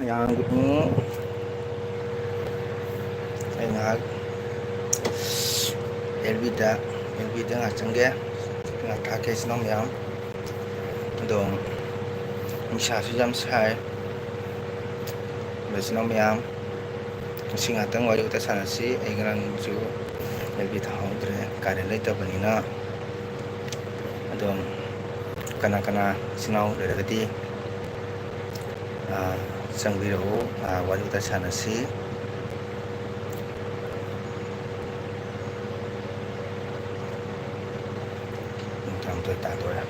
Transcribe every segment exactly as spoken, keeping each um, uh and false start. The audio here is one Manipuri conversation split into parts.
ꯃꯌꯥꯝ, ꯎꯝ, ꯑꯩ ꯉꯥꯏꯍꯥꯛ L Bꯗ, L Bꯗ ꯉꯥꯏꯍꯥꯛ ꯆꯪꯒꯦ꯫ ꯉꯥꯏꯍꯥꯛ ꯊꯥꯛꯀꯦ, ꯏꯆꯤꯟ ꯏꯅꯥꯎ ꯃꯌꯥꯝ꯫ ꯑꯗꯣ ꯅꯨꯡꯁꯥꯁꯨ ꯌꯥꯝ ꯁꯥꯏ꯫ ꯑꯗꯣ ꯏꯆꯤꯟ ꯏꯅꯥꯎ ꯃꯌꯥꯝ, ꯉꯁꯤ ꯉꯥꯏꯍꯥꯛꯇꯪ ꯋꯥꯔꯤ ꯋꯥꯇꯥꯏ ꯁꯥꯟꯅꯁꯤ꯫ ꯑꯩ ꯉꯔꯥꯡꯁꯨ L B ꯊꯥꯍꯧꯗ꯭ꯔꯦ, ꯀꯥꯂꯦꯟ ꯂꯩꯇꯕꯅꯤꯅ꯫ ꯑꯗꯣ ꯀꯅꯥ ꯀꯅꯥ ꯏꯆꯤꯟ ꯏꯅꯥꯎ ꯂꯩꯔꯒꯗꯤ, ꯑ, ꯆꯪꯕꯤꯔꯛꯎ, ꯑ, ꯋꯥꯔꯤ ꯋꯥꯇꯥꯏ ꯁꯥꯟꯅꯁꯤ꯫ ꯄꯨꯡ ꯇꯔꯥꯃꯥꯊꯣꯏ ꯇꯥꯗꯣꯔꯦ꯫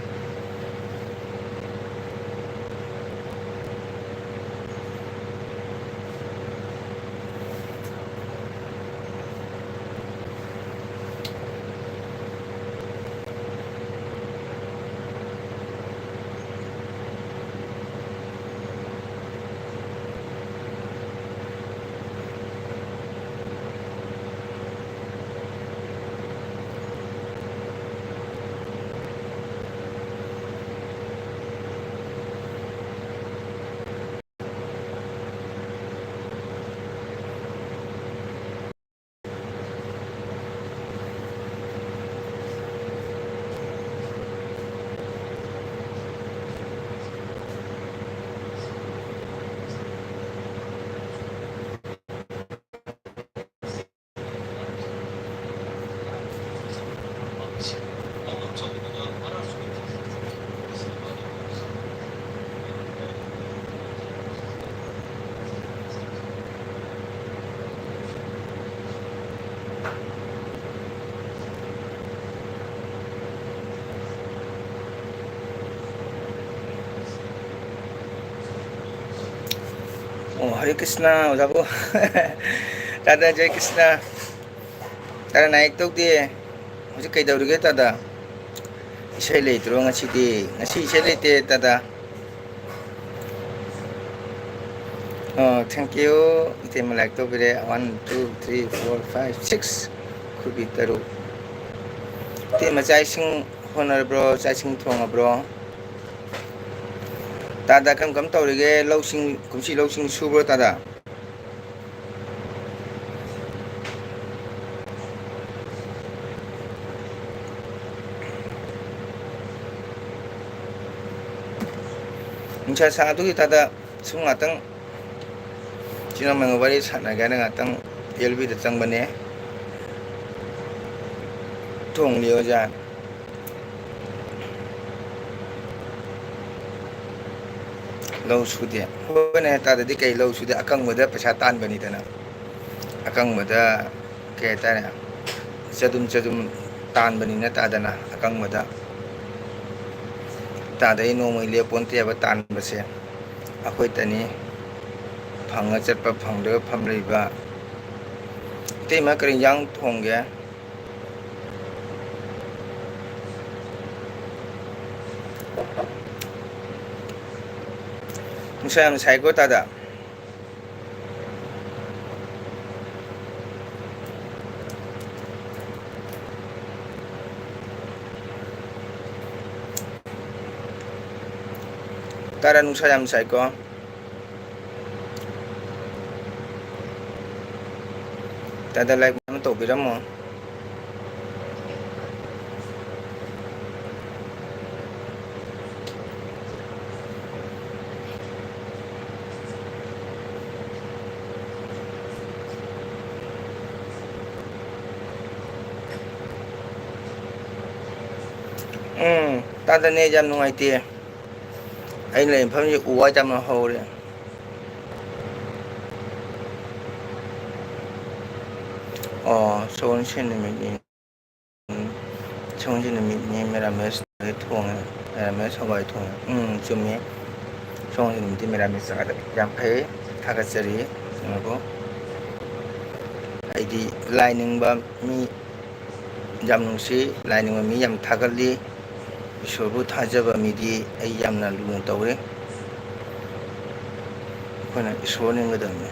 ꯑꯣ, ꯍꯔꯦ ꯀ꯭ꯔꯤꯁꯅ, ꯑꯣꯖꯥꯕꯨ꯫ ꯇꯥꯗ, ꯖꯦ ꯀ꯭ꯔꯤꯁꯅ꯫ ꯇꯥꯗ, ꯅꯥꯌꯦꯛ ꯇꯧꯗꯦ꯫ ꯍꯧꯖꯤꯛ ꯀꯩꯗꯧꯔꯤꯒꯦ, ꯇꯥꯗ? ꯏꯁꯩ ꯂꯩꯇ꯭ꯔꯣ ꯉꯁꯤꯗꯤ? ꯉꯁꯤ ꯏꯁꯩ ꯂꯩꯇꯦ, ꯇꯥꯗ꯫ ꯑꯣ, thank you꯫ ꯏꯇꯩꯃ like ꯇꯧꯕꯤꯔꯦ꯫ One, two, three, four, five, six꯫ ꯈꯨꯕꯤ ꯇꯔꯨꯛ꯫ ꯏꯇꯩꯃ, ꯆꯥꯛ ꯏꯁꯤꯡ ꯍꯣꯠꯅꯔꯕ꯭ꯔꯣ? ꯆꯥꯛ ꯏꯁꯤꯡ ꯊꯣꯡꯉꯕ꯭ꯔꯣ? ꯇꯥꯗ, ꯀꯔꯝ ꯀꯔꯝ ꯇꯧꯔꯤꯒꯦ? ꯂꯧꯁꯤꯡ, ꯀꯨꯝꯁꯤ ꯂꯧꯁꯤꯡ ꯁꯨꯕ꯭ꯔꯣ, ꯇꯥꯗ? ꯅꯨꯡꯁꯥ ꯁꯥꯗꯨꯒꯤ ꯇꯥꯗ ꯁꯨꯝ ꯉꯥꯛꯇꯪ ꯏꯆꯤꯟ ꯏꯅꯥꯎ ꯋꯥꯔꯤ ꯁꯥꯟꯅꯒꯦꯅ ꯉꯥꯛꯇꯪ ꯑꯦꯜ ꯕꯤꯗ ꯆꯪꯕꯅꯦ꯫ ꯊꯣꯡꯂꯤ ꯑꯣꯖꯥ꯫ ꯂꯧ ꯁꯨꯗꯦ꯫ ꯍꯣꯏꯅꯦ, ꯇꯥꯗꯗꯤ ꯀꯩ ꯂꯧ ꯁꯨꯗꯦ? ꯑꯀꯪꯕꯗ ꯄꯩꯁꯥ ꯇꯥꯟꯕꯅꯤꯗꯅ꯫ ꯑꯀꯪꯕꯗ ꯀꯩ ꯍꯥꯏꯇꯥꯔꯦ, ꯆꯗꯨꯝ ꯆꯗꯨꯝ ꯇꯥꯟꯕꯅꯤꯅ ꯇꯥꯗꯅ ꯑꯀꯪꯕꯗ꯫ ꯇꯥꯗꯩ ꯅꯣꯡꯃꯩ ꯂꯦꯞꯄꯣꯟꯇꯦꯕ ꯇꯥꯟꯕꯁꯦ꯫ ꯑꯩꯈꯣꯏꯇꯅꯤ ꯐꯪꯉ ꯆꯠꯄ, ꯐꯪꯗ꯭ꯔꯒ ꯐꯝ ꯂꯩꯕ꯫ ꯏꯇꯩꯃ, ꯀꯔꯤ ꯏꯟꯖꯥꯡ ꯊꯣꯡꯒꯦ? ꯅꯨꯡꯁꯥ ꯌꯥꯝ ꯁꯥꯏꯀꯣ, ꯇꯥꯗ꯫ ꯇꯥꯗ, ꯅꯨꯡꯁꯥ ꯌꯥꯝ ꯁꯥꯏꯀꯣ꯫ ꯇꯥꯗ, ꯂꯥꯏꯛ ꯑꯃ ꯇꯧꯕꯤꯔꯝꯃꯣ꯫ ꯎꯝ, ꯇꯥꯗ, ꯅꯦꯠ ꯌꯥꯝ ꯅꯨꯡꯉꯥꯏꯇꯦ꯫ ꯑꯩꯅ ꯂꯩꯔꯤꯕ ꯃꯐꯝꯁꯤ ꯎ ꯋꯥ ꯌꯥꯝꯅ ꯍꯧꯔꯦ꯫ ꯑꯣ, ꯁꯒꯣꯜꯁꯦꯟ ꯅꯨꯃꯤꯠꯅꯤ꯫ ꯎꯝ, ꯁꯒꯣꯜꯁꯦꯟ ꯅꯨꯃꯤꯠꯅꯤ, ꯃꯦꯔꯥꯃꯦꯁ ꯊꯣꯡꯉꯦ, ꯃꯦꯔꯥꯃꯦꯁ ꯍꯋꯥꯏ ꯊꯣꯡꯉꯦ꯫ ꯎꯝ, ꯆꯨꯝꯃꯤ꯫ ꯁꯒꯣꯜꯁꯦꯟ ꯅꯨꯃꯤꯠꯇꯤ ꯃꯦꯔꯥꯃꯦꯁ ꯆꯥꯗꯕ ꯌꯥꯝ ꯐꯩ, ꯊꯥꯒꯠꯆꯔꯤ꯫ ꯌꯦꯡꯉꯨꯀꯣ꯫ ꯑꯩꯗꯤ ꯂꯥꯏ ꯅꯤꯡꯕ ꯃꯤ ꯌꯥꯝ ꯅꯨꯡꯁꯤ, ꯂꯥꯏꯅꯤꯡꯕ ꯃꯤ ꯌꯥꯝ ꯊꯥꯒꯠꯂꯤ꯫ ꯏꯁꯣꯔꯕꯨ ꯊꯥꯖꯕ ꯃꯤꯗꯤ ꯑꯩ ꯌꯥꯝꯅ ꯂꯨꯅ ꯇꯧꯔꯦ꯫ ꯑꯩꯈꯣꯏꯅ ꯏꯁꯣꯔ ꯅꯤꯡꯒꯗꯕꯅꯤ꯫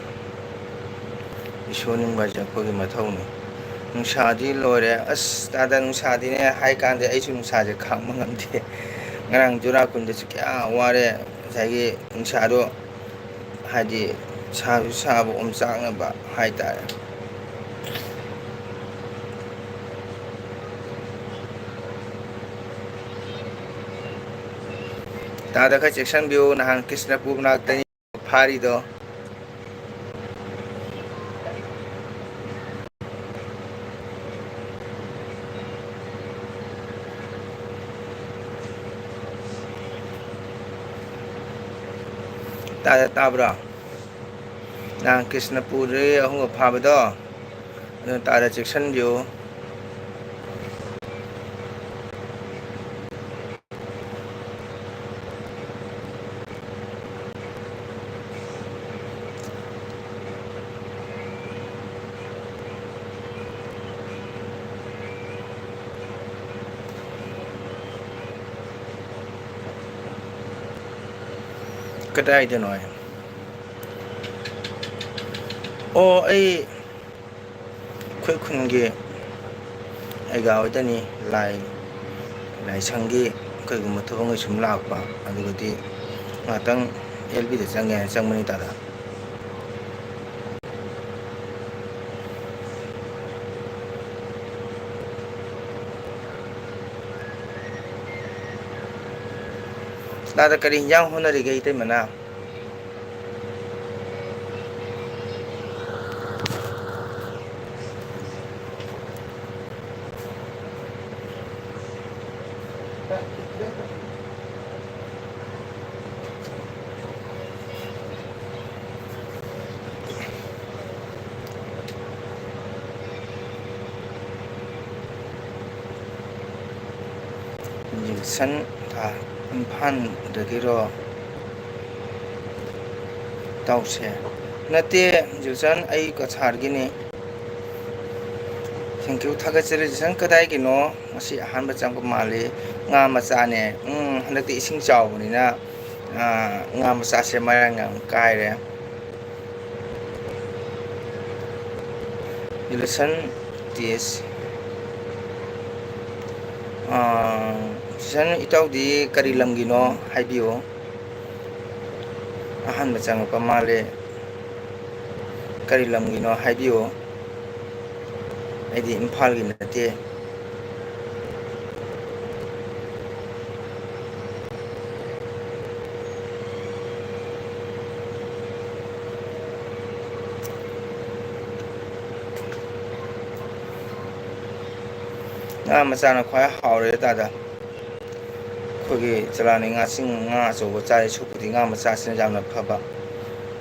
ꯏꯁꯣꯔ ꯅꯤꯡꯕ ꯍꯥꯏꯁꯦ ꯑꯩꯈꯣꯏꯒꯤ ꯃꯊꯧꯅꯤ꯫ ꯅꯨꯡꯁꯥꯗꯤ ꯂꯣꯏꯔꯦ꯫ ꯑꯁ, ꯇꯥꯗ, ꯅꯨꯡꯁꯥꯗꯤꯅꯦ ꯍꯥꯏ ꯀꯥꯟꯗ ꯑꯩꯁꯨ ꯅꯨꯡꯁꯥꯁꯦ ꯈꯥꯡꯕ ꯉꯝꯗꯦ꯫ ꯉꯔꯥꯡ ꯖꯨꯔꯥ ꯀꯨꯟꯗꯁꯨ ꯀꯌꯥ ꯋꯥꯔꯦ꯫ ꯉꯁꯥꯏꯒꯤ ꯅꯨꯡꯁꯥꯗꯣ, ꯍꯥꯏꯗꯤ, ꯁꯥꯁꯨ ꯁꯥꯕ, ꯑꯣꯝꯆꯥꯛꯅꯕ ꯍꯥꯏꯇꯥꯔꯦ꯫ ꯇꯥꯗ ꯈꯔ ꯆꯦꯛꯁꯤꯟꯕꯤꯌꯨ, ꯅꯍꯥꯟ ꯀ꯭ꯔꯤꯁꯅꯄꯨꯔ ꯃꯅꯥꯛꯇꯅꯤ ꯐꯥꯔꯤꯗꯣ꯫ ꯇꯥꯗ ꯇꯥꯕ꯭ꯔꯣ? ꯅꯍꯥꯟ ꯀ꯭ꯔꯤꯁꯅꯄꯨꯔꯗꯒꯤ ꯑꯍꯨꯝꯒ ꯐꯥꯕꯗꯣ, ꯑꯗꯨꯅ ꯇꯥꯗ ꯆꯦꯛꯁꯤꯟꯕꯤꯌꯨ꯫ ꯀꯗꯥꯏꯗꯅꯣ ꯍꯥꯏ? ꯑꯣ, ꯑꯩ ꯑꯩꯈꯣꯏ ꯈꯨꯟꯒꯤ ꯑꯩꯒ ꯍꯣꯏꯗꯅꯤ, ꯂꯥꯏ, ꯂꯥꯏꯁꯪꯒꯤ ꯀꯩꯒꯨꯝꯕ ꯊꯕꯛ ꯑꯃ ꯁꯨꯝ ꯂꯥꯛꯄ, ꯑꯗꯨꯒꯗꯤ ꯉꯥꯛꯇꯪ ꯑꯦꯜ ꯕꯤꯗ ꯆꯪꯒꯦ ꯍꯥꯏꯅ ꯆꯪꯕꯅꯤ ꯇꯥꯗ꯫ ꯇꯥꯗ, ꯀꯔꯤ ꯏꯟꯖꯥꯡ ꯍꯣꯠꯅꯔꯤꯒꯦ, ꯏꯇꯩꯃꯅ? ꯖꯤꯜꯁꯟ ꯊꯥ ꯏꯝꯐꯥꯜꯗꯒꯤꯔꯣ? ꯏꯇꯥꯎꯁꯦ? ꯅꯠꯇꯦ, ꯖꯤꯜꯁꯟ, ꯑꯩ ꯀꯁꯥꯔꯒꯤꯅꯤ꯫ Thank you, ꯊꯥꯒꯠꯆꯔꯤ꯫ ꯖꯤꯜꯁꯟ, ꯀꯗꯥꯏꯒꯤꯅꯣ? ꯉꯁꯤ ꯑꯍꯥꯟꯕ ꯆꯪꯕ ꯃꯥꯜꯂꯤ꯫ ꯉꯥ ꯃꯆꯥꯅꯦ꯫ ꯎꯝ, ꯍꯟꯗꯛꯇꯤ ꯏꯁꯤꯡ ꯆꯥꯎꯕꯅꯤꯅ, ꯑꯥ, ꯉꯥ ꯃꯆꯥꯁꯦ ꯃꯔꯥꯡ ꯌꯥꯝ ꯀꯥꯏꯔꯦ꯫ Relation test. ꯑꯥ, ꯔꯤꯂꯦꯁꯟ ꯏꯇꯥꯎꯗꯤ ꯀꯔꯤ ꯂꯝꯒꯤꯅꯣ ꯍꯥꯏꯕꯤꯌꯨ꯫ ꯑꯍꯥꯟꯕ ꯆꯪꯉꯛꯄ ꯃꯥꯜꯂꯦ꯫ ꯀꯔꯤ ꯂꯝꯒꯤꯅꯣ ꯍꯥꯏꯕꯤꯌꯨ꯫ ꯑꯩꯗꯤ ꯏꯝꯐꯥꯜꯒꯤ ꯅꯠꯇꯦ꯫ ꯉꯥ ꯃꯆꯥꯅ ꯈ꯭ꯋꯥꯏ ꯍꯥꯎꯔꯦ ꯇꯥꯗ꯫ ꯑꯩꯈꯣꯏꯒꯤ ꯆꯂꯥꯅꯤ ꯉꯥꯁꯤꯡ, ꯉꯥ ꯑꯆꯧꯕ ꯆꯥꯔꯤ ꯁꯔꯨꯛꯄꯨꯗꯤ ꯉꯥ ꯃꯆꯥꯁꯤꯅ ꯌꯥꯝꯅ ꯐꯕ꯫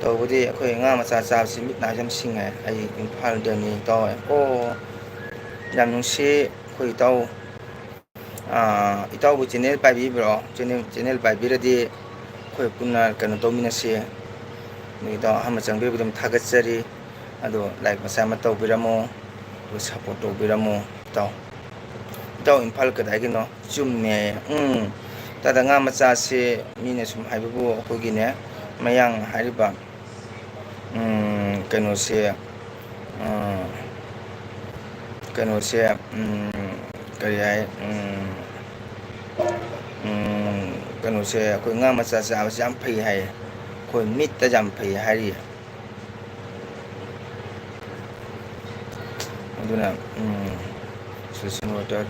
ꯇꯧꯕꯗꯤ ꯑꯩꯈꯣꯏ ꯉꯥ ꯃꯆꯥ ꯆꯥꯕꯁꯤ ꯃꯤꯠ ꯅꯥꯁꯦ ꯌꯥꯝ ꯁꯤꯡꯉꯦ꯫ ꯑꯩ ꯏꯝꯐꯥꯜꯗꯅꯤ ꯇꯧꯋꯦ꯫ ꯑꯣ, ꯌꯥꯝ ꯅꯨꯡꯁꯤ ꯑꯩꯈꯣꯏ ꯏꯇꯥꯎ꯫ ꯑꯥ, ꯏꯇꯥꯎꯕꯨ ꯆꯦꯅꯦꯜ ꯄꯥꯏꯕꯤꯕ꯭ꯔꯣ? ꯆꯦꯅꯦꯜ, ꯆꯦꯅꯦꯜ ꯄꯥꯏꯕꯤꯔꯗꯤ ꯑꯩꯈꯣꯏ ꯄꯨꯟꯅ ꯀꯩꯅꯣ ꯇꯧꯃꯤꯟꯅꯁꯤ꯫ ꯑꯗꯨ ꯏꯇꯥꯎ ꯑꯍꯥꯟꯕ ꯆꯪꯕꯤꯕꯗ ꯑꯗꯨꯝ ꯊꯥꯒꯠꯆꯔꯤ꯫ ꯑꯗꯣ ꯂꯥꯏꯛ ꯃꯆꯥ ꯑꯃ ꯇꯧꯕꯤꯔꯝꯃꯣ꯫ ꯑꯗꯨꯒ ꯁꯞꯄꯣꯔꯠ ꯇꯧꯕꯤꯔꯝꯃꯣ ꯏꯇꯥꯎ꯫ ꯏꯇꯥꯎ ꯏꯝꯐꯥꯜ ꯀꯗꯥꯏꯒꯤꯅꯣ? ꯆꯨꯝꯃꯦ꯫ ꯎꯝ꯫ ꯇꯥꯗ ꯉꯥ ꯃꯆꯥꯁꯦ ꯃꯤꯅ ꯁꯨꯝ ꯍꯥꯏꯕꯕꯨ ꯑꯩꯈꯣꯏꯒꯤꯅꯦ, ꯃꯌꯥꯡ ꯍꯥꯏꯔꯤꯕ, ꯎꯝ, ꯀꯩꯅꯣꯁꯦ, ꯎꯝ, ꯀꯩꯅꯣꯁꯦ, ꯎꯝ, ꯀꯔꯤ ꯍꯥꯏ, ꯎꯝ, ꯎꯝ, ꯀꯩꯅꯣꯁꯦ, ꯑꯩꯈꯣꯏ ꯉꯥ ꯃꯆꯥ ꯆꯥꯕꯁꯦ ꯌꯥꯝ ꯐꯩ ꯍꯥꯏꯌꯦ꯫ ꯑꯩꯈꯣꯏ ꯃꯤꯠꯇ ꯌꯥꯝ ꯐꯩ ꯍꯥꯏꯔꯤꯌꯦ꯫ ꯑꯗꯨꯅ, ꯎꯝ, ꯁꯨꯁꯟ ꯋꯥꯇꯔ,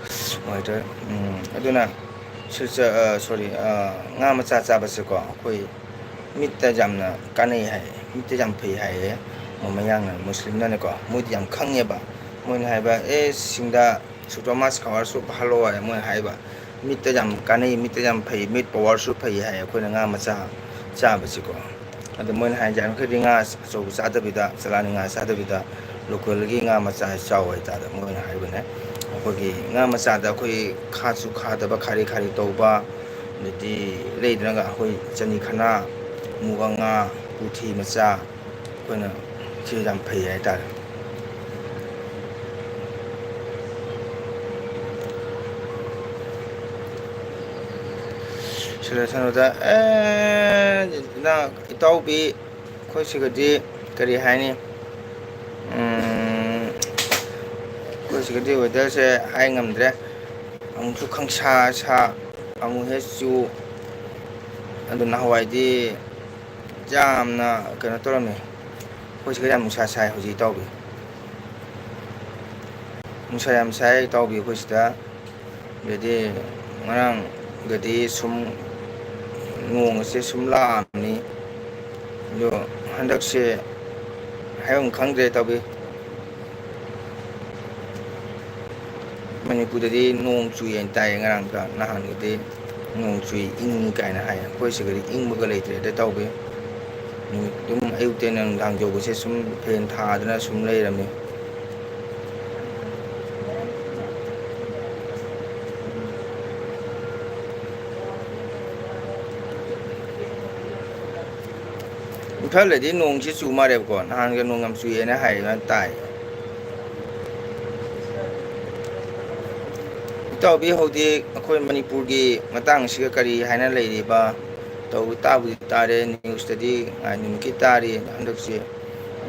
ꯋꯥꯇꯔ, ꯎꯝ, ꯑꯗꯨꯅ ꯁꯨꯆ-, ꯑ, ꯁꯣꯔꯤ, ꯑ, ꯉꯥ ꯃꯆꯥ ꯆꯥꯕꯁꯦꯀꯣ, ꯑꯩꯈꯣꯏ ꯃꯤꯠꯇ ꯌꯥꯝꯅ ꯀꯥꯟꯅꯩ ꯍꯥꯏꯌꯦ, ꯃꯤꯠꯇ ꯌꯥꯝ ꯐꯩ ꯍꯥꯏꯌꯦ꯫ ꯃꯣꯏ ꯃꯌꯥꯡꯅ, ꯃꯨꯁꯂꯤꯝꯅꯅꯦꯀꯣ, ꯃꯣꯏꯗꯤ ꯌꯥꯝ ꯈꯪꯉꯦꯕ꯫ ꯃꯣꯏꯅ ꯍꯥꯏꯕ, "ꯑꯦ, ꯁꯤꯡꯗ ꯁꯨ ꯇꯣꯃꯥꯁ ꯈꯋꯥꯔ ꯁꯨꯞ ꯍꯥꯜꯂꯣ" ꯍꯥꯏꯅ ꯃꯣꯏꯅ ꯍꯥꯏꯕ꯫ ꯃꯤꯠꯇ ꯌꯥꯝ ꯀꯥꯟꯅꯩ, ꯃꯤꯠꯇ ꯌꯥꯝ ꯐꯩ, ꯃꯤꯠ ꯄꯋꯥꯔꯁꯨ ꯐꯩ ꯍꯥꯏ ꯑꯩꯈꯣꯏꯅ ꯉꯥ ꯃꯆꯥ ꯆꯥꯕꯁꯤꯀꯣ꯫ ꯑꯗꯣ ꯃꯣꯏꯅ ꯍꯥꯏꯁꯦ ꯌꯥꯔꯤꯃꯈꯩꯗꯤ ꯉꯥ ꯑꯆꯧꯕ ꯆꯥꯗꯕꯤꯗ, ꯆꯂꯥꯅꯤ ꯉꯥ ꯆꯥꯗꯕꯤꯗ, ꯂꯣꯀꯦꯜꯒꯤ ꯉꯥ ꯃꯆꯥ ꯆꯥꯎ ꯍꯥꯏꯇꯥꯔꯦ ꯃꯣꯏꯅ ꯍꯥꯏꯕꯅꯦ꯫ ꯑꯩꯈꯣꯏꯒꯤ ꯉꯥ ꯃꯆꯥꯗ ꯑꯩꯈꯣꯏ ꯈꯥꯁꯨ ꯈꯥꯗꯕ, ꯈꯥꯔꯤ ꯈꯥꯔꯤ ꯇꯧꯕ, ꯑꯗꯩꯗꯤ ꯂꯩꯗꯅꯒ ꯑꯩꯈꯣꯏ ꯆꯅꯤ ꯈꯅꯥ, ꯃꯨꯒ ꯉꯥ, ꯄꯨꯊꯤ ꯃꯆꯥ, ꯑꯩꯈꯣꯏꯅ ꯁꯤ ꯌꯥꯝ ꯐꯩ ꯍꯥꯏꯇꯥꯔꯦ꯫ ꯁꯤꯗ ꯁꯅꯨꯗ, ꯑꯦ, ꯏꯅꯥ-, ꯏꯇꯥꯎꯕꯤ, ꯑꯩꯈꯣꯏ ꯁꯤꯒꯗꯤ ꯀꯔꯤ ꯍꯥꯏꯅꯤ? ꯎꯝ, ꯑꯩꯈꯣꯏ ꯁꯤꯒꯗꯤ ꯋꯦꯗꯔꯁꯦ ꯍꯥꯏ ꯉꯝꯗ꯭ꯔꯦ꯫ ꯑꯃꯨꯛꯁꯨ ꯈꯪꯁꯥ ꯁꯥ, ꯑꯃꯨꯛ ꯍꯦꯛ ꯆꯨ꯫ ꯑꯗꯨ ꯅꯍꯥꯟꯋꯥꯏꯗꯤ ꯌꯥꯝꯅ ꯀꯩꯅꯣ ꯇꯧꯔꯝꯃꯦ꯫ ꯑꯩꯈꯣꯏ ꯁꯤꯗ ꯌꯥꯝ ꯅꯨꯡꯁꯥ ꯁꯥꯏ ꯍꯧꯖꯤꯛ, ꯏꯇꯥꯎꯕꯤ꯫ ꯅꯨꯡꯁꯥ ꯌꯥꯝ ꯁꯥꯏ, ꯏꯇꯥꯎꯕꯤ, ꯑꯩꯈꯣꯏ ꯁꯤꯗ꯫ ꯑꯗꯩꯗꯤ ꯉꯔꯥꯡꯒꯗꯤ ꯁꯨꯝ ꯅꯣꯡ ꯑꯁꯦ ꯁꯨꯝ ꯂꯥꯛꯑꯝꯃꯤ꯫ ꯑꯗꯣ ꯍꯟꯗꯛꯁꯦ ꯍꯥꯏꯐꯝ ꯈꯪꯗ꯭ꯔꯦ, ꯏꯇꯥꯎꯕꯤ꯫ ꯃꯅꯤꯄꯨꯔꯗꯗꯤ ꯅꯣꯡ ꯆꯨꯏ ꯍꯥꯏꯅ ꯇꯥꯏꯌꯦ ꯉꯔꯥꯡꯒ ꯅꯍꯥꯟꯒꯗꯤ꯫ ꯅꯣꯡ ꯆꯨꯏ, ꯏꯪꯉꯤ ꯀꯥꯏꯅ ꯍꯥꯏ꯫ ꯑꯩꯈꯣꯏ ꯁꯤꯗꯗꯤ ꯏꯪꯕꯒ ꯂꯩꯇ꯭ꯔꯦꯗ, ꯏꯇꯥꯎꯕꯤ꯫ ꯅꯨꯃꯤꯠ ꯑꯗꯨꯝ ꯑꯌꯨꯛꯇꯩꯅ ꯅꯨꯡꯗꯥꯡ ꯌꯧꯕꯁꯦ ꯁꯨꯝ ꯐꯦꯟ ꯊꯥꯗꯅ ꯁꯨꯝ ꯂꯩꯔꯝꯃꯤ꯫ ꯏꯝꯐꯥꯜꯗꯗꯤ ꯅꯣꯡꯁꯤ ꯆꯨ ꯃꯥꯜꯂꯦꯕꯀꯣ, ꯅꯍꯥꯟꯒ ꯅꯣꯡ ꯌꯥꯝ ꯆꯨꯏꯌꯦꯅ ꯍꯥꯏꯌꯦꯅ ꯇꯥꯏ꯫ ꯏꯇꯥꯎꯕꯤ, ꯍꯧꯖꯤꯛ ꯑꯩꯈꯣꯏ ꯃꯅꯤꯄꯨꯔꯒꯤ ꯃꯇꯥꯡꯁꯤꯒ ꯀꯔꯤ ꯍꯥꯏꯅ ꯂꯩꯔꯤꯕ? ꯇꯧ-, ꯇꯥꯕꯨꯗꯤ ꯇꯥꯔꯦ, ꯅ꯭ꯌꯨꯁꯇꯗꯤ ꯉꯥꯏ ꯅꯨꯃꯤꯠꯀꯤ ꯇꯥꯔꯤ꯫ ꯍꯟꯗꯛꯁꯦ,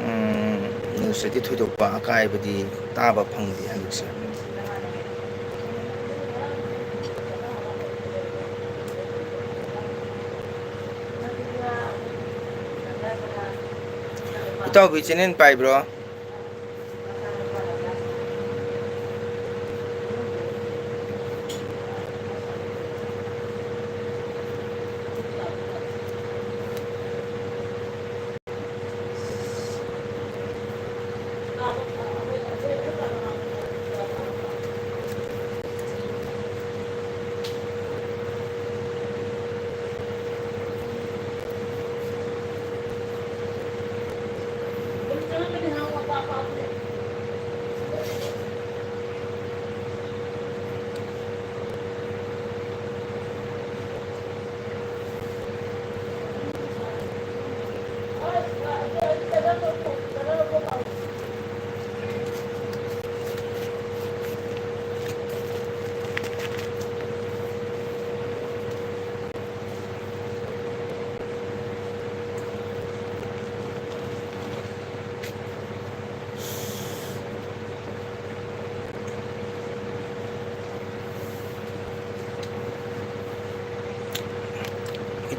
ꯎꯝ, ꯅ꯭ꯌꯨꯁꯇꯗꯤ ꯊꯣꯏꯗꯣꯛꯄ ꯑꯀꯥꯏꯕꯗꯤ ꯇꯥꯕ ꯐꯪꯗꯦ ꯍꯟꯗꯛꯁꯦ꯫ ꯏꯇꯥꯎꯕꯤ, ꯆꯦꯅꯦꯜ ꯄꯥꯏꯕ꯭ꯔꯣ?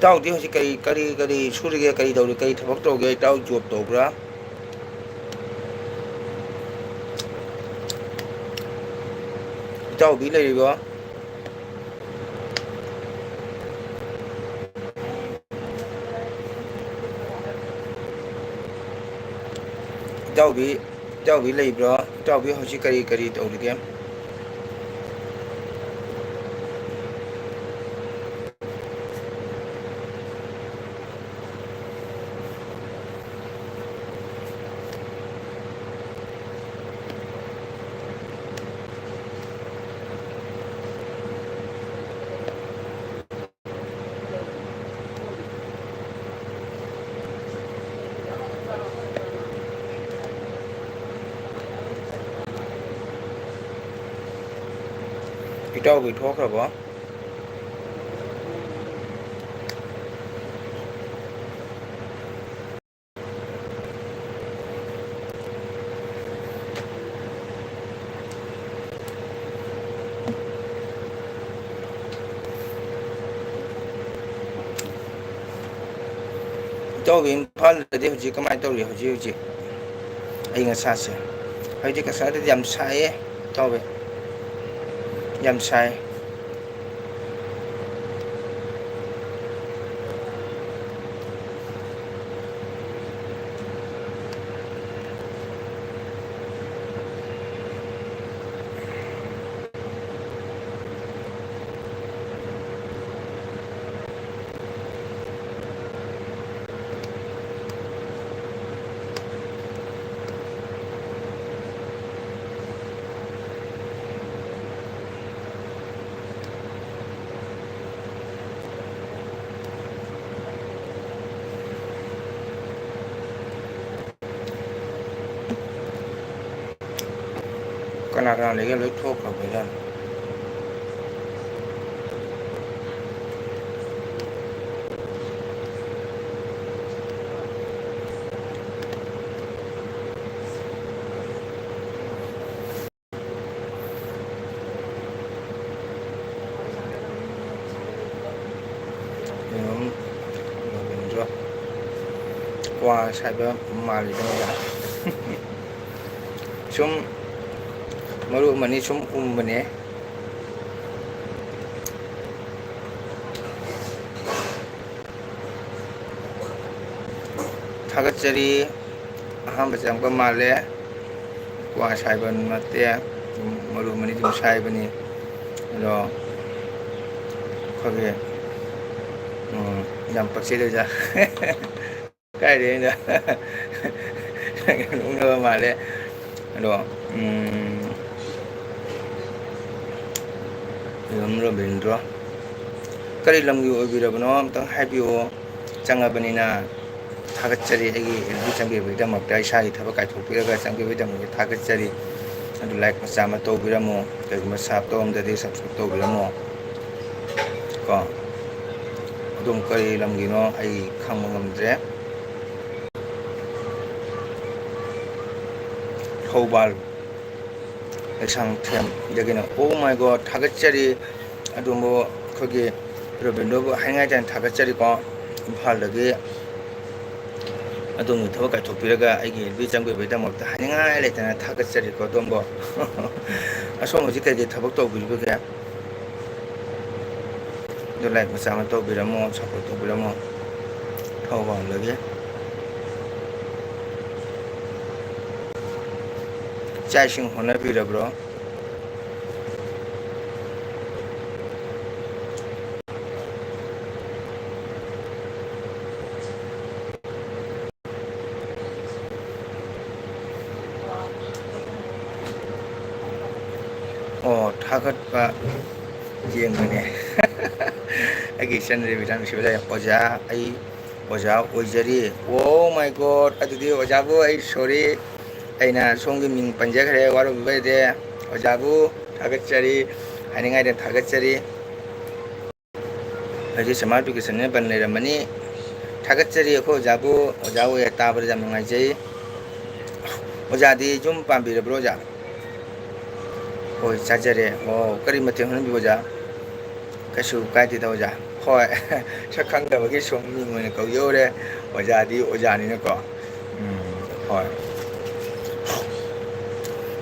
ꯏꯇꯥꯎꯗꯤ ꯍꯧꯖꯤꯛ ꯀꯔꯤ, ꯀꯔꯤ, ꯀꯔꯤ ꯁꯨꯔꯤꯒꯦ? ꯀꯔꯤ ꯇꯧꯔꯤ? ꯀꯔꯤ ꯊꯕꯛ ꯇꯧꯒꯦ? ꯏꯇꯥꯎ job ꯇꯧꯕ꯭ꯔꯥ? ꯏꯇꯥꯎꯕꯤ ꯂꯩꯔꯤꯕꯣ? ꯏꯇꯥꯎꯕꯤ, ꯏꯇꯥꯎꯕꯤ ꯂꯩꯕ꯭ꯔꯣ? ꯏꯇꯥꯎꯕꯤ ꯍꯧꯖꯤꯛ ꯀꯔꯤ, ꯀꯔꯤ ꯇꯧꯔꯤꯒꯦ? ꯏꯇꯥꯎꯕꯤ ꯊꯣꯛꯈ꯭ꯔꯕꯣ? ꯏꯇꯥꯎꯕꯤ, ꯏꯝꯐꯥꯜꯗꯗꯤ ꯍꯧꯖꯤꯛ ꯀꯃꯥꯏꯅ ꯇꯧꯔꯤ? ꯍꯧꯖꯤꯛ ꯍꯧꯖꯤꯛ ꯑꯏꯪ ꯑꯁꯥꯁꯦ? ꯍꯧꯖꯤꯛ ꯉꯁꯥꯏꯗꯗꯤ ꯌꯥꯝ ꯁꯥꯏꯌꯦ ꯏꯇꯥꯎꯕꯤ, ꯌꯥꯝ ꯁꯥꯏ꯫ ꯀꯅꯥ ꯀꯅꯥ ꯂꯩꯒꯦ? ꯂꯣꯏ ꯊꯣꯛꯈ꯭ꯔꯕꯖꯥꯠꯅꯤ꯫ ꯀꯩꯅꯣꯝ ꯀ꯭ꯋꯥ ꯁꯥꯏꯕ ꯃꯥꯜꯂꯤꯗ ꯑꯣꯖꯥ꯫ ꯁꯨꯝ ꯃꯔꯨ ꯑꯃꯅꯤ ꯁꯨꯝ ꯎꯝꯕꯅꯦ꯫ ꯊꯥꯒꯠꯆꯔꯤ꯫ ꯑꯍꯥꯟꯕ ꯆꯪꯉꯛꯄ ꯃꯥꯜꯂꯦ꯫ ꯀ꯭ꯋꯥ ꯁꯥꯏꯕ ꯅꯠꯇꯦ, ꯃꯔꯨ ꯑꯃꯅꯤ ꯑꯗꯨꯝ ꯁꯥꯏꯕꯅꯤ꯫ ꯑꯗꯣ ꯑꯩꯈꯣꯏꯒꯤ, ꯎꯝ, ꯌꯥꯝ ꯄꯛꯆꯩꯗ ꯑꯣꯖꯥ꯫ ꯀꯥꯏꯗꯩꯅꯣꯗ꯫ ꯅꯣꯛꯅꯕ ꯃꯥꯜꯂꯦ꯫ ꯑꯗꯣ, ꯎꯝ, ꯑꯗꯨꯝ ꯔꯣꯕꯤꯟꯗ꯭ꯔꯣ, ꯀꯔꯤ ꯂꯝꯒꯤ ꯑꯣꯏꯕꯤꯔꯕꯅꯣ? ꯑꯝꯇꯪ ꯍꯥꯏꯕꯤꯌꯨ꯫ ꯆꯪꯉꯕꯅꯤꯅ ꯊꯥꯒꯠꯆꯔꯤ꯫ ꯑꯩꯒꯤ ꯑꯦꯜ ꯕꯤ ꯆꯪꯕꯤꯕꯒꯤꯗꯃꯛꯇ, ꯏꯁꯥꯒꯤ ꯊꯕꯛ ꯀꯥꯏꯊꯣꯛꯄꯤꯔꯒ ꯆꯪꯕꯤꯕꯒꯤꯗꯃꯛꯇ ꯊꯥꯒꯠꯆꯔꯤ꯫ ꯑꯗꯨ like ꯃꯆꯥ ꯑꯃ ꯇꯧꯕꯤꯔꯝꯃꯣ꯫ ꯀꯩꯒꯨꯝꯕ sub ꯇꯧꯔꯝꯗ꯭ꯔꯗꯤ subscribe ꯇꯧꯕꯤꯔꯝꯃꯣ꯫ ꯀꯣ, ꯑꯗꯨꯝ ꯀꯔꯤ ꯂꯝꯒꯤꯅꯣ ꯑꯩ ꯈꯪꯕ ꯉꯝꯗ꯭ꯔꯦ꯫ ꯊꯧꯕꯥꯜ ꯂꯩꯁꯥꯡꯊꯦꯝꯗꯒꯤꯅ꯫ Oh my God, ꯊꯥꯒꯠꯆꯔꯤ꯫ ꯑꯗꯣꯝꯕꯨ ꯑꯩꯈꯣꯏꯒꯤ ꯔꯣꯕꯤꯟꯗ꯭ꯔꯣꯕꯨ ꯍꯥꯏꯅꯤꯡꯉꯥꯏ ꯇꯥꯅ ꯊꯥꯒꯠꯆꯔꯤꯀꯣ꯫ ꯏꯝꯐꯥꯜꯗꯒꯤ ꯑꯗꯣꯝꯒꯤ ꯊꯕꯛ ꯀꯥꯏꯊꯣꯛꯄꯤꯔꯒ ꯑꯩꯒꯤ ꯑꯦꯜ ꯕꯤ ꯆꯪꯕꯤꯕꯒꯤꯗꯃꯛꯇ ꯍꯥꯏꯅꯤꯡꯉꯥꯏ ꯂꯩꯇꯅ ꯊꯥꯒꯠꯆꯔꯤꯀꯣ ꯑꯗꯣꯝꯕꯨ꯫ ꯑꯁꯣꯝ ꯍꯧꯖꯤꯛ ꯀꯩꯀꯩ ꯊꯕꯛ ꯇꯧꯕꯤꯔꯤꯕꯒꯦ? ꯑꯗꯨ like ꯃꯆꯥ ꯑꯃ ꯇꯧꯕꯤꯔꯝꯃꯣ, support ꯇꯧꯕꯤꯔꯝꯃꯣ꯫ ꯊꯧꯕꯥꯜꯗꯒꯤ꯫ ꯆꯥꯛ ꯏꯁꯤꯡ ꯍꯣꯠꯅꯕꯤꯔꯕ꯭ꯔꯣ? ꯑꯣ, ꯊꯥꯒꯠꯄ ꯌꯦꯡꯕꯅꯦ꯫ ꯑꯩꯒꯤ ꯏꯆꯟ ꯔꯦꯕꯤꯅꯥ ꯅꯨꯡꯁꯤꯕ ꯂꯩꯔꯦ꯫ ꯑꯣꯖꯥ, ꯑꯩ ꯑꯣꯖꯥ ꯑꯣꯏꯖꯔꯤ꯫ Oh my God, ꯑꯗꯨꯗꯤ ꯑꯣꯖꯥꯕꯨ ꯑꯩ sorry, ꯑꯩꯅ ꯁꯣꯝꯒꯤ ꯃꯤꯡ ꯄꯟꯖꯈ꯭ꯔꯦ, ꯋꯥꯔꯧꯕꯤꯕ ꯌꯥꯗꯦ꯫ ꯑꯣꯖꯥꯕꯨ ꯊꯥꯒꯠꯆꯔꯤ, ꯍꯥꯏꯅꯤꯡꯉꯥꯏꯗ ꯊꯥꯒꯠꯆꯔꯤ꯫ ꯑꯩꯁꯦ summer vacation ꯅꯦ ꯕꯟ ꯂꯩꯔꯝꯃꯅꯤ꯫ ꯊꯥꯒꯠꯆꯔꯤ ꯑꯩꯈꯣꯏ ꯑꯣꯖꯥꯕꯨ, ꯑꯣꯖꯥ ꯑꯣꯏ ꯇꯥꯕꯗ ꯌꯥꯝ ꯅꯨꯡꯉꯥꯏꯖꯩ꯫ ꯑꯣꯖꯥꯗꯤ ꯌꯨꯝ ꯄꯥꯝꯕꯤꯔꯕ꯭ꯔꯣ ꯑꯣꯖꯥ? ꯍꯣꯏ, ꯆꯥꯖꯔꯦ꯫ ꯑꯣ, ꯀꯔꯤ ꯃꯊꯦꯜ ꯍꯣꯠꯅꯕꯤꯕ ꯑꯣꯖꯥ? ꯀꯩꯁꯨ ꯀꯥꯏꯗꯦꯗ ꯑꯣꯖꯥ꯫ ꯍꯣꯏ꯫ ꯁꯛ ꯈꯪꯗꯕꯒꯤ ꯁꯨꯝ ꯃꯤꯡ ꯑꯣꯏꯅ ꯀꯧꯖꯧꯔꯦ꯫ ꯑꯣꯖꯥꯗꯤ ꯑꯣꯖꯥꯅꯤꯅꯀꯣ꯫ ꯎꯝ, ꯍꯣꯏ꯫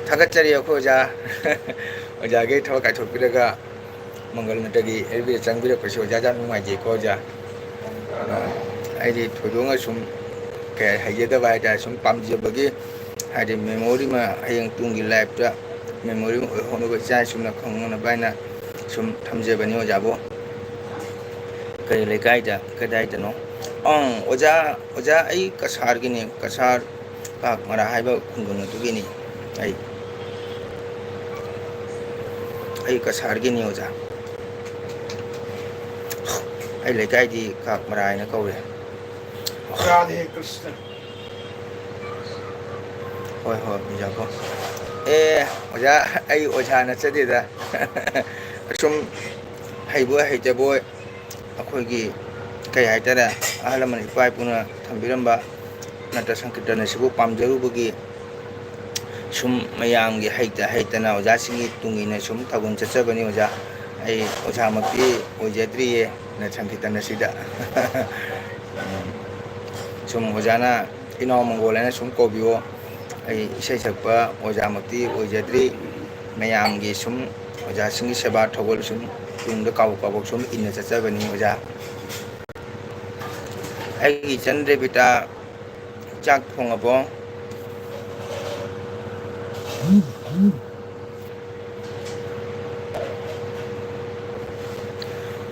ꯊꯥꯒꯠꯆꯔꯤ ꯑꯩꯈꯣꯏ ꯑꯣꯖꯥ꯫ ꯑꯣꯖꯥꯒꯤ ꯊꯕꯛ ꯀꯥꯏꯊꯣꯛꯄꯤꯔꯒ ꯃꯪꯒꯜ ꯃꯇꯒꯤ ꯑꯦꯜ ꯕꯤꯗ ꯆꯪꯕꯤꯔꯛꯄꯁꯤ ꯑꯣꯖꯥ ꯌꯥꯝ ꯅꯨꯡꯉꯥꯏꯖꯩꯀꯣ ꯑꯣꯖꯥ꯫ ꯑ, ꯑꯩꯗꯤ ꯊꯣꯏꯗꯣꯛꯅ ꯁꯨꯝ ꯀꯩ ꯍꯩꯖꯗꯕ ꯍꯥꯏꯇꯥꯔꯦ, ꯁꯨꯝ ꯄꯥꯝꯖꯕꯒꯤ, ꯍꯥꯏꯗꯤ memory ꯑꯃ ꯍꯌꯦꯡ ꯇꯨꯡꯒꯤ life ꯇ memory ꯑꯃ ꯑꯣꯏꯍꯧꯅꯕ, ꯏꯆꯥ ꯏꯁꯨꯅ ꯈꯪꯍꯧꯅꯕ ꯍꯥꯏꯅ ꯁꯨꯝ ꯊꯝꯖꯕꯅꯤ ꯑꯣꯖꯥꯕꯨ꯫ ꯀꯔꯤ ꯂꯩꯀꯥꯏꯗ, ꯀꯗꯥꯏꯗꯅꯣ? ꯑꯪ, ꯑꯣꯖꯥ, ꯑꯣꯖꯥ, ꯑꯩ ꯀꯁꯥꯔꯒꯤꯅꯤ, ꯀꯁꯥꯔ ꯀꯥꯛ ꯃꯔꯥ ꯍꯥꯏꯕ ꯈꯨꯡꯒꯪ ꯑꯗꯨꯒꯤꯅꯤ꯫ ꯑꯩ, ꯑꯩ ꯀꯁꯥꯔꯒꯤꯅꯤ ꯑꯣꯖꯥ꯫ ꯑꯩ ꯂꯩꯀꯥꯏꯗꯤ ꯀꯥꯛ ꯃꯔꯥ ꯍꯥꯏꯅ ꯀꯧꯔꯦ꯫ ꯔꯥꯙꯦ ꯀ꯭ꯔꯤꯁꯅ꯫ ꯍꯣꯏ, ꯍꯣꯏ, ꯑꯣꯖꯥꯀꯣ꯫ ꯑꯦ, ꯑꯣꯖꯥ, ꯑꯩ ꯑꯣꯖꯥ ꯅꯠꯆꯗꯦꯗ꯫ ꯑꯁꯨꯝ ꯍꯩꯕꯣꯏ ꯍꯩꯇꯕꯣꯏ ꯑꯩꯈꯣꯏꯒꯤ, ꯀꯩ ꯍꯥꯏꯇꯥꯔꯦ, ꯑꯍꯜ ꯂꯃꯟ ꯏꯄꯥ ꯏꯄꯨꯅ ꯊꯝꯕꯤꯔꯝꯕ ꯅꯠꯇ꯭ꯔ ꯁꯪꯀꯤꯔꯇꯟ ꯑꯁꯤꯕꯨ ꯄꯥꯝꯖꯔꯨꯕꯒꯤ ꯁꯨꯝ ꯃꯌꯥꯝꯒꯤ ꯍꯩꯇ ꯍꯩꯇꯅ ꯑꯣꯖꯥꯁꯤꯡꯒꯤ ꯇꯨꯡ ꯏꯟꯅ ꯁꯨꯝ ꯊꯧꯒꯜ ꯆꯠꯆꯕꯅꯤ ꯑꯣꯖꯥ꯫ ꯑꯩ ꯑꯣꯖꯥꯃꯛꯇꯤ ꯑꯣꯏꯖꯗ꯭ꯔꯤꯌꯦ ꯅꯠꯇ꯭ꯔ ꯁꯪꯀꯤꯔꯇꯟ ꯑꯁꯤꯗ꯫ ꯎꯝ꯫ ꯁꯨꯝ ꯑꯣꯖꯥꯅ ꯏꯅꯥꯎ ꯃꯪꯒꯣꯜ ꯍꯥꯏꯅ ꯁꯨꯝ ꯀꯧꯕꯤꯌꯣ꯫ ꯑꯩ ꯏꯁꯩ ꯁꯛꯄ ꯑꯣꯖꯥꯃꯛꯇꯤ ꯑꯣꯏꯖꯗ꯭ꯔꯤ꯫ ꯃꯌꯥꯝꯒꯤ ꯁꯨꯝ ꯑꯣꯖꯥꯁꯤꯡꯒꯤ ꯁꯦꯕꯥ ꯊꯧꯒꯜ ꯁꯨꯝ ꯇꯨꯡꯗ ꯀꯥꯕꯣꯛ ꯀꯥꯕꯣꯛ ꯁꯨꯝ ꯏꯟꯅ ꯆꯠꯆꯕꯅꯤ ꯑꯣꯖꯥ꯫ ꯑꯩꯒꯤ ꯏꯆꯟ ꯔꯦꯕꯤꯇꯥ ꯆꯥꯛ ꯊꯣꯡꯉꯕꯣ?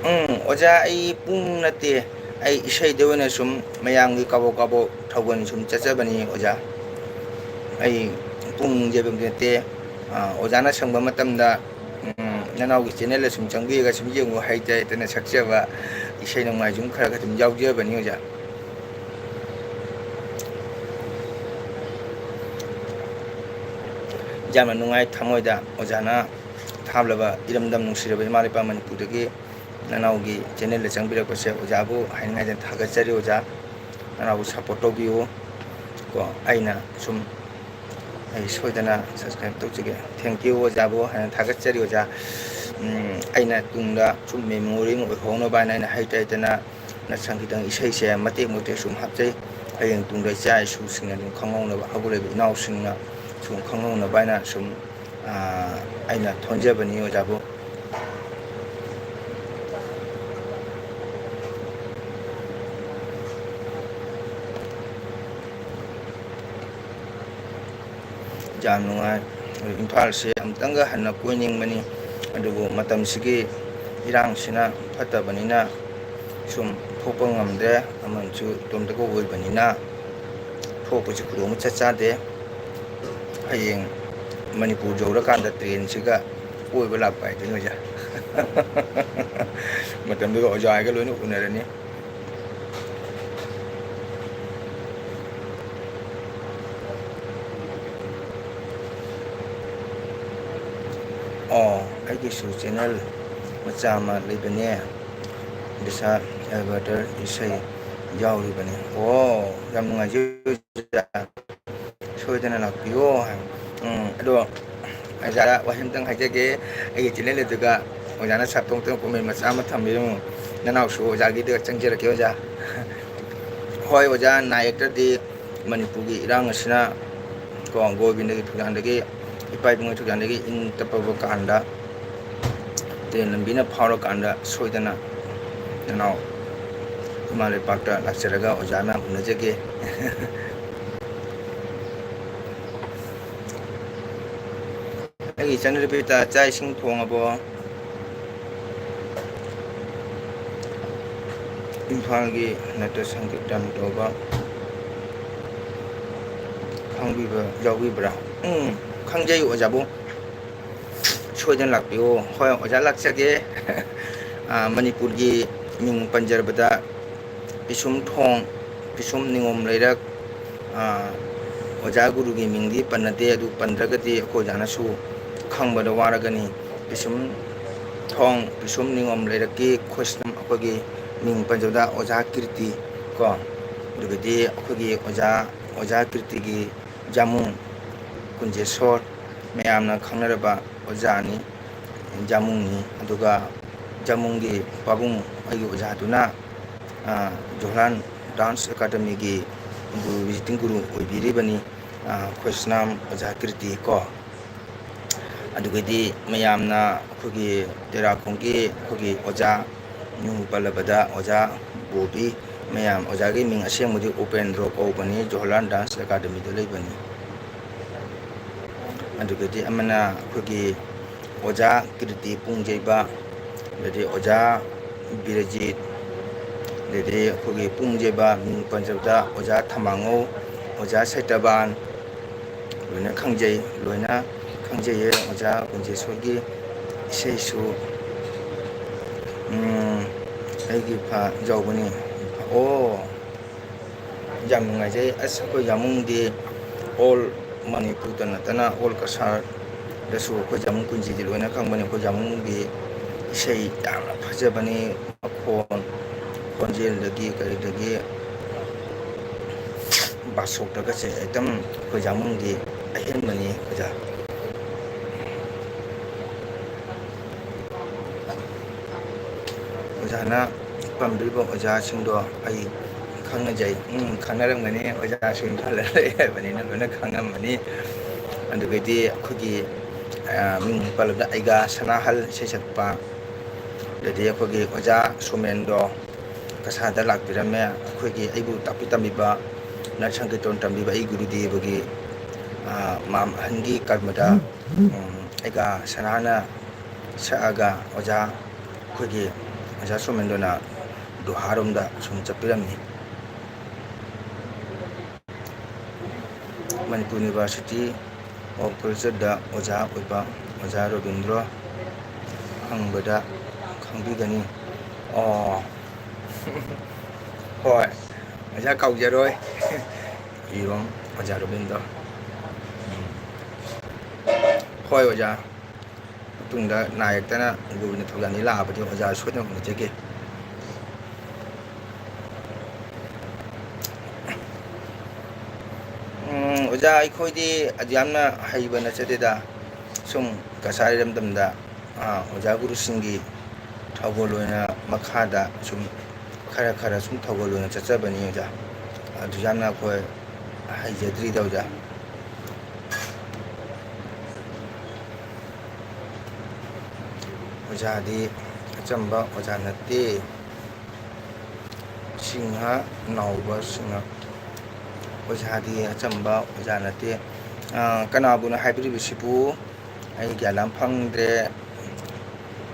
ꯎꯝ, ꯑꯣꯖꯥ, ꯑꯩ ꯄꯨꯡ ꯅꯠꯇꯦ, ꯑꯩ ꯏꯁꯩꯗ ꯑꯣꯏꯅ ꯁꯨꯝ ꯃꯌꯥꯝꯒꯤ ꯀꯥꯕꯣꯛ ꯀꯥꯕꯣꯛ ꯊꯧꯒꯜ ꯁꯨꯝ ꯆꯠꯆꯕꯅꯤ ꯑꯣꯖꯥ꯫ ꯑꯩ ꯄꯨꯡ ꯅꯨꯡ ꯌꯦꯕꯝꯗꯤ ꯅꯠꯇꯦ꯫ ꯑ, ꯑꯣꯖꯥꯅ ꯁꯪꯕ ꯃꯇꯝꯗ, ꯎꯝ, ꯅꯅꯥꯎꯒꯤ channel ꯁꯨꯝ ꯆꯪꯕꯤꯔꯒ ꯁꯨꯝ ꯌꯦꯡꯉꯨ, ꯍꯩꯇ ꯍꯩꯇꯅ ꯁꯛꯆꯕ ꯏꯁꯩ ꯅꯣꯡꯃꯥꯏ ꯁꯨꯝ ꯈꯔ ꯈꯔ ꯑꯗꯨꯝ ꯌꯥꯎꯖꯕꯅꯤ ꯑꯣꯖꯥ꯫ ꯌꯥꯝꯅ ꯅꯨꯡꯉꯥꯏ ꯊꯃꯣꯏꯗ ꯑꯣꯖꯥꯅ ꯊꯥꯞꯂꯕ ꯏꯔꯝꯗꯝ ꯅꯨꯡꯁꯤꯔꯕ ꯏꯃꯥ ꯂꯩꯄꯥꯛ ꯃꯅꯤꯄꯨꯔꯗꯒꯤ ꯅꯅꯥꯎꯒꯤ channel ꯆꯪꯕꯤꯔꯛꯄꯁꯦ ꯑꯣꯖꯥꯕꯨ ꯍꯥꯏꯅꯤꯡꯉꯥꯏꯗ ꯊꯥꯒꯠꯆꯔꯤ ꯑꯣꯖꯥ꯫ ꯅꯅꯥꯎꯕꯨ support ꯇꯧꯕꯤꯌꯨ ꯀꯣ꯫ ꯑꯩꯅ ꯁꯨꯝ ꯑꯩ ꯁꯣꯏꯗꯅ subscribe ꯇꯧꯖꯒꯦ꯫ Thank you ꯑꯣꯖꯥꯕꯨ ꯍꯥꯏꯅ ꯊꯥꯒꯠꯆꯔꯤ ꯑꯣꯖꯥ꯫ ꯎꯝ, ꯑꯩꯅ ꯇꯨꯡꯗ ꯁꯨꯝ memory ꯑꯃ ꯑꯣꯏꯍꯧꯅꯕ ꯍꯥꯏꯅ ꯑꯩꯅ ꯍꯩꯇ ꯍꯩꯇꯅ ꯅꯠꯁꯪꯒꯤꯇꯪ ꯏꯁꯩꯁꯦ ꯃꯇꯦꯛ ꯃꯇꯦꯛ ꯁꯨꯝ ꯍꯥꯞꯆꯩ꯫ ꯍꯌꯦꯡ ꯇꯨꯡꯗ ꯏꯆꯥ ꯏꯁꯨꯁꯤꯡꯅ ꯑꯗꯨꯝ ꯈꯪꯍꯧꯅꯕ, ꯍꯧꯒꯠꯂꯛꯏꯕ ꯏꯅꯥꯎꯁꯤꯡꯅ ꯁꯨꯝ ꯈꯪꯍꯧꯅꯕ ꯍꯥꯏꯅ ꯁꯨꯝ, ꯑꯥ, ꯑꯩꯅ ꯊꯣꯟꯖꯕꯅꯤ ꯑꯣꯖꯥꯕꯨ꯫ ꯌꯥꯝ ꯅꯨꯡꯉꯥꯏ꯫ ꯏꯝꯐꯥꯜꯁꯦ ꯑꯃꯨꯛꯇꯪꯒ ꯍꯟꯅ ꯀꯣꯏꯅꯤꯡꯕꯅꯤ, ꯑꯗꯨꯕꯨ ꯃꯇꯝꯁꯤꯒꯤ ꯏꯔꯥꯡꯁꯤꯅ ꯐꯠꯇꯕꯅꯤꯅ ꯁꯨꯝ ꯊꯣꯛꯄ ꯉꯝꯗ꯭ꯔꯦ꯫ ꯑꯃꯁꯨ ꯏꯇꯣꯝꯇꯒ ꯑꯣꯏꯕꯅꯤꯅ ꯊꯣꯛꯄꯁꯤ ꯈꯨꯗꯣꯡ ꯆꯠ ꯆꯥꯗꯦ꯫ ꯍꯌꯦꯡ ꯃꯅꯤꯄꯨꯔ ꯌꯧꯔꯀꯥꯟꯗ ꯇ꯭ꯔꯦꯟꯁꯤꯒ ꯀꯣꯏꯕ ꯂꯥꯛꯄ ꯍꯥꯏꯗꯨꯅꯤ ꯑꯣꯖꯥ꯫ ꯃꯇꯝꯗꯨꯒ ꯑꯣꯖꯥꯒ ꯂꯣꯏꯅ ꯎꯅꯔꯅꯤ꯫ ꯑꯣ, ꯑꯩꯒꯤꯁꯨ channel ꯃꯆꯥ ꯑꯃ ꯂꯩꯕꯅꯦ, ꯕꯤꯁꯥꯜ ꯑꯦꯜꯕꯔꯇꯔ ꯏꯁꯩ ꯌꯥꯎꯔꯤꯕꯅꯦ꯫ ꯑꯣ, ꯌꯥꯝ ꯅꯨꯡꯉꯥꯏꯖꯩ ꯑꯣꯖꯥ꯫ ꯁꯣꯏꯗꯅ ꯂꯥꯛꯄꯤꯌꯣ ꯍꯥꯏ꯫ ꯎꯝ, ꯑꯗꯣ ꯑꯣꯖꯥꯗ ꯋꯥꯍꯩ ꯑꯝꯇꯪ ꯍꯥꯏꯖꯒꯦ꯫ ꯑꯩꯒꯤ channel ꯑꯗꯨꯒ ꯑꯣꯖꯥꯅ ꯁꯥꯞꯇꯣꯡꯇꯣꯡ comment ꯃꯆꯥ ꯑꯃ ꯊꯝꯕꯤꯔꯝꯃꯨ꯫ ꯅꯅꯥꯎꯁꯨ ꯑꯣꯖꯥꯒꯤꯗ ꯆꯪꯖꯔꯛꯀꯦ ꯑꯣꯖꯥ꯫ ꯍꯣꯏ ꯑꯣꯖꯥ, ꯅꯥ ꯌꯦꯛꯇ꯭ꯔꯗꯤ ꯃꯅꯤꯄꯨꯔꯒꯤ ꯏꯔꯥꯡ ꯑꯁꯤꯅ ꯀꯣ, ꯒꯣꯕꯤꯟꯗꯒꯤ ꯊꯧꯖꯥꯟꯗꯒꯤ, ꯏꯄꯥ ꯏꯕꯨꯡꯉꯣ ꯊꯧꯖꯥꯟꯗꯒꯤ ꯏꯪ ꯇꯞꯄꯕ ꯀꯥꯟꯗ ꯇ꯭ꯔꯦꯟ ꯂꯝꯕꯤꯅ ꯐꯥꯎꯔꯀꯥꯟꯗ ꯁꯣꯏꯗꯅ ꯅꯅꯥꯎ ꯏꯃꯥ ꯂꯩꯄꯥꯛꯇ ꯂꯥꯛꯆꯔꯒ ꯑꯣꯖꯥꯅ ꯎꯅꯖꯒꯦ꯫ ꯑꯩꯒꯤ ꯏꯆꯟꯅꯨꯄꯤꯇ ꯆꯥꯛ ꯏꯁꯤꯡ ꯊꯣꯡꯉꯕꯣ? ꯏꯝꯐꯥꯜꯒꯤ ꯅꯠꯇ ꯁꯪꯀꯤꯔꯇꯟ ꯇꯧꯕ ꯈꯪꯕꯤꯕ ꯌꯥꯎꯕꯤꯕ꯭ꯔꯥ? ꯎꯝ, ꯈꯪꯖꯩ ꯑꯣꯖꯥꯕꯨ꯫ ꯁꯣꯏꯗꯅ ꯂꯥꯛꯄꯤꯌꯨ꯫ ꯍꯣꯏ, ꯑꯣꯖꯥ ꯂꯥꯛꯆꯒꯦ꯫ ꯑ, ꯃꯅꯤꯄꯨꯔꯒꯤ ꯃꯤꯡ ꯄꯟꯖꯔꯕꯗ ꯄꯤꯁꯨꯝ ꯊꯣꯡ, ꯄꯤꯁꯨꯝ ꯅꯤꯉꯣꯝ ꯂꯩꯔꯛ, ꯑ, ꯑꯣꯖꯥ ꯒꯨꯔꯨꯒꯤ ꯃꯤꯡꯗꯤ ꯄꯟꯅꯗꯦ, ꯑꯗꯨ ꯄꯟꯗ꯭ꯔꯒꯗꯤ ꯑꯩꯈꯣꯏ ꯑꯣꯖꯥꯅꯁꯨ ꯈꯪꯕꯗ ꯋꯥꯔꯒꯅꯤ꯫ ꯄꯤꯁꯨꯝ ꯊꯣꯡ, ꯄꯤꯁꯨꯝ ꯅꯤꯉꯣꯝ ꯂꯩꯔꯛꯀꯤ ꯈꯣꯏꯁꯅꯝ ꯑꯩꯈꯣꯏꯒꯤ ꯃꯤꯡ ꯄꯟꯖꯕꯗ ꯑꯣꯖꯥ ꯀꯤꯔꯇꯤ ꯀꯣ, ꯑꯗꯨꯒꯗꯤ ꯑꯩꯈꯣꯏꯒꯤ ꯑꯣꯖꯥ, ꯑꯣꯖꯥ ꯀꯤꯔꯇꯤꯒꯤ ꯖꯥꯃꯨꯡ ꯀꯨꯟꯖꯦꯁꯣꯔ ꯃꯌꯥꯝꯅ ꯈꯪꯅꯔꯕ ꯑꯣꯖꯥꯅꯤ꯫ ꯖꯥꯃꯨꯡꯅꯤ꯫ ꯑꯗꯨꯒ ꯖꯥꯃꯨꯡꯒꯤ ꯄꯥꯕꯨꯡ ꯑꯩꯒꯤ ꯑꯣꯖꯥꯗꯨꯅ, ꯑ, ꯖꯣꯍꯣꯔꯂꯥꯜ ꯗꯥꯟꯁ ꯑꯦꯀꯥꯗꯃꯤꯒꯤ ꯒꯨꯔꯨ, ꯚꯤꯖꯤꯇꯤꯡ ꯒꯨꯔꯨ ꯑꯣꯏꯕꯤꯔꯤꯕꯅꯤ, ꯑ, ꯈꯣꯏꯁꯅꯥꯝ ꯑꯣꯖꯥ ꯀꯤꯔꯇꯤ ꯀꯣ꯫ ꯑꯗꯨꯒꯗꯤ ꯃꯌꯥꯝꯅ ꯑꯩꯈꯣꯏꯒꯤ ꯇꯦꯔꯥꯈꯣꯡꯒꯤ ꯑꯩꯈꯣꯏꯒꯤ ꯑꯣꯖꯥ ꯃꯤꯡ ꯄꯜꯂꯕꯗ ꯑꯣꯖꯥ ꯕꯣꯕꯤ, ꯃꯌꯥꯝ ꯑꯣꯖꯥꯒꯤ ꯃꯤꯡ ꯑꯁꯦꯡꯕꯗꯤ ꯎꯄꯦꯟꯗ꯭ꯔꯣ ꯀꯧꯕꯅꯤ, ꯖꯣꯍꯣꯔꯂꯥꯜ ꯗꯥꯟꯁ ꯑꯦꯀꯥꯗꯃꯤꯗ ꯂꯩꯕꯅꯤ꯫ ꯑꯗꯨꯒꯗꯤ ꯑꯃꯅ ꯑꯩꯈꯣꯏꯒꯤ ꯑꯣꯖꯥ ꯀꯤꯔꯇꯤ ꯄꯨꯡꯖꯩꯕ, ꯑꯗꯩꯗꯤ ꯑꯣꯖꯥ ꯕꯤꯔꯖꯤꯠ, ꯑꯗꯩꯗꯤ ꯑꯩꯈꯣꯏꯒꯤ ꯄꯨꯡꯖꯩꯕ ꯃꯤꯡ ꯄꯟꯖꯕꯗ ꯑꯣꯖꯥ ꯊꯃꯥꯡꯉꯧ, ꯑꯣꯖꯥ ꯁꯩꯇꯕꯥꯟ, ꯂꯣꯏꯅ ꯈꯪꯖꯩ, ꯂꯣꯏꯅ ꯈꯪꯖꯩꯌꯦ꯫ ꯑꯣꯖꯥ ꯀꯨꯟꯖꯦꯁꯣꯔꯒꯤ ꯏꯁꯩꯁꯨ, ꯎꯝ, ꯑꯩꯒꯤ ꯐ-, ꯌꯥꯎꯕꯅꯤ꯫ ꯑꯣ, ꯌꯥꯝ ꯅꯨꯡꯉꯥꯏꯖꯩ꯫ ꯑꯁ, ꯑꯩꯈꯣꯏ ꯖꯥꯃꯨꯡꯗꯤ all ꯃꯅꯤꯄꯨꯔꯗ ꯅꯠꯇꯅ all ꯀꯁꯥꯔꯗꯁꯨ ꯑꯩꯈꯣꯏ ꯖꯥꯃꯨꯡ ꯀꯨꯟꯖꯤꯗꯤ ꯂꯣꯏꯅ ꯈꯪꯕꯅꯤ꯫ ꯑꯩꯈꯣꯏ ꯖꯥꯃꯨꯡꯒꯤ ꯏꯁꯩ ꯌꯥꯝꯅ ꯐꯖꯕꯅꯤ꯫ ꯃꯈꯣꯟ, ꯈꯣꯟꯖꯦꯜꯗꯒꯤ ꯀꯔꯤꯗꯒꯤ ꯕꯥꯁꯣꯛꯇꯒꯁꯦ ꯑꯦꯛꯗꯝ ꯑꯩꯈꯣꯏ ꯖꯥꯃꯨꯡꯗꯤ ꯑꯍꯦꯟꯕꯅꯤ ꯑꯣꯖꯥ꯫ ꯑꯣꯖꯥꯅ ꯄꯥꯝꯕꯤꯔꯤꯕ ꯑꯣꯖꯥꯁꯤꯡꯗꯣ ꯑꯩ ꯈꯪꯅꯖꯩ꯫ ꯎꯝ, ꯈꯪꯅꯔꯝꯒꯅꯤ꯫ ꯑꯣꯖꯥꯁꯤꯡ ꯈꯔ ꯂꯩ ꯍꯥꯏꯕꯅꯤꯅ ꯂꯣꯏꯅ ꯈꯪꯉꯝꯃꯅꯤ꯫ ꯑꯗꯨꯒꯩꯗꯤ ꯑꯩꯈꯣꯏꯒꯤ, ꯑ, ꯃꯤꯡ ꯄꯜꯂꯕꯗ ꯑꯩꯒꯥ ꯁꯅꯥꯍꯜ ꯏꯁꯩ ꯁꯛꯄ, ꯑꯗꯩꯗꯤ ꯑꯩꯈꯣꯏꯒꯤ ꯑꯣꯖꯥ ꯁꯣꯃꯦꯟꯗꯣ ꯀꯁꯥꯗ ꯂꯥꯛꯄꯤꯔꯝꯃꯦ꯫ ꯑꯩꯈꯣꯏꯒꯤ ꯑꯩꯕꯨ ꯇꯥꯛꯄꯤ ꯇꯝꯕꯤꯕ, ꯅꯠ ꯁꯪꯀꯤꯔꯇꯟ ꯇꯝꯕꯤꯕ ꯑꯩ ꯒꯨꯔꯨꯗꯦꯕꯒꯤ, ꯑ, ꯃꯥꯝ ꯑꯍꯟꯒꯤ ꯀꯔꯃꯗ, ꯎꯝ, ꯑꯩꯒꯥ ꯁꯅꯥꯅ ꯁꯛꯑꯒ ꯑꯣꯖꯥ, ꯑꯩꯈꯣꯏꯒꯤ ꯑꯣꯖꯥ ꯁꯣꯃꯦꯟꯗꯣꯅ ꯗꯣꯍꯥꯔꯣꯝꯗ ꯁꯨꯝ ꯆꯠꯄꯤꯔꯝꯃꯤ꯫ ꯃꯅꯤꯄꯨꯔ ꯌꯨꯅꯤꯚꯔꯁꯤꯇꯤ ꯑꯣꯐ ꯀꯜꯆꯔꯗ ꯑꯣꯖꯥ ꯑꯣꯏꯕ ꯑꯣꯖꯥ ꯔꯣꯕꯤꯟꯗ꯭ꯔꯣ ꯍꯪꯕꯗ ꯈꯪꯕꯤꯒꯅꯤ꯫ ꯑꯣ, ꯍꯣꯏ, ꯑꯣꯖꯥ ꯀꯥꯎꯖꯔꯣꯏ꯫ ꯏꯔꯣꯝ ꯑꯣꯖꯥ ꯔꯣꯕꯤꯟꯗ꯭ꯔꯣ꯫ ꯎꯝ꯫ ꯍꯣꯏ, ꯑꯣꯖꯥ꯫ ꯃꯇꯨꯡꯗ ꯅꯥ ꯌꯦꯛꯇꯅ ꯒꯣꯕꯤꯟꯗ ꯊꯧꯖꯥꯟꯗꯤ ꯂꯥꯛꯑꯕꯗꯤ ꯑꯣꯖꯥ ꯁꯣꯏꯗꯅ ꯎꯅꯖꯒꯦ꯫ ꯎꯝ, ꯑꯣꯖꯥ, ꯑꯩꯈꯣꯏꯗꯤ ꯑꯗꯨ ꯌꯥꯝꯅ ꯍꯩꯕ ꯅꯠꯆꯗꯦꯗ꯫ ꯁꯨꯝ ꯀꯁꯥꯔ ꯏꯔꯝꯗꯝꯗ ꯑꯣꯖꯥ ꯒꯨꯔꯨꯁꯤꯡꯒꯤ ꯊꯧꯒꯜ ꯑꯣꯏꯅ ꯃꯈꯥꯗ ꯁꯨꯝ ꯈꯔ ꯈꯔ ꯁꯨꯝ ꯊꯧꯒꯜ ꯑꯣꯏꯅ ꯆꯠꯆꯕꯅꯤ ꯑꯣꯖꯥ꯫ ꯑꯗꯨ ꯌꯥꯝꯅ ꯑꯩꯈꯣꯏ ꯍꯩꯖꯗ꯭ꯔꯤꯗ ꯑꯣꯖꯥ꯫ ꯑꯣꯖꯥꯗꯤ ꯑꯆꯝꯕ ꯑꯣꯖꯥ ꯅꯠꯇꯦ꯫ ꯁꯤꯡꯍ ꯅꯥꯎꯕ ꯁꯤꯡꯍ꯫ ꯑꯣꯖꯥꯗꯤ ꯑꯆꯝꯕ ꯑꯣꯖꯥ ꯅꯠꯇꯦ꯫ ꯑ, ꯀꯅꯥꯕꯨꯅꯣ ꯍꯥꯏꯕꯤꯔꯤꯕꯁꯤꯕꯨ? ꯑꯩ ꯒ꯭ꯌꯥꯟ ꯑꯃ ꯐꯪꯗ꯭ꯔꯦ꯫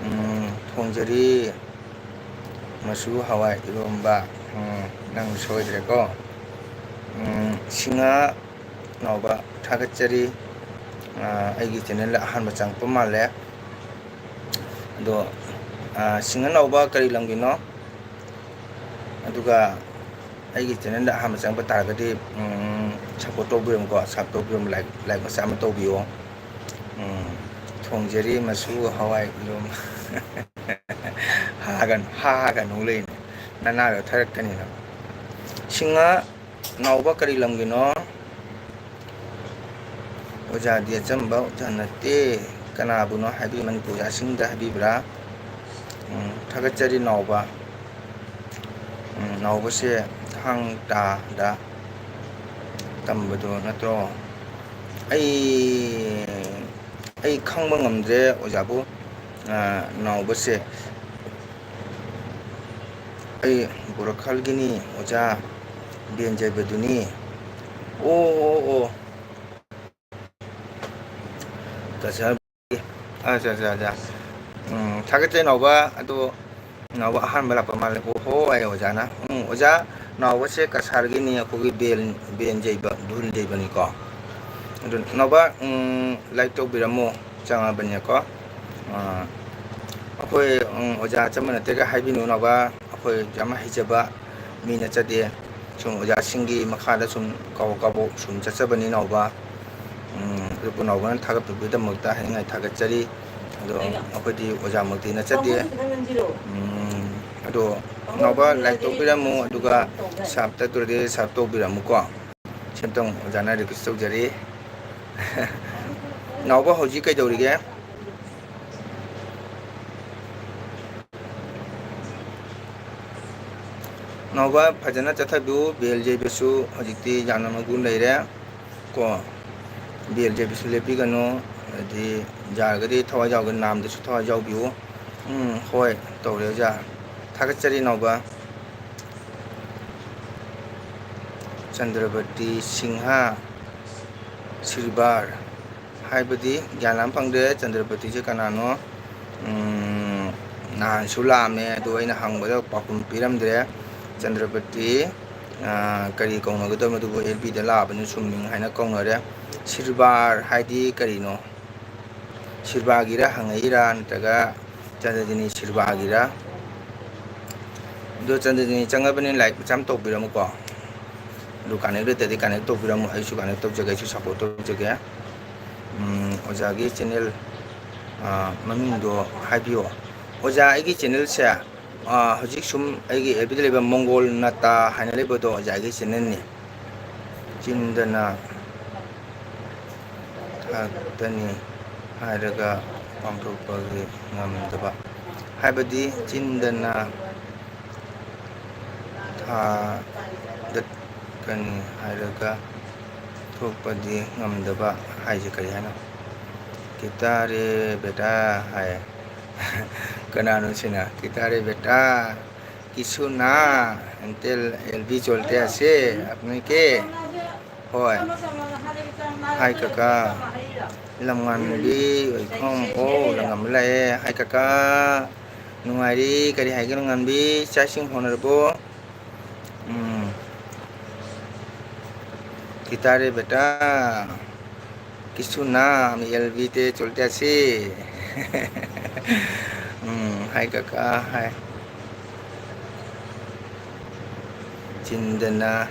ꯎꯝ, ꯊꯣꯡꯖꯔꯤ ꯃꯆꯨ ꯍꯋꯥꯏ ꯏꯔꯣꯝꯕ꯫ ꯎꯝ, ꯅꯪ ꯁꯣꯏꯗ꯭ꯔꯦꯀꯣ꯫ ꯎꯝ, ꯁꯤꯡꯍ ꯅꯥꯎꯕ ꯊꯥꯒꯠꯆꯔꯤ꯫ ꯑ, ꯑꯩꯒꯤ ꯆꯦꯅꯦꯜꯗ ꯑꯍꯥꯟꯕ ꯆꯪꯉꯛꯄ ꯃꯥꯜꯂꯦ꯫ ꯑꯗꯣ, ꯑ, ꯁꯤꯡꯍ ꯅꯥꯎꯕ ꯀꯔꯤ ꯂꯝꯒꯤꯅꯣ? ꯑꯗꯨꯒ ꯑꯩꯒꯤ ꯆꯦꯅꯦꯜꯗ ꯑꯍꯥꯟꯕ ꯆꯪꯉꯛꯄ ꯇꯥꯔꯒꯗꯤ, ꯎꯝ, ꯁꯞꯄꯣꯔꯠ ꯇꯧꯕꯤꯔꯝꯃꯨꯀꯣ, ꯁꯞ ꯇꯧꯕꯤꯔꯝꯃꯨ, ꯂꯥꯏꯛ, ꯂꯥꯏꯛ ꯃꯆꯥ ꯑꯃ ꯇꯧꯕꯤꯌꯣ꯫ ꯎꯝ, ꯊꯣꯡꯖꯔꯤ ꯃꯆꯨ ꯍꯋꯥꯏ ꯏꯔꯣꯝ-, ꯍꯥꯒꯅꯨ, ꯍꯥꯒꯅꯨ ꯂꯩꯅꯦ, ꯅꯅꯥꯗꯣ ꯊꯔꯛꯀꯅꯤ ꯅꯪ꯫ ꯁꯤꯡꯍ ꯅꯥꯎꯕ ꯀꯔꯤ ꯂꯝꯒꯤꯅꯣ? ꯑꯣꯖꯥꯗꯤ ꯑꯆꯝꯕ ꯑꯣꯖꯥ ꯅꯠꯇꯦ꯫ ꯀꯅꯥꯕꯨꯅꯣ ꯍꯥꯏꯕꯤ? ꯃꯅꯤꯄꯨꯔ ꯑꯣꯖꯥꯁꯤꯡꯗ ꯍꯥꯏꯕꯤꯕ꯭ꯔꯥ? ꯎꯝ, ꯊꯥꯒꯠꯆꯔꯤ ꯅꯥꯎꯕ꯫ ꯎꯝ, ꯅꯥꯎꯕꯁꯦ ꯊꯥꯡ ꯇꯥꯗ ꯇꯝꯕꯗꯣ ꯅꯠꯇ꯭ꯔꯣ? ꯑꯩ, ꯑꯩ ꯈꯪꯕ ꯉꯝꯗ꯭ꯔꯦ ꯑꯣꯖꯥꯕꯨ꯫ ꯑ, ꯅꯥꯎꯕꯁꯦ ꯑꯩ ꯕꯣꯔꯈꯜꯒꯤꯅꯤ ꯑꯣꯖꯥ, ꯕꯦꯟ ꯌꯩꯕꯗꯨꯅꯤ꯫ ꯑꯣ, ꯑꯣ, ꯑꯣ꯫ ꯀꯆꯥ-, ꯑꯠꯆꯥ, ꯑꯠꯆꯥ, ꯑꯠꯆꯥ꯫ ꯎꯝ, ꯊꯥꯒꯠꯆꯩ ꯅꯥꯎꯕ꯫ ꯑꯗꯣ ꯅꯥꯎꯕ ꯑꯍꯥꯟꯕ ꯂꯥꯛꯄ ꯃꯥꯜꯂꯦ꯫ ꯑꯣꯍꯣ, ꯑꯩ ꯑꯣꯖꯥꯅ꯫ ꯎꯝ, ꯑꯣꯖꯥ ꯅꯥꯎꯕꯁꯦ ꯀꯁꯥꯔꯒꯤꯅꯤ, ꯑꯩꯈꯣꯏꯒꯤ ꯕꯦꯟ, ꯕꯦꯟ ꯌꯩꯕ, ꯙꯨꯟ ꯌꯩꯕꯅꯤꯀꯣ꯫ ꯑꯗꯨ ꯅꯥꯎꯕ, ꯎꯝ, ꯂꯥꯏꯛ ꯇꯧꯕꯤꯔꯝꯃꯣ, ꯆꯪꯉꯕꯅꯤꯀꯣ꯫ ꯑꯥ, ꯑꯩꯈꯣꯏ, ꯎꯝ, ꯑꯣꯖꯥ ꯑꯆꯝꯕ ꯅꯠꯇꯦꯒ ꯍꯥꯏꯕꯤꯅꯨ ꯅꯥꯎꯕ, ꯑꯩꯈꯣꯏ ꯌꯥꯝ ꯍꯩꯖꯕ ꯃꯤ ꯅꯠꯆꯗꯦ꯫ ꯁꯨꯝ ꯑꯣꯖꯥꯁꯤꯡꯒꯤ ꯃꯈꯥꯗ ꯁꯨꯝ ꯀꯥꯕꯣꯛ ꯀꯥꯕꯣꯛ ꯁꯨꯝ ꯆꯠꯆꯕꯅꯤ ꯅꯥꯎꯕ꯫ ꯎꯝ, ꯑꯗꯨꯕꯨ ꯅꯥꯎꯕꯅ ꯊꯥꯒꯠꯄꯤꯕꯒꯤꯗꯃꯛꯇ ꯍꯥꯏꯅꯤꯡꯉꯥꯏ ꯊꯥꯒꯠꯆꯔꯤ꯫ ꯑꯗꯣ ꯑꯩꯈꯣꯏꯗꯤ ꯑꯣꯖꯥꯃꯛꯇꯤ ꯅꯠꯆꯗꯦ꯫ ꯎꯝ, ꯑꯗꯣ ꯅꯥꯎꯕ ꯂꯥꯏꯛ ꯇꯧꯕꯤꯔꯝꯃꯨ, ꯑꯗꯨꯒ ꯁꯕ ꯇꯧꯗ꯭ꯔꯗꯤ ꯁꯕ ꯇꯧꯕꯤꯔꯝꯃꯨꯀꯣ꯫ ꯁꯤ ꯑꯝꯇꯪ ꯑꯣꯖꯥꯅ ꯔꯤꯀ꯭ꯋꯦꯁ ꯇꯧꯖꯔꯤ꯫ ꯅꯥꯎꯕ ꯍꯧꯖꯤꯛ ꯀꯩꯗꯧꯔꯤꯒꯦ? ꯅꯥꯎꯕ ꯐꯖꯅ ꯆꯠꯊꯕꯤꯌꯨ꯫ ꯕꯦꯜ ꯌꯩꯕꯁꯨ ꯍꯧꯖꯤꯛꯇꯤ ꯌꯥꯝꯅ ꯃꯒꯨꯟ ꯂꯩꯔꯦ ꯀꯣ꯫ ꯕꯦꯜ ꯌꯩꯕꯁꯨ ꯂꯦꯞꯄꯤꯒꯅꯨ꯫ ꯍꯥꯏꯗꯤ ꯌꯥꯔꯒꯗꯤ ꯊꯋꯥꯏ ꯌꯥꯎꯒꯦ, ꯅꯥꯝꯗꯁꯨ ꯊꯋꯥꯏ ꯌꯥꯎꯕꯤꯌꯨ꯫ ꯎꯝ, ꯍꯣꯏ, ꯇꯧꯔꯦ ꯑꯣꯖꯥ꯫ ꯊꯥꯒꯠꯆꯔꯤ ꯅꯥꯎꯕ꯫ ꯆꯟꯗ꯭ꯔꯕꯇꯤ ꯁꯤꯡꯍ ꯁꯤꯔꯕꯥꯔ ꯍꯥꯏꯕꯗꯤ ꯒ꯭ꯌꯥꯟ ꯑꯃ ꯐꯪꯗ꯭ꯔꯦ꯫ ꯆꯟꯗ꯭ꯔꯄꯇꯤꯁꯦ ꯀꯅꯥꯅꯣ? ꯎꯝ, ꯅꯍꯥꯟꯁꯨ ꯂꯥꯛꯑꯝꯃꯦ, ꯑꯗꯨ ꯑꯩꯅ ꯍꯪꯕꯗ ꯄꯥꯎꯈꯨꯝ ꯄꯤꯔꯝꯗ꯭ꯔꯦ꯫ ꯆꯟꯗ꯭ꯔꯄꯇꯤ, ꯑ, ꯀꯔꯤ ꯀꯧꯅꯒꯗꯕꯅꯣ? ꯑꯗꯨꯕꯨ ꯑꯦꯜ ꯕꯤꯗ ꯂꯥꯛꯑꯕꯅꯤꯅ ꯁꯨꯝ ꯃꯤꯡ ꯍꯥꯏꯅ ꯀꯧꯅꯔꯦ꯫ ꯁꯤꯔꯕꯥꯔ ꯍꯥꯏꯗꯤ ꯀꯔꯤꯅꯣ? ꯁꯤꯔꯕꯥꯔꯒꯤꯔ ꯍꯪꯉꯛꯏꯔꯥ ꯅꯠꯇ꯭ꯔꯒ ꯆꯟꯗ꯭ꯔꯖꯤꯅꯤ ꯁꯤꯔꯕꯥꯔꯒꯤꯔ? ꯑꯗꯣ ꯆꯟꯗ꯭ꯔꯖꯤꯅꯤ ꯆꯪꯉꯕꯅꯤꯅ like ꯃꯆꯥ ꯑꯃ ꯇꯧꯕꯤꯔꯝꯃꯨꯀꯣ꯫ ꯑꯗꯨ connect ꯂꯩꯇ꯭ꯔꯗꯤ connect ꯇꯧꯕꯤꯔꯝꯃꯨ, ꯑꯩꯁꯨ connect ꯇꯧꯖꯒꯦ, ꯑꯩꯁꯨ support ꯇꯧꯖꯒꯦ꯫ ꯎꯝ, ꯑꯣꯖꯥꯒꯤ channel, ꯑ, ꯃꯃꯤꯡꯗꯣ ꯍꯥꯏꯕꯤꯌꯣ꯫ ꯑꯣꯖꯥ, ꯑꯩꯒꯤ channelꯁꯦ, ꯑ, ꯍꯧꯖꯤꯛ ꯁꯨꯝ ꯑꯩꯒꯤ ꯑꯦꯐ ꯕꯤꯗ ꯂꯩꯕ ꯃꯣꯡꯒꯣꯜ ꯅꯥꯇꯥ ꯍꯥꯏꯅ ꯂꯩꯕꯗꯣ ꯑꯣꯖꯥꯒꯤ channelꯅꯤ꯫ ꯆꯤꯟꯗꯅ ꯊꯥꯛꯇꯅꯤ ꯍꯥꯏꯔꯒ ꯄꯥꯡꯊꯣꯛꯄꯒꯤ ꯉꯝꯗꯕ, ꯍꯥꯏꯕꯗꯤ ꯆꯤꯟꯗꯅ ꯊꯥꯗꯠꯀꯅꯤ ꯍꯥꯏꯔꯒ ꯊꯣꯛꯄꯗꯤ ꯉꯝꯗꯕ ꯍꯥꯏꯁꯦ ꯀꯔꯤ ꯍꯥꯏꯅꯣ? ꯀꯤꯇꯥꯔꯦ ꯕꯦꯇꯥ ꯍꯥꯏ꯫ ꯀꯅꯥꯅꯣ ꯁꯤꯅ? ꯀꯤꯇꯥꯔꯦ ꯕꯦꯇꯥ, ꯀꯤꯁꯨꯅꯥ, ꯑꯦꯟꯇꯦꯜ ꯑꯦꯜ ꯕꯤ ꯆꯣꯜꯇꯦ ꯑꯁꯦ ꯑꯞꯅꯤ ꯀꯦ? ꯍꯣꯏ꯫ ꯍꯥꯏ ꯀꯀꯥ꯫ ꯂꯝꯉꯥꯟꯕꯤ ꯑꯣꯏꯈꯣꯝ, ꯑꯣ, ꯂꯝꯉꯥꯟꯕ ꯂꯥꯛꯑꯦ꯫ ꯍꯥꯏ ꯀꯀꯥ꯫ ꯅꯨꯡꯉꯥꯏꯔꯤ꯫ ꯀꯔꯤ ꯍꯥꯏꯒꯦ ꯂꯝꯉꯥꯟꯕꯤ? ꯆꯥꯛ ꯏꯁꯤꯡ ꯍꯣꯠꯅꯔꯕꯣ? ꯎꯝ꯫ ꯀꯤꯇꯥꯔꯦ ꯕꯦꯇꯥ, ꯀꯤꯁꯨꯅꯥ, ꯑꯦꯜ ꯕꯤ ꯇꯦ ꯆꯣꯜꯇꯦ ꯑꯁꯤ꯫ ꯎꯝ, ꯍꯥꯏ ꯀꯀꯥ, ꯍꯥꯏ꯫ ꯆꯤꯟꯗꯅ,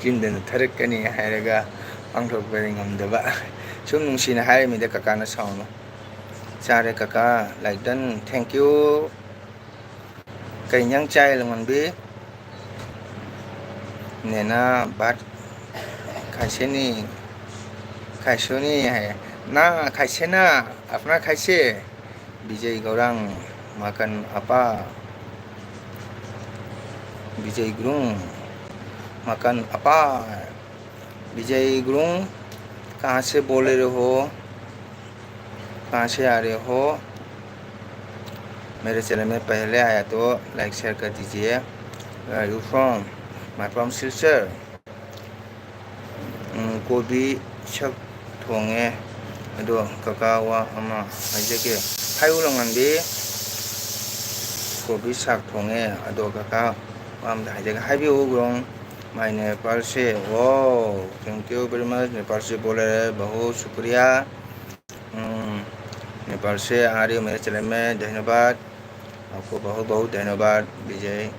ꯆꯤꯟꯗꯅ ꯊꯥꯔꯛꯀꯅꯤ ꯍꯥꯏꯔꯒ ꯄꯥꯡꯊꯣꯛꯄꯗꯤ ꯉꯝꯗꯕ꯫ ꯁꯨꯝ ꯅꯨꯡꯁꯤꯅ ꯍꯥꯏꯔꯤꯃꯤꯗ, ꯀꯀꯥꯅ ꯁꯥꯎꯅꯨ꯫ ꯆꯥꯔꯦ ꯀꯀꯥ, like done, thank you꯫ ꯀꯩ ꯏꯟꯖꯥꯡ ꯆꯥꯏ ꯂꯝꯉꯥꯟꯕꯤ? ꯅꯦꯅꯥ ꯚꯥꯠ ꯈꯥꯏꯁꯦꯅꯤ, ꯈꯥꯏꯁꯣꯅꯤ ꯍꯥꯏ꯫ ꯅꯥ ꯈꯥꯏꯁꯦꯅꯥ, ꯑꯞꯅꯥ ꯈꯥꯏꯁꯦ꯫ ꯕꯤꯖꯩ ꯒꯧꯔꯥꯡ, ꯃꯀꯟ ꯑꯄꯥ, विजय गुरुङ, मकान अपार। विजय गुरुङ, कहाँ से बोल रहे हो, कहाँ से आ रहे हो? मेरे चैनल में पहले आया तो लाइक शेयर कर दीजिए। Where are you from? My from Silchar. ꯎꯝ, ꯀꯣꯕꯤ ꯁꯛ ꯊꯣꯡꯉꯦ꯫ ꯑꯗꯣ ꯀꯀꯥ ꯋꯥ ꯑꯃ ꯍꯥꯏꯖꯒꯦ꯫ ꯍꯥꯏꯌꯨ ꯂꯪꯉꯟꯕꯤ꯫ ꯀꯣꯕꯤ ꯁꯥꯛ ꯊꯣꯡꯉꯦ꯫ ꯑꯗꯣ ꯀꯀꯥ ꯋꯥ ꯑꯝꯇ ꯍꯥꯏꯖꯒꯦ꯫ ꯍꯥꯏꯕꯤꯌꯨ ꯒ꯭ꯔꯣꯡ꯫ My नेपाल से। Wow, thank you very much, Nepal से बोल रहे हैं, बहुत शुक्रिया। हम्म, नेपाल से आ रही हो मेरे चैनल में, धन्यवाद। आपको बहुत बहुत धन्यवाद विजय।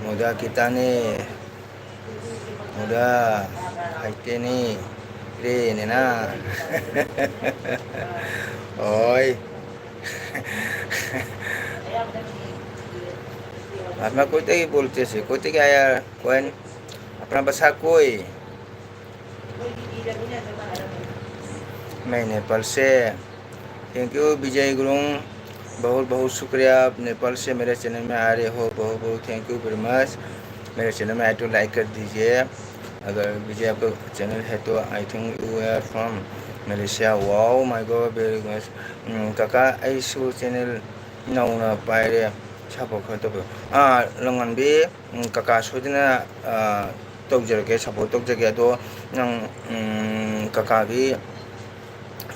मुदा किताने, मुदा खाइते नहीं रे नैना। ओए। अपना कोई तो ही बोलते से, कोई तो क्या यार, कोई अपना बसा कोई। मैं नेपाल से। Thank you विजय गुरुङ, बहुत बहुत शुक्रिया, आप नेपाल से मेरे चैनल में आ रहे हो, बहुत बहुत thank you very much। मेरे चैनल में आए तो लाइक कर दीजिए। अगर विजय आपका चैनल है तो I think you are from Malaysia। Wow, my God, very much। ꯎꯝ, ꯀꯀꯥ, ꯑꯩꯁꯨ ꯆꯦꯅꯦꯜ ꯅꯧꯅ ꯄꯥꯏꯔꯦ, ꯁꯞꯄꯣꯔꯠ ꯈꯔ ꯇꯧꯕꯤꯌꯨ꯫ ꯑꯥ, ꯂꯪꯉꯟꯕꯤ, ꯎꯝ, ꯀꯀꯥ ꯁꯣꯏꯗꯅ, ꯑꯥ, ꯇꯧꯖꯔꯒꯦ, ꯁꯞꯄꯣꯔꯠ ꯇꯧꯖꯒꯦ꯫ ꯑꯗꯣ ꯅꯪ, ꯎꯝ, ꯀꯀꯥꯒꯤ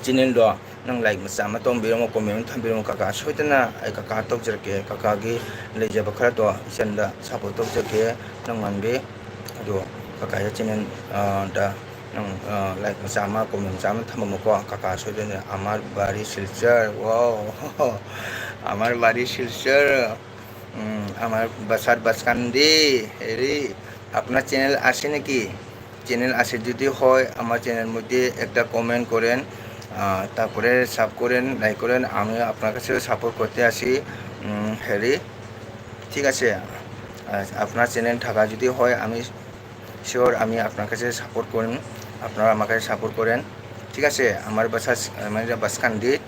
ꯆꯦꯅꯦꯜꯗꯣ ꯅꯪ ꯂꯥꯏꯛ ꯃꯆꯥ ꯑꯃ ꯇꯧꯕꯤꯔꯝꯃꯣ, ꯀꯣꯃꯦꯟ ꯑꯃ ꯊꯝꯕꯤꯔꯝꯃꯣ꯫ ꯀꯀꯥ ꯁꯣꯏꯗꯅ ꯑꯩ ꯀꯀꯥ ꯇꯧꯖꯔꯛꯀꯦ, ꯀꯀꯥꯒꯤ ꯂꯩꯖꯕ ꯈꯔꯗꯣ ꯏꯆꯟꯗ ꯁꯞꯄꯣꯔꯠ ꯇꯧꯖꯒꯦ꯫ ꯂꯪꯉꯟꯕꯤ, ꯑꯗꯣ ꯀꯀꯥꯒꯤ ꯆꯦꯅꯦꯜ, ꯑꯥ, ꯗ ꯅꯪ, ꯑꯥ, ꯂꯥꯏꯛ ꯃꯆꯥ ꯑꯃ, ꯀꯣꯃꯦꯟ ꯃꯆꯥ ꯑꯃ ꯊꯝꯃꯝꯃꯨꯀꯣ꯫ ꯀꯀꯥ ꯁꯣꯏꯗꯅ ꯑꯃꯔ ꯕꯥꯔꯤ ꯁꯤꯜꯆꯔ, ꯋꯥꯎ, ꯑꯃꯔ ꯕꯥꯔꯤ ꯁꯤꯜꯆꯔ, ꯎꯝ, ꯑꯃꯔ ꯕꯁꯥꯠ ꯕꯁꯀꯥꯟꯗꯤ, হেৰি, আপোনাৰ চেনেল আছে নেকি? চেনেল আছে যদি হয়, আমাৰ চেনেল মধ্যে একটা কমেন্ট করেন, আহ, তারপরে সাব করেন, লাইক করেন, আমি আপনার কাছে সাপোর্ট করতে আসি। উম, হেৰি, ঠিক আছে, আহ, আপোনাৰ চেনেল থাকা যদি হয়, আমি শিওর আমি আপনার কাছে সাপোর্ট করুন, আপনারা আমার কাছে সাপোর্ট করেন। ঠিক আছে, আমার বাসা, মানে, বাসকান্দি।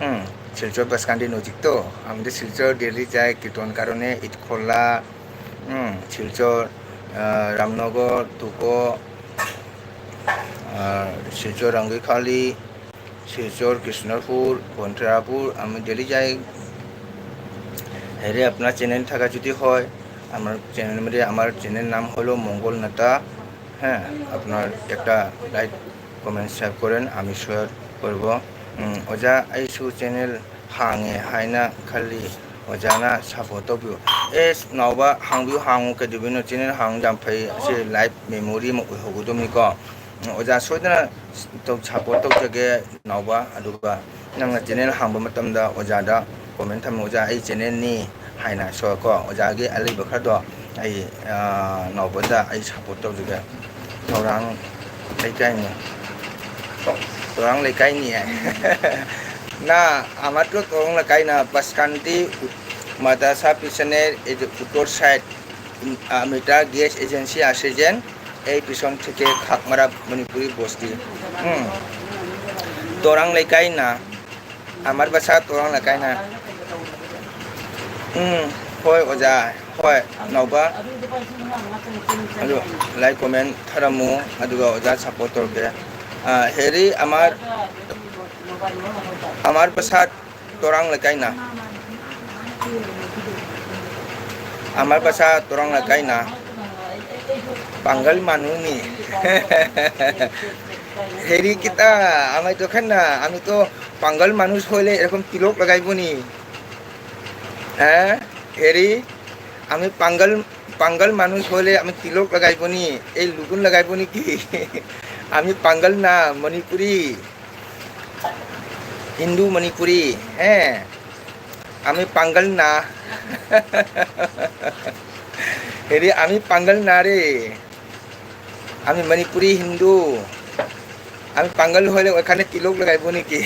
হুম। শিলচর বাসকান্দি নজিক তো। আমি তো শিলচর ডেলি যাই কীর্তন কারণে, ইটখোলা, হুম, শিলচর, আহ, রামনগর, তুকো, আর শিলচর রঙ্গিখালি, শিলচর, কৃষ্ণপুর, বনটেরাপুর আমি ডেলি যাই। হেরে আপনার চ্যানেল থাকা যদি হয়, আমার চ্যানেল মধ্যে, আমার চ্যানেল নাম হলো মঙ্গল নেতা। হ্যাঁ, আপনার একটা লাইক, কমেন্ট, শেয়ার করেন, আমি শেয়ার করব। ꯎꯝ, ꯑꯣꯖꯥ, ꯑꯩꯁꯨ ꯆꯦꯅꯦꯜ ꯍꯥꯡꯉꯦ ꯍꯥꯏꯅ ꯈꯜꯂꯤ꯫ ꯑꯣꯖꯥꯅ ꯁꯞꯄꯣꯔꯠ ꯇꯧꯕꯤꯌꯨ꯫ ꯑꯦꯁ, ꯅꯥꯎꯕ, ꯍꯥꯡꯕꯤꯌꯨ, ꯍꯥꯡꯉꯨ, ꯀꯩꯗꯧꯕꯩꯅꯣ? ꯆꯦꯅꯦꯜ ꯍꯥꯡꯕ ꯌꯥꯝ ꯐꯩ꯫ ꯑꯁꯤ ꯂꯥꯏꯐ ꯃꯦꯃꯣꯔꯤ ꯑꯃ ꯑꯣꯏꯍꯧꯒꯗꯕꯅꯤꯀꯣ꯫ ꯎꯝ, ꯑꯣꯖꯥ, ꯁꯣꯏꯗꯅ ꯇꯧ-, ꯁꯞꯄꯣꯔꯠ ꯇꯧꯖꯒꯦ, ꯅꯥꯎꯕ꯫ ꯑꯗꯨꯒ ꯅꯪꯅ ꯆꯦꯅꯦꯜ ꯍꯥꯡꯕ ꯃꯇꯝꯗ ꯑꯣꯖꯥꯗ ꯀꯣꯃꯦꯟ ꯊꯝꯃꯨ, "ꯑꯣꯖꯥ, ꯑꯩ ꯆꯦꯅꯦꯜꯅꯤ" ꯍꯥꯏꯅ꯫ ꯁꯣ ꯀꯣ, ꯑꯣꯖꯥꯒꯤ ꯑꯂꯩꯕ ꯈꯔꯗꯣ ꯑꯩ, ꯑ, ꯅꯥꯎꯕꯗ ꯑꯩ ꯁꯞꯄꯣꯔꯠ ꯇꯧꯖꯒꯦ꯫ ꯊꯧꯔꯥꯡ ꯂꯩꯀꯥꯏꯅꯤ꯫ ꯊꯧꯔꯥꯡ ꯂꯩꯀꯥꯏꯅꯤ ꯍꯥꯏ꯫ না, আমারতো তরং এলাকায় না, বাসকান্দি উত-, মাদ্রাসা পিছনের এই যে উত্তর সাইড, উম, আ, মিটার গ্যাস এজেন্সি আসে যেন, এই পিছন থেকে খাকমারা মণিপুরি বস্তি। হুম। তরাং লেকাই না। আমার বাসা তরাং লেকাই না। ꯎꯝ, ꯍꯣꯏ ꯑꯣꯖꯥ, ꯍꯣꯏ ꯅꯥꯎꯕ꯫ ꯑꯗꯨ ꯂꯥꯏꯛ ꯀꯣꯃꯦꯟ ꯊꯥꯔꯝꯃꯨ, ꯑꯗꯨꯒ ꯑꯣꯖꯥ ꯁꯞꯄꯣꯔꯠ ꯇꯧꯔꯛꯀꯦ꯫ ꯑ, ꯍꯦꯔꯤ ꯑꯃꯥꯔ, ꯑꯃꯥꯔ ꯄ꯭ꯔꯁꯥꯗ ꯇꯣꯔꯥꯡ ꯂꯩꯀꯥꯏꯅ꯫ আমাৰ ভাষা তোৰাং লাগাই না। পাঙ্গল মানুহ নি। হেৰি কিতা, আমি তো খান না, আমি তো পাঙ্গল মানুষ হইলে এরকম তিলক লাগাইব নি? হ্যাঁ, হেৰি, আমি পাঙ্গল, পাঙ্গল মানুষ হইলে আমি তিলক লাগাইব নি? এই লুগুন লাগাইব নেকি? আমি পাঙ্গল না, মণিপুরী। হিন্দু মণিপুরী, হ্যাঁ। আমি পাঙ্গল না। হেৰি, আমি পাঙ্গল না ৰে। আমি মণিপুরী হিন্দু। আমি পাঙ্গল হইলে ওখানে তিলক লাগাইব নেকি?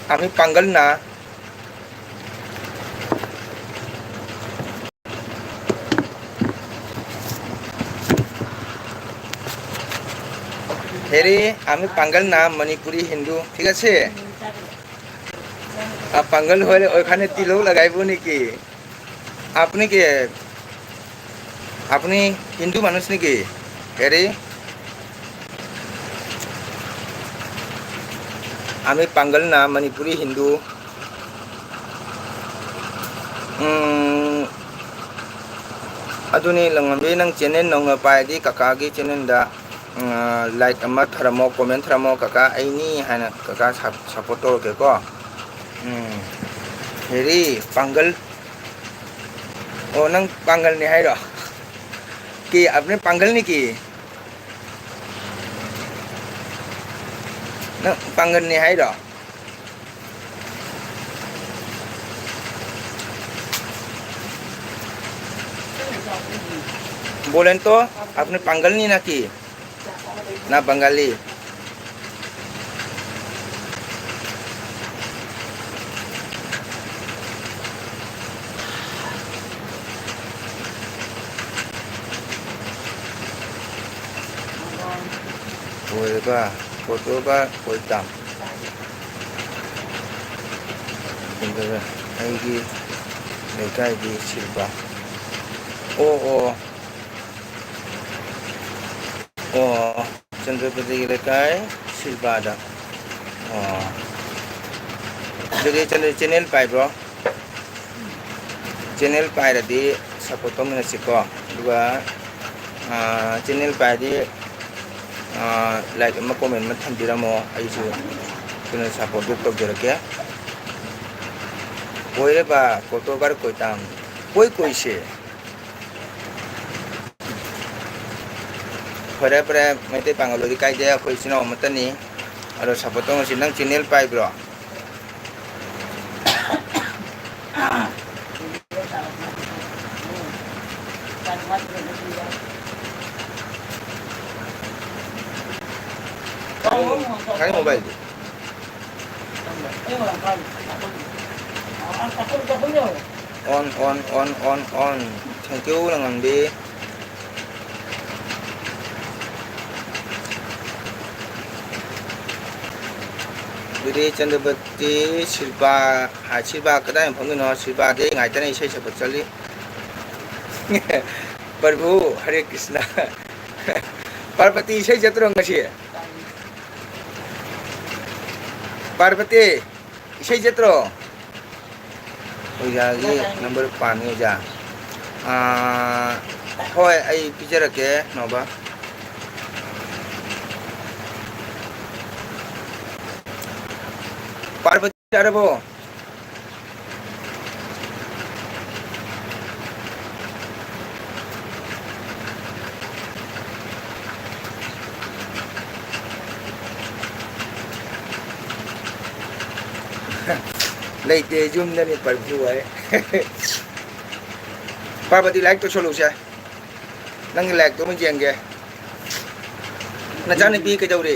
আমি পাঙ্গল না। হেৰি, আমি পাংগাল না মণিপুৰী হিন্দু, ঠিক আছে? আ, পাংগাল হ'লে ওখানে তিলক লগাইব নেকি? আপুনি কি, আপুনি হিন্দু মানুষ নেকি? হেৰি, আমি পাংগাল না মণিপুৰী হিন্দু। ꯎꯝ, ꯑꯗꯨꯅꯤ, ꯂꯪꯉꯝꯕꯤ, ꯅꯪ channel ꯅꯧꯅ ꯄꯥꯏꯔꯗꯤ ꯀꯀꯥꯒꯤ channelꯗ, ꯎꯝ, like ꯑꯃ ꯊꯥꯔꯝꯃꯣ, comment ꯊꯥꯔꯝꯃꯣ, ꯀꯀꯥ ꯑꯩꯅꯤ ꯍꯥꯏꯅ ꯀꯀꯥ ꯁꯞ-, support ꯇꯧꯔꯛꯀꯦꯀꯣ꯫ ꯎꯝ, ꯍꯦꯔꯤ, ꯄꯥꯡꯒꯜ꯫ ꯑꯣ, ꯅꯪ ꯄꯥꯡꯒꯜꯅꯤ ꯍꯥꯏꯔꯣ? ꯀꯤ, ꯑꯞꯅꯦ ꯄꯥꯡꯒꯜꯅꯤ ꯀꯤ? ꯅꯪ ꯄꯥꯡꯒꯜꯅꯤ ꯍꯥꯏꯔꯣ? बोलें तो, आपने पंगल नहीं ना की? ना बंगाली। ꯀꯣꯏꯕ, ꯀꯣꯏꯕ, ꯀꯣꯏꯇꯥꯝ꯫ ꯑꯗꯨꯒ ꯑꯩꯒꯤ ꯂꯩꯀꯥꯏꯒꯤ ꯁꯤꯜꯄꯥ꯫ ꯑꯣ, ꯑꯣ꯫ ꯑꯣ, ꯆꯟꯗ꯭ꯔꯄꯇꯤꯒꯤ ꯂꯩꯀꯥꯏ ꯁꯤꯜꯄꯥꯗ꯫ ꯑꯣ꯫ ꯑꯗꯨꯗꯤ ꯆꯟꯗ꯭ꯔ channel ꯄꯥꯏꯕ꯭ꯔꯣ? Channel ꯄꯥꯏꯔꯗꯤ support ꯇꯧꯃꯤꯟꯅꯁꯤꯀꯣ꯫ ꯑꯗꯨꯒ, ꯑꯥ, channel ꯄꯥꯏꯔꯗꯤ, ꯑꯥ, like ꯑꯃ comment ꯑꯃ ꯊꯝꯕꯤꯔꯝꯃꯣ꯫ ꯑꯩꯁꯨ ꯀꯩꯅꯣ support ꯇꯧꯖꯔꯛꯀꯦ꯫ ꯀꯣꯏꯔꯕ ꯀꯣꯇꯣꯒꯔ ꯀꯣꯏꯇꯥꯝ꯫ ꯀꯣꯏ ꯀꯣꯏꯁꯦ꯫ ꯐꯔꯦ, ꯐꯔꯦ, ꯃꯩꯇꯩ ꯄꯥꯡꯒꯜ ꯑꯣꯏꯗꯤ ꯀꯥꯏꯗꯦ, ꯑꯩꯈꯣꯏ ꯏꯆꯤꯟ ꯏꯅꯥꯎ ꯑꯃꯠꯇꯅꯤ꯫ ꯑꯗꯣ support ꯇꯧꯅꯁꯤ꯫ ꯅꯪ channel ꯄꯥꯏꯕ꯭ꯔꯣ? ꯀꯥꯏ mobileꯗꯤ? On, on, on, on, on. Thank you, ꯂꯪꯉꯝꯕꯤ꯫ ꯑꯗꯨꯗꯤ ꯆꯟꯗ꯭ꯔꯄꯇꯤ, ꯁꯤꯜꯄꯥ, ꯍꯥ, ꯁꯤꯜꯄꯥ ꯀꯗꯥꯏ ꯃꯐꯝꯒꯤꯅꯣ? ꯁꯤꯜꯄꯥꯗꯤ ꯉꯥꯏꯇꯅ ꯏꯁꯩ ꯁꯛꯄ ꯆꯠꯂꯤ꯫ ꯄ꯭ꯔꯚꯨ, ꯍꯔꯦ ꯀ꯭ꯔꯤꯁꯅ꯫ ꯄꯥꯔꯕꯇꯤ ꯏꯁꯩ ꯆꯠꯇ꯭ꯔꯣ ꯉꯁꯤ? ꯄꯥꯔꯕꯇꯤ, ꯏꯁꯩ ꯆꯠꯇ꯭ꯔꯣ? ꯑꯣꯖꯥꯒꯤ ꯅꯝꯕꯔ ꯄꯥꯝꯃꯤ ꯑꯣꯖꯥ꯫ ꯑꯥ, ꯍꯣꯏ, ꯑꯩ ꯄꯤꯖꯔꯛꯀꯦ, ꯅꯥꯎꯕ꯫ ꯄꯥꯔꯕꯇꯤ ꯆꯥꯔꯕꯣ? ꯂꯩꯇꯦ, ꯌꯨꯝꯗꯅꯤ ꯄ꯭ꯔꯚꯨ ꯍꯥꯏ꯫ ꯄꯥꯔꯕꯇꯤ, ꯂꯥꯏꯔꯤꯛ ꯇꯧꯁꯜꯂꯨꯁꯦ꯫ ꯅꯪꯒꯤ ꯂꯥꯏꯔꯤꯛꯇꯣ ꯑꯃ ꯌꯦꯡꯒꯦ꯫ ꯅꯆꯥꯅꯨꯄꯤ ꯀꯩꯗꯧꯔꯤ?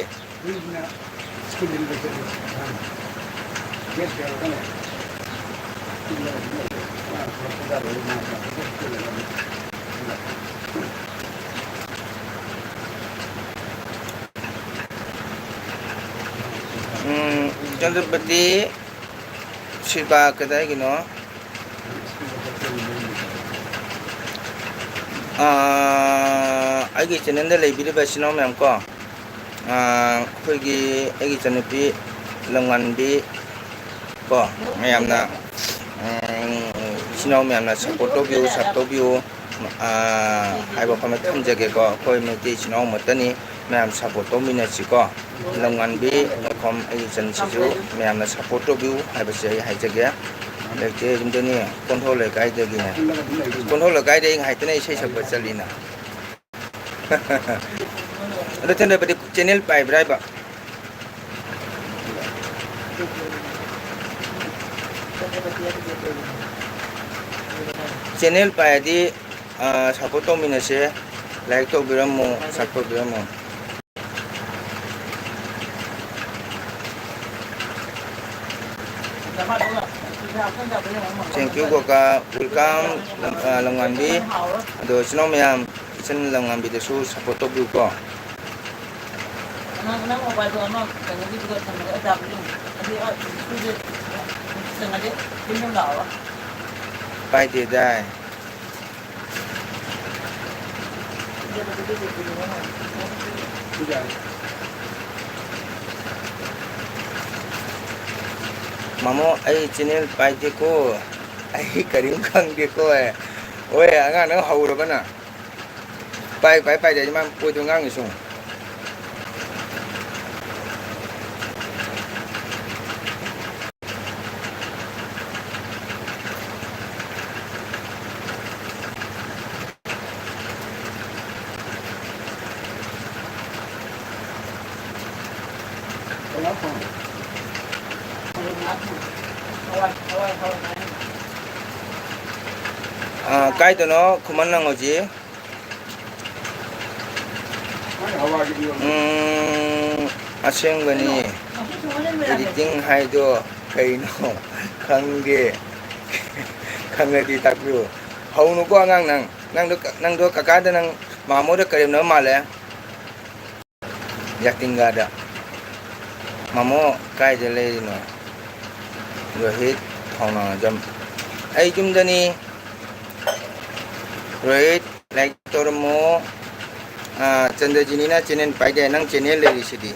ꯎꯝ, ꯆꯟꯗ꯭ꯔꯄꯇꯤ, ꯁꯤꯜꯄꯥ ꯀꯗꯥꯏꯒꯤꯅꯣ? ꯑꯥ, ꯑꯩꯒꯤ ꯆꯦꯅꯦꯜꯗ ꯂꯩꯕꯤꯔꯤꯕ ꯏꯆꯤꯟ ꯏꯅꯥꯎ ꯃꯌꯥꯝ ꯀꯣ, ꯑꯥ, ꯑꯩꯈꯣꯏꯒꯤ, ꯑꯩꯒꯤ ꯏꯆꯟꯅꯨꯄꯤ ꯂꯝꯉꯥꯟꯕꯤ ꯀꯣ, ꯃꯌꯥꯝꯅ, ꯎꯝ, ꯏꯆꯤꯟ ꯏꯅꯥꯎ ꯃꯌꯥꯝꯅ ꯁꯞꯄꯣꯔꯠ ꯇꯧꯕꯤꯌꯨ, ꯁꯞ ꯇꯧꯕꯤꯌꯨ, ꯑꯥ, ꯍꯥꯏꯕ ꯋꯥꯐꯝ ꯑꯃ ꯊꯝꯖꯒꯦꯀꯣ꯫ ꯑꯩꯈꯣꯏ ꯃꯩꯇꯩ ꯏꯆꯤꯟ ꯏꯅꯥꯎ ꯑꯃꯠꯇꯅꯤ, ꯃꯌꯥꯝ ꯁꯞꯄꯣꯔꯠ ꯇꯧꯃꯤꯟꯅꯁꯤꯀꯣ꯫ ꯂꯝꯉꯥꯟꯕꯤ ꯃꯈꯣꯝ ꯑꯩꯒꯤ ꯏꯆꯟꯁꯤꯁꯨ ꯃꯌꯥꯝꯅ ꯁꯞꯄꯣꯔꯠ ꯇꯧꯕꯤꯌꯨ ꯍꯥꯏꯕꯁꯦ ꯑꯩ ꯍꯥꯏꯖꯒꯦ꯫ ꯂꯩꯇꯦ, ꯌꯨꯝꯗꯅꯤ, ꯀꯣꯟꯊꯧ ꯂꯩꯀꯥꯏꯗꯒꯤꯅꯦ꯫ ꯀꯣꯟꯊꯧ ꯂꯩꯀꯥꯏꯗꯒꯤ ꯉꯥꯏꯇꯅ ꯏꯁꯩ ꯁꯛꯄ ꯆꯠꯂꯤꯅ꯫ ꯑꯗꯣ ꯆꯟꯗ꯭ꯔꯄꯇꯤ ꯆꯦꯅꯦꯜ ꯄꯥꯏꯕ꯭ꯔꯥ ꯍꯥꯏꯕ? ꯆꯦꯅꯦꯜ ꯄꯥꯏꯔꯗꯤ, ꯑꯥ, ꯁꯞꯄꯣꯔꯠ ꯇꯧꯃꯤꯟꯅꯁꯦ꯫ ꯂꯥꯏꯛ ꯇꯧꯕꯤꯔꯝꯃꯣ, ꯁꯞ ꯇꯧꯕꯤꯔꯝꯃꯣ꯫ Thank you, ꯀꯀꯥ꯫ Welcome, ꯂꯝ-, ꯑ, ꯂꯝꯉꯥꯟꯕꯤ꯫ ꯑꯗꯣ, ꯏꯆꯤꯟ ꯏꯅꯥꯎ ꯃꯌꯥꯝ, ꯏꯆꯟ ꯂꯝꯉꯥꯟꯕꯤꯗꯁꯨ ꯁꯞꯄꯣꯔꯠ ꯇꯧꯕꯤꯌꯨꯀꯣ꯫ ꯅꯪ, ꯅꯪ ꯃꯣꯕꯥꯏꯜꯗꯣ ꯑꯃ ꯀꯩꯅꯣꯒꯤꯗꯨꯒ ꯊꯝꯃꯒ ꯑꯦꯗꯥꯞꯇꯔꯗꯣ ꯑꯃꯨꯛ꯫ ꯑꯗꯨ, ꯑ, ꯁ꯭ꯀꯨꯜꯁꯦ ꯆꯪꯉꯗꯤ ꯌꯨꯝ ꯌꯨꯝ ꯂꯥꯛꯑꯣ꯫ ꯄꯥꯏꯗꯦꯗꯥꯏ꯫ ꯃꯥꯃꯣ, ꯑꯩ ꯆꯦꯅꯦꯜ ꯄꯥꯏꯗꯦꯀꯣ, ꯑꯩ ꯀꯔꯤꯝ ꯈꯪꯗꯦꯀꯣ꯫ ꯍꯣꯏ, ꯑꯉꯥꯡ ꯅꯪ ꯍꯧꯔꯕ ꯅꯪ? ꯄꯥꯏ, ꯄꯥꯏ, ꯄꯥꯏꯗꯦ ꯍꯥꯏꯗꯤ ꯃꯥ ꯑꯣꯏꯗꯕ ꯉꯥꯡꯉꯤ ꯁꯨꯝ꯫ ꯑꯥ, ꯀꯥꯏꯗꯅꯣ ꯈꯨꯃꯟ ꯂꯪ ꯍꯧꯖꯤꯛ? ꯎꯝ, ꯑꯁꯦꯡꯕꯅꯤ꯫ ꯏꯗꯤꯇꯤꯡ ꯍꯥꯏꯗꯣ ꯀꯩꯅꯣ? ꯈꯪꯗꯦ꯫ ꯈꯪꯉꯗꯤ ꯇꯥꯛꯄꯤꯌꯨ꯫ ꯍꯧꯅꯨꯀꯣ ꯑꯉꯥꯡ ꯅꯪ꯫ ꯅꯪꯗꯣ, ꯅꯪꯗꯣ ꯀꯀꯥꯗ ꯅꯪ ꯃꯥꯃꯣꯗ ꯀꯔꯦꯝꯅꯕ ꯃꯥꯜꯂꯦ꯫ ꯌꯥꯇꯤꯡꯒꯥꯗ꯫ ꯃꯥꯃꯣ ꯀꯥꯏꯗ ꯂꯩꯔꯤꯅꯣ? ꯔꯣꯍꯤꯠ ꯊꯧꯅꯥꯖꯝ꯫ ꯑꯩ ꯌꯨꯝꯗꯅꯤ꯫ ꯔꯣꯍꯤꯠ, ꯂꯥꯏꯛ ꯇꯧꯔꯝꯃꯣ꯫ ꯑꯥ, ꯆꯟꯗ꯭ꯔꯖꯤꯅꯤꯅ ꯆꯦꯅꯦꯜ ꯄꯥꯏꯗꯦ, ꯅꯪ ꯆꯦꯅꯦꯜ ꯂꯩꯔꯤꯁꯤꯗꯤ꯫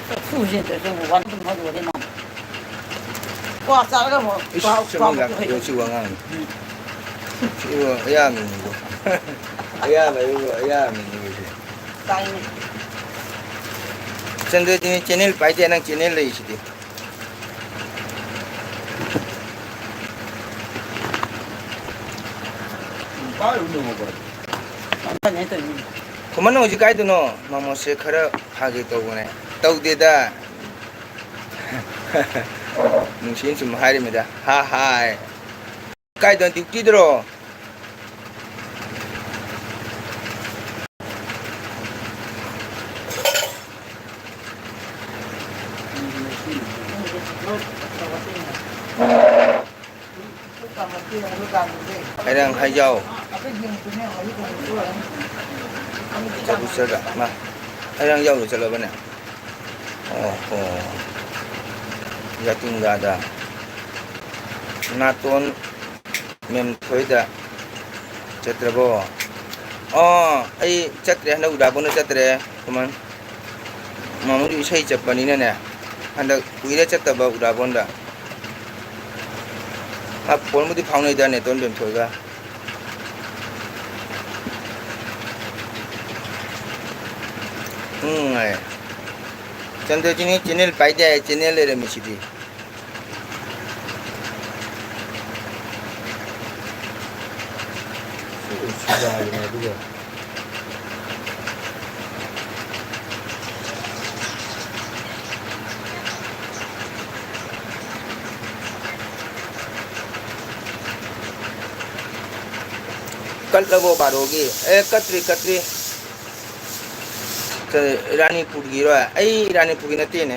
ꯆꯐꯨꯁꯦ ꯇꯧꯔꯤꯁꯦ ꯌꯦꯡꯉꯨ, ꯋꯥꯟ ꯄꯨꯡ ꯐꯥ ꯂꯣꯏꯔꯦ ꯃꯥ꯫ ꯀ꯭ꯋꯥ ꯆꯥꯔꯒ ꯑꯃꯨꯛ ꯏꯁ, ꯀ꯭ꯋꯥ, ꯀ꯭ꯋꯥ ꯆꯃꯤ ꯃꯨꯛ ꯂꯥꯛꯄꯗꯣ ꯍꯩ꯫ ꯁꯤ ꯋꯥꯉꯥꯡꯅꯤ꯫ ꯁꯤꯕꯨ ꯑꯌꯥꯝꯕꯅꯤꯕꯨ꯫ ꯑꯌꯥꯝꯕ ꯑꯩꯕꯨ ꯑꯌꯥꯝꯕꯅꯤꯕꯨ ꯁꯤ꯫ ꯇꯥꯏꯅꯦ꯫ ꯆꯟꯗ꯭ꯔꯖꯤꯅꯤ ꯆꯦꯅꯦꯜ ꯄꯥꯏꯗꯦ, ꯅꯪ ꯆꯦꯅꯦꯜ ꯂꯩꯁꯤꯗꯤ꯫ ꯄꯥꯏꯔꯨꯅꯨ ꯃꯣꯕꯥꯏꯜ꯫ ꯈꯨꯃꯟ ꯍꯧꯖꯤꯛ ꯀꯥꯏꯗꯅꯣ? ꯃꯥꯃꯣꯁꯦ ꯈꯔ ꯐꯥꯒꯦ ꯇꯧꯕꯅꯦ꯫ ꯇꯧꯗꯦꯗ꯫ ꯅꯨꯡꯁꯤꯅ ꯁꯨꯝ ꯍꯥꯏꯔꯤꯃꯤꯗ꯫ ꯍꯥ ꯍꯥꯏ꯫ ꯀꯥꯏꯗꯅꯣ, ꯗ꯭ꯌꯨꯇꯤꯗꯔꯣ? ꯑꯩꯔꯪ ꯍꯥꯏꯖꯥꯎ꯫ ꯆꯠꯄꯨ ꯆꯠꯂ ꯃꯥ꯫ ꯑꯩꯔꯪ ꯌꯥꯎꯔꯨ ꯆꯠꯂꯕꯅꯦ꯫ ꯑꯣ ꯍꯣ꯫ ꯌꯥꯇꯤꯡꯒꯥꯗ꯫ ꯅꯥꯇꯣꯟ ꯃꯦꯝꯊꯣꯏꯗ ꯆꯠꯇ꯭ꯔꯕꯣ? ꯑꯣ, ꯑꯩ ꯆꯠꯇ꯭ꯔꯦ, ꯍꯟꯗꯛ ꯎꯗꯥꯄꯣꯟꯗ ꯆꯠꯇ꯭ꯔꯦ꯫ ꯀꯃꯥꯏ? ꯃꯥꯃꯣꯗꯤ ꯏꯁꯩ ꯆꯠꯄꯅꯤꯅꯅꯦ, ꯍꯟꯗꯛ ꯀꯨꯏꯔꯦ ꯆꯠꯇꯕ ꯎꯗꯥꯄꯣꯟꯗ꯫ ꯃꯥ ꯐꯣꯟꯕꯨꯗꯤ ꯐꯥꯎꯅꯩꯗ ꯅꯦꯇꯣꯟ ꯕꯦꯝꯊꯣꯏꯒ꯫ ꯎꯝ, ꯍꯥꯏ꯫ ꯆꯟꯗ꯭ꯔꯖꯤꯅꯤ ꯆꯦꯅꯦꯜ ꯄꯥꯏꯗꯦ ꯍꯥꯏ, ꯆꯦꯅꯦꯜ ꯂꯩꯔꯝꯃꯤꯁꯤꯗꯤ꯫ ꯁꯤꯕꯨ ꯁꯤꯕꯥꯒꯤꯅꯦ ꯑꯗꯨꯒ꯫ ꯀꯠꯂꯕꯣ ꯕꯥꯔꯣꯒꯤ? ꯑꯦ, ꯀꯠꯇ꯭ꯔꯤ, ꯀꯠꯇ꯭ꯔꯤ꯫ ꯀ-, ꯔꯥꯅꯤꯄꯨꯔꯒꯤꯔꯣ? ꯑꯩ ꯔꯥꯅꯤꯄꯨꯔꯒꯤ ꯅꯠꯇꯦꯅꯦ꯫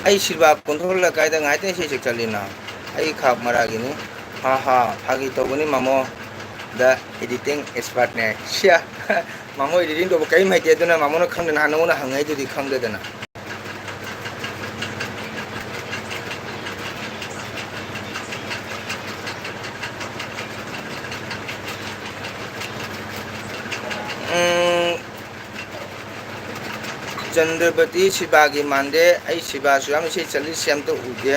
ꯑꯩ ꯁꯤꯜꯚꯥ ꯀꯣꯟꯊꯣꯜ ꯂꯩꯀꯥꯏꯗ ꯉꯥꯏꯇ ꯏꯁꯩ ꯁꯛ ꯆꯠꯂꯤꯅ꯫ ꯑꯩ ꯈꯥꯛ ꯃꯔꯥꯒꯤꯅꯤ꯫ ꯍꯥ ꯍꯥ, ꯐꯥꯒꯤ ꯇꯧꯕꯅꯤ ꯃꯥꯃꯣ꯫ The editing expertꯅꯦ꯫ ꯁꯤꯌꯥ, ꯃꯥꯃꯣ editing ꯇꯧꯕ ꯀꯔꯤꯝ ꯍꯩꯇꯦ, ꯑꯗꯨꯅ ꯃꯥꯃꯣꯅ ꯈꯪꯗꯅ ꯍꯥꯟꯅ ꯅꯉꯣꯟꯗ ꯍꯪꯉꯛꯏꯗꯨꯗꯤ ꯈꯪꯗꯗꯅ꯫ ꯎꯝ, ꯆꯟꯗ꯭ꯔꯕꯇꯤ ꯁꯤꯕꯥꯒꯤ ꯃꯥꯟꯗꯦ꯫ ꯑꯩ ꯁꯤꯕꯥꯁꯨ ꯌꯥꯝ ꯏꯁꯩ ꯆꯠꯂꯤꯁꯤ ꯑꯝꯇ ꯎꯗꯦ꯫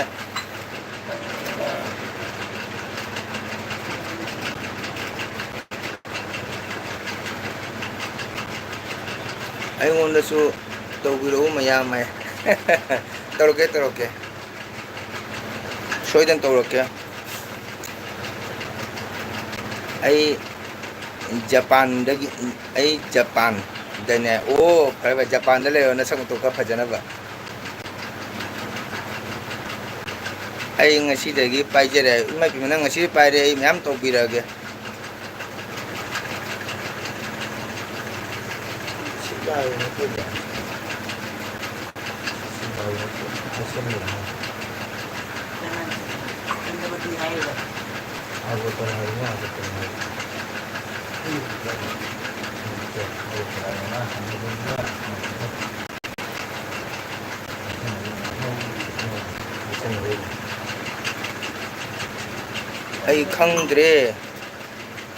ꯑꯩꯉꯣꯟꯗꯁꯨ ꯇꯧꯕꯤꯔꯛꯎ ꯃꯌꯥꯝ ꯍꯥꯏ꯫ ꯇꯧꯔꯛꯀꯦ, ꯇꯧꯔꯛꯀꯦ꯫ ꯁꯣꯏꯗꯅ ꯇꯧꯔꯛꯀꯦ꯫ ꯑꯩ ꯖꯄꯥꯟꯗꯒꯤ, ꯑꯩ ꯖꯄꯥꯟꯗꯅꯦ꯫ ꯑꯣ, ꯐꯔꯦ, ꯐꯔꯦ, ꯖꯄꯥꯟꯗ ꯂꯩꯔꯣ, ꯅꯁꯛ ꯃꯇꯧ ꯈꯔ ꯐꯖꯅꯕ꯫ ꯑꯩ ꯉꯁꯤꯗꯒꯤ ꯄꯥꯏꯖꯔꯦ꯫ ꯏꯃꯥ ꯏꯄꯦꯝꯃ, ꯅꯪ ꯉꯁꯤ ꯄꯥꯏꯔꯦ, ꯑꯩ ꯃꯌꯥꯝ ꯇꯧꯕꯤꯔꯛꯑꯒꯦ꯫ ꯁꯤ ꯄꯥꯏꯔꯦ, ꯅꯠꯇꯦꯕ꯫ ꯁꯤ ꯄꯥꯏꯔꯦ, ꯅꯠꯇꯦ꯫ ꯁꯤ ꯄꯥꯏꯔꯦ꯫ ꯑꯩ ꯈꯪꯗ꯭ꯔꯦ,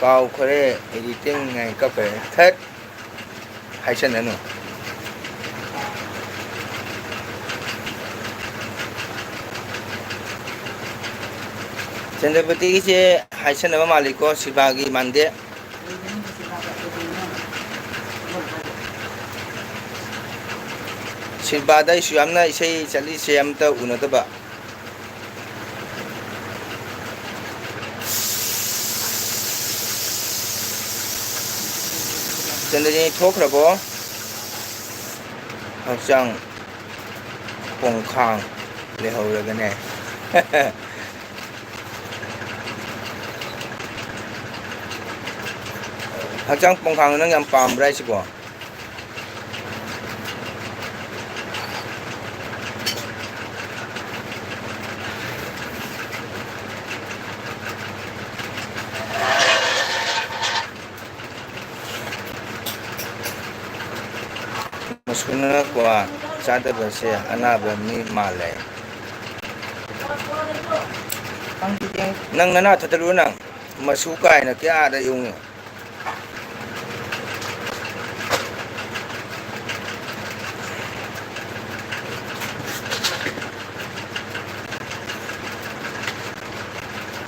ꯀꯥꯎꯈ꯭ꯔꯦ, editing ꯉꯥꯏ ꯀꯛꯈ꯭ꯔꯦ꯫ ꯊꯠ꯫ ꯍꯥꯏꯁꯟꯅꯅꯨ꯫ ꯆꯟꯗ꯭ꯔꯄꯇꯤꯒꯤꯁꯦ ꯍꯥꯏꯁꯟꯅꯕ ꯃꯥꯜꯂꯤꯀꯣ, ꯁꯤꯜꯚꯥꯒꯤ ꯃꯥꯟꯗꯦ꯫ ꯁꯤꯜꯚꯥꯗ ꯑꯩꯁꯨ ꯌꯥꯝꯅ ꯏꯁꯩ ꯆꯠꯂꯤꯁꯦ ꯑꯝꯇ ꯎꯅꯗꯕ꯫ ꯆꯟꯗꯅꯤ ꯊꯣꯛꯈ꯭ꯔꯕꯣ? ꯍꯛꯆꯥꯡ ꯄꯣꯡꯈꯥꯡ ꯂꯩꯍꯧꯔꯒꯅꯦ꯫ ꯍꯛꯆꯥꯡ ꯄꯣꯡꯈꯥꯡ ꯅꯪ ꯌꯥꯝ ꯄꯥꯝꯕ꯭ꯔꯥ ꯍꯥꯏꯁꯤꯕꯣ? ꯃꯁꯨꯅ ꯀ꯭ꯋꯥ ꯆꯥꯗꯕꯁꯦ ꯑꯅꯥꯕ ꯃꯤ ꯃꯥꯜꯂꯦ꯫ ꯅꯪ ꯅꯅꯥ ꯊꯗꯠꯂꯨ ꯅꯪ꯫ ꯃꯁꯨ ꯀꯥꯏꯅ ꯀꯌꯥꯗ ꯌꯦꯡꯉꯨ꯫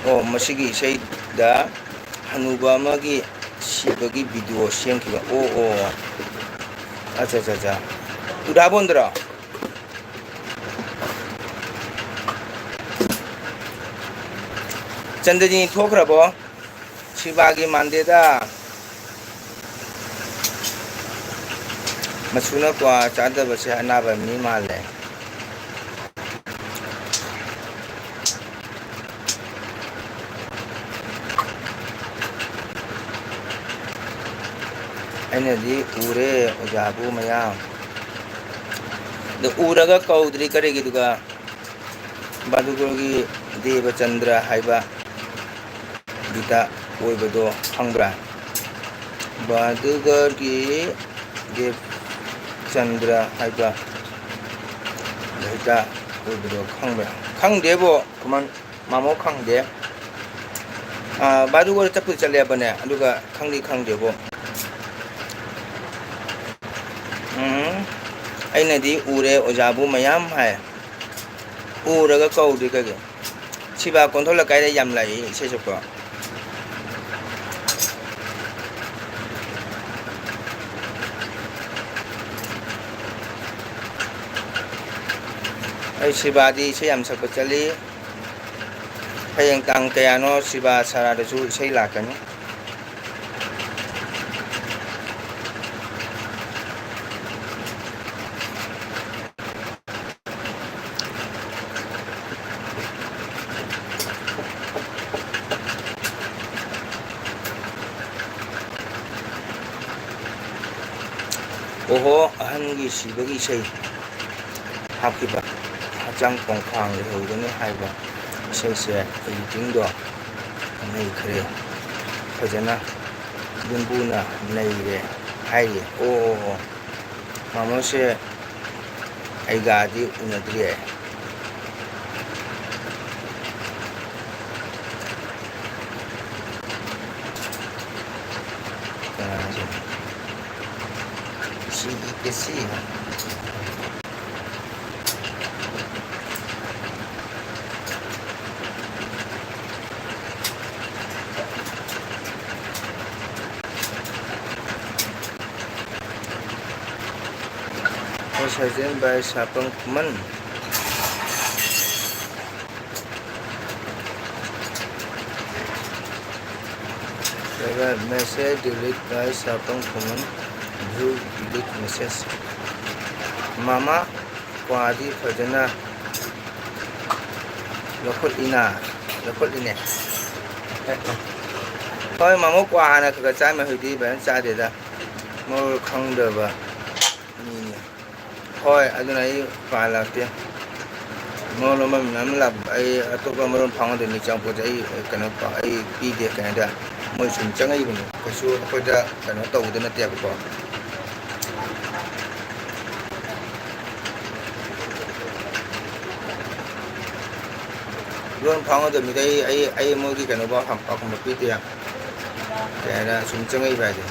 ꯑꯣ, ꯃꯁꯤꯒꯤ ꯏꯁꯩꯗ ꯍꯅꯨꯕ ꯑꯃꯒꯤ ꯁꯤꯕꯒꯤ video ꯁꯦꯝꯈꯤꯕ꯫ ꯑꯣ, ꯑꯣ꯫ ꯑꯠꯆꯥ, ꯑꯠꯆꯥ, ꯑꯠꯆꯥ꯫ ꯎꯗꯥꯕꯣꯟꯗꯔꯣ? ꯆꯟꯗꯅꯤ ꯊꯣꯛꯈ꯭ꯔꯕꯣ? ꯁꯤꯜꯚꯥꯒꯤ ꯃꯥꯟꯗꯦꯗ꯫ ꯃꯁꯨꯅ ꯀ꯭ꯋꯥ ꯆꯥꯗꯕꯁꯦ ꯑꯅꯥꯕ ꯃꯤ ꯃꯥꯜꯂꯦ꯫ ꯑꯩꯅꯗꯤ ꯎꯔꯦ ꯑꯣꯖꯥꯕꯨ ꯃꯌꯥꯝ꯫ ꯑꯗꯨ ꯎꯔꯒ ꯀꯧꯗ꯭ꯔꯤ ꯀꯔꯤꯒꯤꯗꯨꯒ? ꯕꯥꯗꯨꯒꯨꯔꯒꯤ ꯗꯦꯕꯆꯟꯗ꯭ꯔ ꯍꯥꯏꯕ ꯂꯣꯍꯤꯇꯥ ꯑꯣꯏꯕꯗꯣ ꯈꯪꯕ꯭ꯔꯥ? ꯕꯥꯗꯨꯒꯔꯒꯤ ꯗꯦꯕꯆꯟꯗ꯭ꯔ ꯍꯥꯏꯕ ꯂꯣꯍꯤꯇꯥ ꯑꯣꯏꯕꯗꯣ ꯈꯪꯕ꯭ꯔꯥ? ꯈꯪꯗꯦꯕꯣ, ꯀꯃꯥꯟ-, ꯃꯥꯃꯣ ꯈꯪꯗꯦ꯫ ꯑꯥ, ꯕꯥꯗꯨꯒꯔ ꯆꯠꯄꯨꯗꯤ ꯆꯠꯂꯦꯕꯅꯦ, ꯑꯗꯨꯒ ꯈꯪꯗꯤ ꯈꯪꯗꯦꯕꯣ꯫ ꯎꯝ, ꯑꯩꯅꯗꯤ ꯎꯔꯦ ꯑꯣꯖꯥꯕꯨ ꯃꯌꯥꯝ ꯍꯥꯏ꯫ ꯎꯔꯒ ꯀꯧꯗꯦ ꯀꯩꯒꯤ? ꯁꯤꯕꯥ ꯀꯣꯟꯊꯧ ꯂꯩꯀꯥꯏꯗ ꯌꯥꯝ ꯂꯥꯛꯏ ꯏꯁꯩ ꯁꯛꯄ꯫ ꯑꯩ ꯁꯤꯕꯥꯗꯤ ꯏꯁꯩ ꯌꯥꯝ ꯁꯛꯄ ꯆꯠꯂꯤ꯫ ꯍꯌꯦꯡ ꯇꯥꯡ ꯀꯌꯥꯅꯣ ꯁꯤꯕꯥ ꯁꯔꯥꯗꯁꯨ ꯏꯁꯩ ꯂꯥꯛꯀꯅꯤ꯫ ꯑꯣꯍꯣ, ꯑꯍꯟꯒꯤ ꯁꯤꯕꯒꯤ ꯏꯁꯩ ꯍꯥꯞꯈꯤꯕ, ꯍꯛꯆꯥꯡ ꯈꯣꯡꯈꯥꯡ ꯂꯩꯍꯧꯒꯅꯤ ꯍꯥꯏꯕ ꯏꯁꯩꯁꯦ, editingꯗꯣ ꯅꯩꯈ꯭ꯔꯦ, ꯐꯖꯅ ꯌꯨꯝꯕꯨꯅ ꯅꯩꯔꯦ ꯍꯥꯏꯔꯤ꯫ ꯑꯣ, ꯑꯣ, ꯑꯣ꯫ ꯃꯥꯃꯣꯁꯦ ꯑꯩꯒꯗꯤ ꯎꯅꯗ꯭ꯔꯤ ꯑꯩ꯫ ꯀꯅꯥꯁꯦ? ꯁꯤ E K C. Message sent by Sapang Khuman. Message delete by Sapang Khuman. View delete message. ꯃꯥꯃꯥ, ꯀ꯭ꯋꯥꯗꯤ ꯐꯖꯅ ꯂꯧꯈꯠꯂꯤꯅ, ꯂꯧꯈꯠꯂꯤꯅꯦ꯫ ꯍꯣꯏ, ꯃꯥꯃꯣ, ꯀ꯭ꯋꯥ ꯍꯥꯟꯅ ꯈꯔ ꯈꯔ ꯆꯥꯔꯝꯃꯦ, ꯍꯧꯖꯤꯛꯇꯤ ꯐꯖꯅ ꯆꯥꯗꯦꯗ꯫ ꯃꯔꯣꯜ ꯈꯪꯗꯕ ꯃꯤꯅꯤ꯫ ꯍꯣꯏ, ꯑꯗꯨꯅ ꯑꯩ ꯎꯄꯥꯏ ꯂꯥꯛꯇꯦ꯫ ꯃꯔꯣꯟ ꯑꯃ ꯃꯌꯥꯝ ꯂꯥꯛ-, ꯑꯩ ꯑꯇꯣꯞꯄ ꯃꯔꯣꯟ ꯐꯥꯎꯅꯗꯦ, ꯃꯤ ꯆꯪꯉꯛꯄꯁꯦ ꯑꯩ ꯀꯩꯅꯣ ꯄ-, ꯑꯩ ꯄꯤꯗꯦ꯫ ꯀꯩ ꯍꯥꯏꯇꯥꯔꯦ, ꯃꯣꯏ ꯁꯨꯝ ꯆꯪꯉꯛꯏꯕꯅꯤ, ꯀꯩꯁꯨ ꯑꯩꯈꯣꯏꯗ ꯀꯩꯅꯣ ꯇꯧꯕꯗ ꯅꯠꯇꯦꯕꯀꯣ꯫ ꯂꯣꯟ ꯐꯥꯎꯅꯗꯕ ꯃꯤꯗ ꯑꯩ, ꯑꯩ, ꯑꯩ ꯃꯣꯏꯒꯤ ꯀꯩꯅꯣꯐꯥꯎ ꯍꯝ-, ꯄꯥꯎꯈꯨꯝ ꯄꯤꯗꯦ꯫ ꯀꯩ ꯍꯥꯏꯅ ꯁꯨꯝ ꯆꯪꯉꯛꯏꯕ ꯍꯥꯏꯗꯤ꯫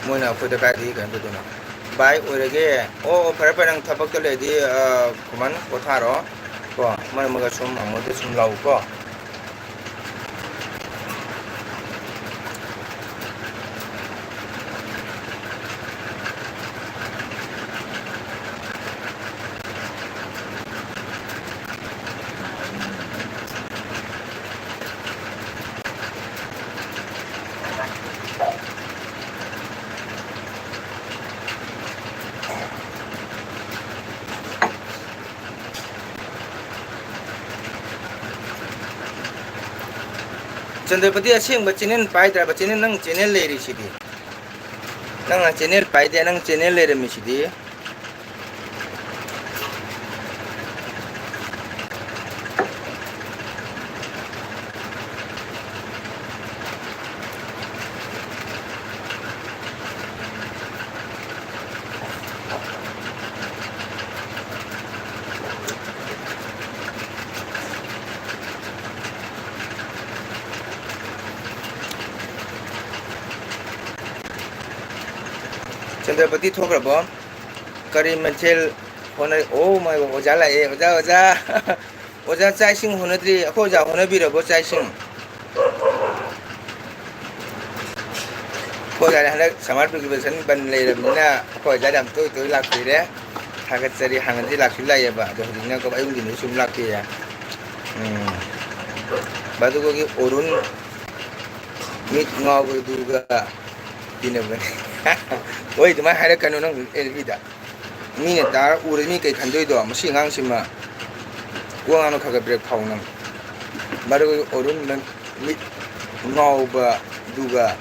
ꯃꯣꯏꯅ ꯑꯩꯈꯣꯏꯗ ꯀꯥꯏꯗꯒꯤ ꯀꯩꯅꯣ ꯇꯧꯗꯣꯏꯅꯣ? ꯚꯥꯏ ꯑꯣꯏꯔꯒꯦ꯫ ꯑꯣ, ꯑꯣ, ꯐꯔꯦ, ꯐꯔꯦ, ꯅꯪ ꯊꯕꯛꯇ ꯂꯩꯔꯗꯤ, ꯑ, ꯀꯃꯥꯏꯅ ꯄꯣꯊꯥꯔꯣ꯫ ꯀꯣ, ꯃꯔꯛ ꯃꯔꯛ ꯁꯨꯝ ꯍꯪꯕꯗ ꯁꯨꯝ ꯂꯥꯛꯎꯀꯣ꯫ ꯆꯟꯗ꯭ꯔꯄꯇꯤ ꯑꯁꯦꯡꯕ channel ꯄꯥꯏꯗ꯭ꯔꯕ? Channel, ꯅꯪ channel ꯂꯩꯔꯤꯁꯤꯗꯤ꯫ ꯅꯪꯅ channel ꯄꯥꯏꯗꯦ, ꯅꯪ channel ꯂꯩꯔꯝꯃꯤꯁꯤꯗꯤ꯫ ꯆꯟꯗ꯭ꯔꯄꯇꯤ ꯊꯣꯛꯈ꯭ꯔꯕꯣ? ꯀꯔꯤ ꯃꯊꯦꯜ ꯍꯣꯠꯅꯔꯤ? Oh my God, ꯑꯣꯖꯥ ꯂꯥꯛꯑꯦ꯫ ꯑꯣꯖꯥ, ꯑꯣꯖꯥ꯫ ꯑꯣꯖꯥ, ꯆꯥꯛ ꯏꯁꯤꯡ ꯍꯣꯠꯅꯗ꯭ꯔꯤ꯫ ꯑꯩꯈꯣꯏ ꯑꯣꯖꯥ ꯍꯣꯠꯅꯕꯤꯔꯕꯣ ꯆꯥꯛ ꯏꯁꯤꯡ? ꯑꯩꯈꯣꯏ ꯑꯣꯖꯥꯗꯤ ꯍꯟꯗꯛ summer vacation ꯕꯟ ꯂꯩꯔꯕꯅꯤꯅ ꯑꯩꯈꯣꯏ ꯑꯣꯖꯥꯗꯤ ꯌꯥꯝ ꯇꯣꯏ ꯇꯣꯏ ꯂꯥꯛꯄꯤꯔꯦ꯫ ꯊꯥꯒꯠꯆꯔꯤ꯫ ꯍꯥꯟꯅꯗꯤ ꯂꯥꯛꯁꯨ ꯂꯥꯛꯑꯦꯕ, ꯑꯗꯣ ꯍꯧꯖꯤꯛꯅ ꯑꯌꯨꯛ ꯅꯨꯡꯊꯤꯟꯗ ꯁꯨꯝ ꯂꯥꯛꯄꯤꯔꯦ꯫ ꯎꯝ꯫ ꯃꯗꯨꯒꯤ ꯑꯣꯔꯨꯟ ꯃꯤꯠ ꯉꯥꯎꯕꯗꯨꯒ ꯇꯤꯟꯅꯕꯅꯤ꯫ ꯍꯣꯏ, ꯑꯗꯨꯃꯥꯏꯅ ꯍꯥꯏꯔꯛꯀꯅꯨ ꯅꯪ ꯑꯦꯜꯕꯤꯗ꯫ ꯃꯤꯅ ꯇꯥꯔ ꯎꯔ ꯃꯤ ꯀꯩ ꯈꯟꯗꯣꯏꯗꯣ? ꯃꯁꯤ ꯑꯉꯥꯡꯁꯤꯃ ꯋꯥ ꯉꯥꯡꯕ ꯈꯔ ꯈꯔ break ꯐꯥꯎ ꯅꯪ꯫ ꯃꯗꯨꯒꯤ ꯑꯣꯔꯨꯟ ꯅꯪ ꯃꯤꯠ ꯉꯥꯎꯕꯗꯨꯒ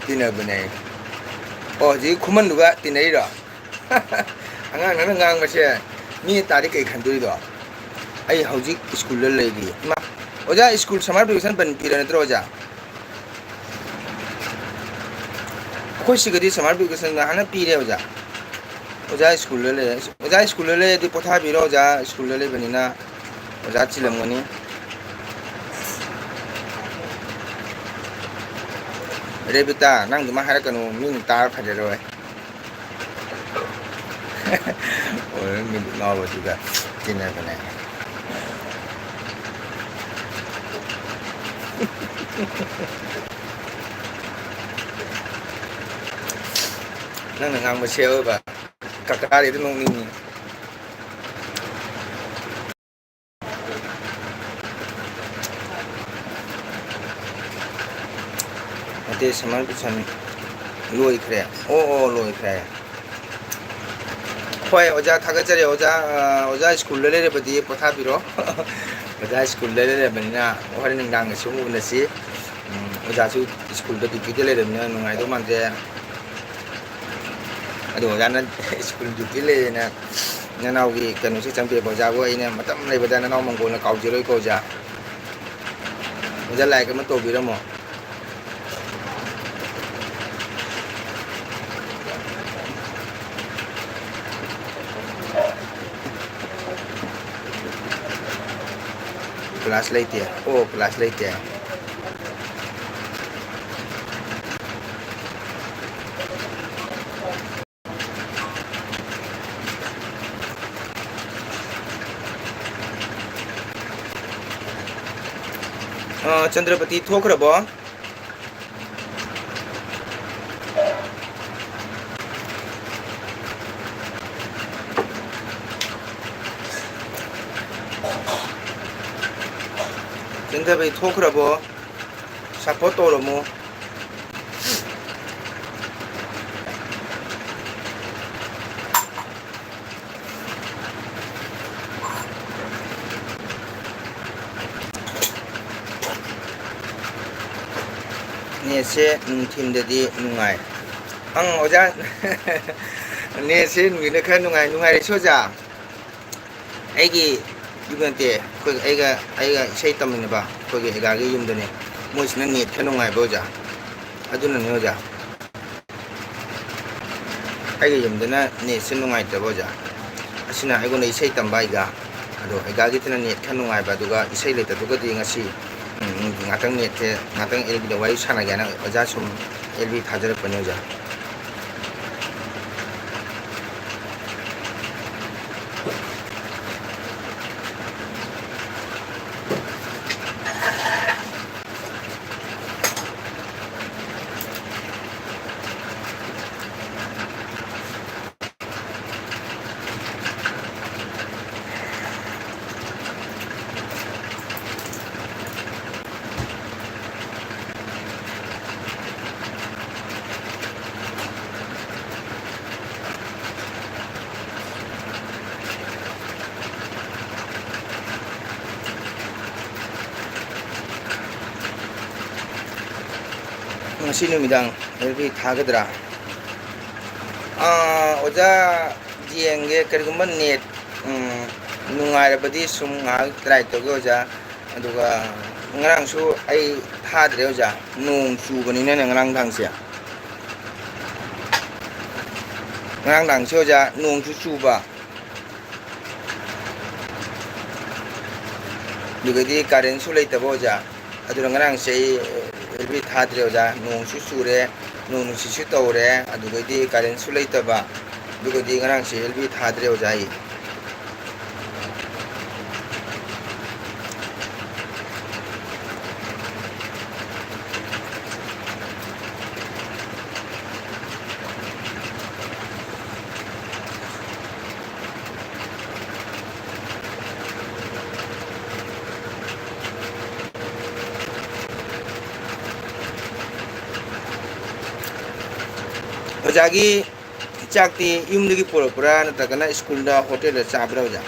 ꯇꯤꯟꯅꯕꯅꯦ꯫ ꯑꯣ, ꯍꯧꯖꯤꯛ ꯈꯨꯃꯟꯗꯨꯒ ꯇꯤꯟꯅꯩꯔꯣ? ꯑꯉꯥꯡ ꯅꯪꯅ ꯉꯥꯡꯕꯁꯦ ꯃꯤ ꯇꯥꯔꯗꯤ ꯀꯩ ꯈꯟꯗꯣꯏꯗꯣ? ꯑꯩ ꯍꯧꯖꯤꯛ ꯁ꯭ꯀꯨꯜꯗ ꯂꯩꯔꯤ꯫ ꯏꯃꯥ, ꯑꯣꯖꯥ, ꯁ꯭ꯀꯨꯜ summer vacation ꯕꯟ ꯄꯤꯔ ꯅꯠꯇ꯭ꯔꯣ, ꯑꯣꯖꯥ? ꯑꯩꯈꯣꯏ ꯁꯤꯒꯗꯤ summer vacation ꯍꯥꯟꯅ ꯄꯤꯔꯦ, ꯑꯣꯖꯥ꯫ ꯑꯣꯖꯥ ꯁ꯭ꯀꯨꯜꯗ ꯂꯩ꯫ ꯑꯣꯖꯥ ꯁ꯭ꯀꯨꯜꯗ ꯂꯩꯔꯗꯤ ꯄꯣꯊꯥꯕꯤꯔꯣ, ꯑꯣꯖꯥ ꯁ꯭ꯀꯨꯜꯗ ꯂꯩꯕꯅꯤꯅ꯫ ꯑꯣꯖꯥ ꯆꯤꯜꯂꯝꯒꯅꯤ꯫ ꯔꯦꯕꯤꯇꯥ, ꯅꯪ ꯑꯗꯨꯃꯥꯏ ꯍꯥꯏꯔꯛꯀꯅꯨ, ꯃꯤꯅ ꯇꯥꯔ ꯐꯖꯔꯣꯏ꯫ ꯑꯣꯏꯔꯣꯏ, ꯃꯤꯠ ꯉꯥꯎꯕꯗꯨꯒ ꯇꯤꯟꯅꯗꯅ꯫ ꯅꯪꯅ ꯉꯥꯡꯕ ꯁꯦ ꯑꯣꯏꯕ ꯀꯀꯥꯗꯤ ꯑꯗꯨꯝ ꯅꯣꯛꯅꯤꯡꯉꯤ꯫ ꯅꯠꯇꯦ, summer vacation ꯂꯣꯏꯈ꯭ꯔꯦ꯫ ꯑꯣ, ꯑꯣ, ꯂꯣꯏꯈ꯭ꯔꯦ꯫ ꯍꯣꯏ, ꯑꯣꯖꯥ, ꯊꯥꯒꯠꯆꯔꯤ꯫ ꯑꯣꯖꯥ, ꯑ, ꯑꯣꯖꯥ ꯁ꯭ꯀꯨꯜꯗ ꯂꯩꯔꯕꯗꯤ ꯄꯣꯊꯥꯕꯤꯔꯣ꯫ ꯑꯣꯖꯥ ꯁ꯭ꯀꯨꯜꯗ ꯂꯩꯔꯕꯅꯤꯅ ꯍꯣꯔꯦꯟ ꯅꯨꯡꯗꯥꯡꯗꯁꯨ ꯑꯃꯨꯛ ꯎꯅꯁꯤ꯫ ꯎꯝ, ꯑꯣꯖꯥꯁꯨ ꯁ꯭ꯀꯨꯜꯗ duty ꯗ ꯂꯩꯔꯕꯅꯤꯅ ꯅꯨꯡꯉꯥꯏꯗꯧ ꯃꯥꯟꯗꯦ꯫ ꯑꯗꯣ ꯑꯣꯖꯥꯅ ꯁ꯭ꯀꯨꯜ duty ꯂꯩꯌꯦꯅ ꯅꯅꯥꯎꯒꯤ ꯀꯩꯅꯣꯁꯦ ꯆꯪꯕꯤꯔꯛꯄ ꯑꯣꯖꯥꯕꯨ ꯑꯩꯅ ꯃꯇꯝ ꯂꯩꯕꯗ ꯅꯅꯥꯎ ꯃꯪꯒꯣꯜꯅ ꯀꯥꯎꯖꯔꯣꯏꯀꯣ ꯑꯣꯖꯥ꯫ ꯑꯣꯖꯥ like ꯑꯃ ꯇꯧꯕꯤꯔꯝꯃꯣ꯫ Class ꯂꯩꯇꯦ꯫ ꯑꯣ, class ꯂꯩꯇꯦ꯫ ꯑ, ꯆꯟꯗ꯭ꯔꯄꯇꯤ ꯊꯣꯛꯈ꯭ꯔꯕꯣ? ꯆꯟꯗ꯭ꯔꯄꯇꯤ ꯊꯣꯛꯈ꯭ꯔꯕꯣ? Support ꯇꯧꯔꯝꯃꯣ꯫ Net ꯁꯦ ꯅꯨꯡꯊꯤꯟꯗꯗꯤ ꯅꯨꯡꯉꯥꯏ꯫ ꯑꯪ, ꯑꯣꯖꯥ꯫ ꯅꯦꯠꯁꯦ ꯅꯨꯡꯗꯤꯅ ꯈꯔ ꯅꯨꯡꯉꯥꯏ, ꯅꯨꯡꯉꯥꯏꯔꯛꯏꯁꯦ ꯑꯣꯖꯥ꯫ ꯑꯩꯒꯤ ꯌꯨꯝ ꯅꯠꯇꯦ, ꯑꯩꯈꯣꯏ, ꯑꯩꯒ, ꯑꯩꯒ ꯏꯁꯩ ꯇꯝꯃꯤꯟꯅꯕ ꯑꯩꯈꯣꯏꯒꯤ ꯑꯦꯒꯥꯒꯤ ꯌꯨꯝꯗꯅꯦ꯫ ꯃꯣꯏꯁꯤꯅ ꯅꯦꯠ ꯈꯔ ꯅꯨꯡꯉꯥꯏꯕ ꯑꯣꯖꯥ, ꯑꯗꯨꯅꯅꯦ ꯑꯣꯖꯥ꯫ ꯑꯩꯒꯤ ꯌꯨꯝꯗꯅ ꯅꯦꯠꯁꯦ ꯅꯨꯡꯉꯥꯏꯇꯕ ꯑꯣꯖꯥ꯫ ꯑꯁꯤꯅ ꯑꯩꯉꯣꯟꯗ ꯏꯁꯩ ꯇꯝꯕ ꯑꯩꯒ, ꯑꯗꯣ ꯑꯩꯒꯥꯒꯤꯗꯨꯅ ꯅꯦꯠ ꯈꯔ ꯅꯨꯡꯉꯥꯏꯕ, ꯑꯗꯨꯒ ꯏꯁꯩ ꯂꯩꯇꯕꯒꯗꯤ ꯉꯁꯤ, ꯎꯝ, ꯉꯥꯛꯇꯪ ꯅꯦꯠꯁꯦ, ꯉꯥꯛꯇꯪ ꯑꯦꯜ ꯕꯤꯗ ꯋꯥꯔꯤ ꯁꯥꯟꯅꯒꯦꯅ ꯑꯣꯖꯥ ꯁꯨꯝ ꯑꯦꯜ ꯕꯤ ꯊꯥꯖꯔꯛꯄꯅꯦ ꯑꯣꯖꯥ꯫ ꯉꯁꯤ ꯅꯨꯃꯤꯗꯥꯡ ꯑꯦꯜ ꯕꯤ ꯊꯥꯒꯗ꯭ꯔꯥ? ꯑꯥ, ꯑꯣꯖꯥ, ꯌꯦꯡꯒꯦ꯫ ꯀꯔꯤꯒꯨꯝꯕ ꯅꯦꯠ, ꯎꯝ, ꯅꯨꯡꯉꯥꯏꯔꯕꯗꯤ ꯁꯨꯝ ꯉꯥꯏꯍꯥꯛ ꯇ꯭ꯔꯥꯏ ꯇꯧꯒꯦ ꯑꯣꯖꯥ꯫ ꯑꯗꯨꯒ ꯉꯔꯥꯡꯁꯨ ꯑꯩ ꯊꯥꯗ꯭ꯔꯦ ꯑꯣꯖꯥ, ꯅꯣꯡ ꯆꯨꯕꯅꯤꯅꯅꯦ ꯉꯔꯥꯡ ꯅꯨꯡꯗꯥꯡꯁꯦ꯫ ꯉꯔꯥꯡ ꯅꯨꯡꯗꯥꯡꯁꯦ ꯑꯣꯖꯥ, ꯅꯣꯡꯁꯨ ꯆꯨꯕ, ꯑꯗꯨꯒꯗꯤ ꯀꯔꯦꯟꯁꯨ ꯂꯩꯇꯕ ꯑꯣꯖꯥ꯫ ꯑꯗꯨꯅ ꯉꯔꯥꯡꯁꯦ ꯑꯩ ꯑꯦꯜ ꯕꯤ ꯊꯥꯗ꯭ꯔꯦ ꯑꯣꯖꯥ꯫ ꯅꯣꯡꯁꯨ ꯆꯨꯔꯦ, ꯅꯣꯡ ꯅꯨꯡꯁꯤꯠꯁꯨ ꯇꯧꯔꯦ, ꯑꯗꯨꯒꯗꯤ ꯀꯔꯦꯟꯁꯨ ꯂꯩꯇꯕ, ꯑꯗꯨꯒꯗꯤ ꯉꯔꯥꯡꯁꯦ ꯑꯦꯜ ꯕꯤ ꯊꯥꯗ꯭ꯔꯦ ꯑꯣꯖꯥ ꯑꯩ꯫ ꯑꯣꯖꯥꯒꯤ ꯆꯥꯛꯇꯤ ꯌꯨꯝꯗꯒꯤ ꯄꯨꯔꯛꯄ꯭ꯔꯥ, ꯅꯠꯇ꯭ꯔꯒꯅ ꯁ꯭ꯀꯨꯜꯗ, ꯍꯣꯇꯦꯜꯗ ꯆꯥꯕ꯭ꯔꯥ, ꯑꯣꯖꯥ?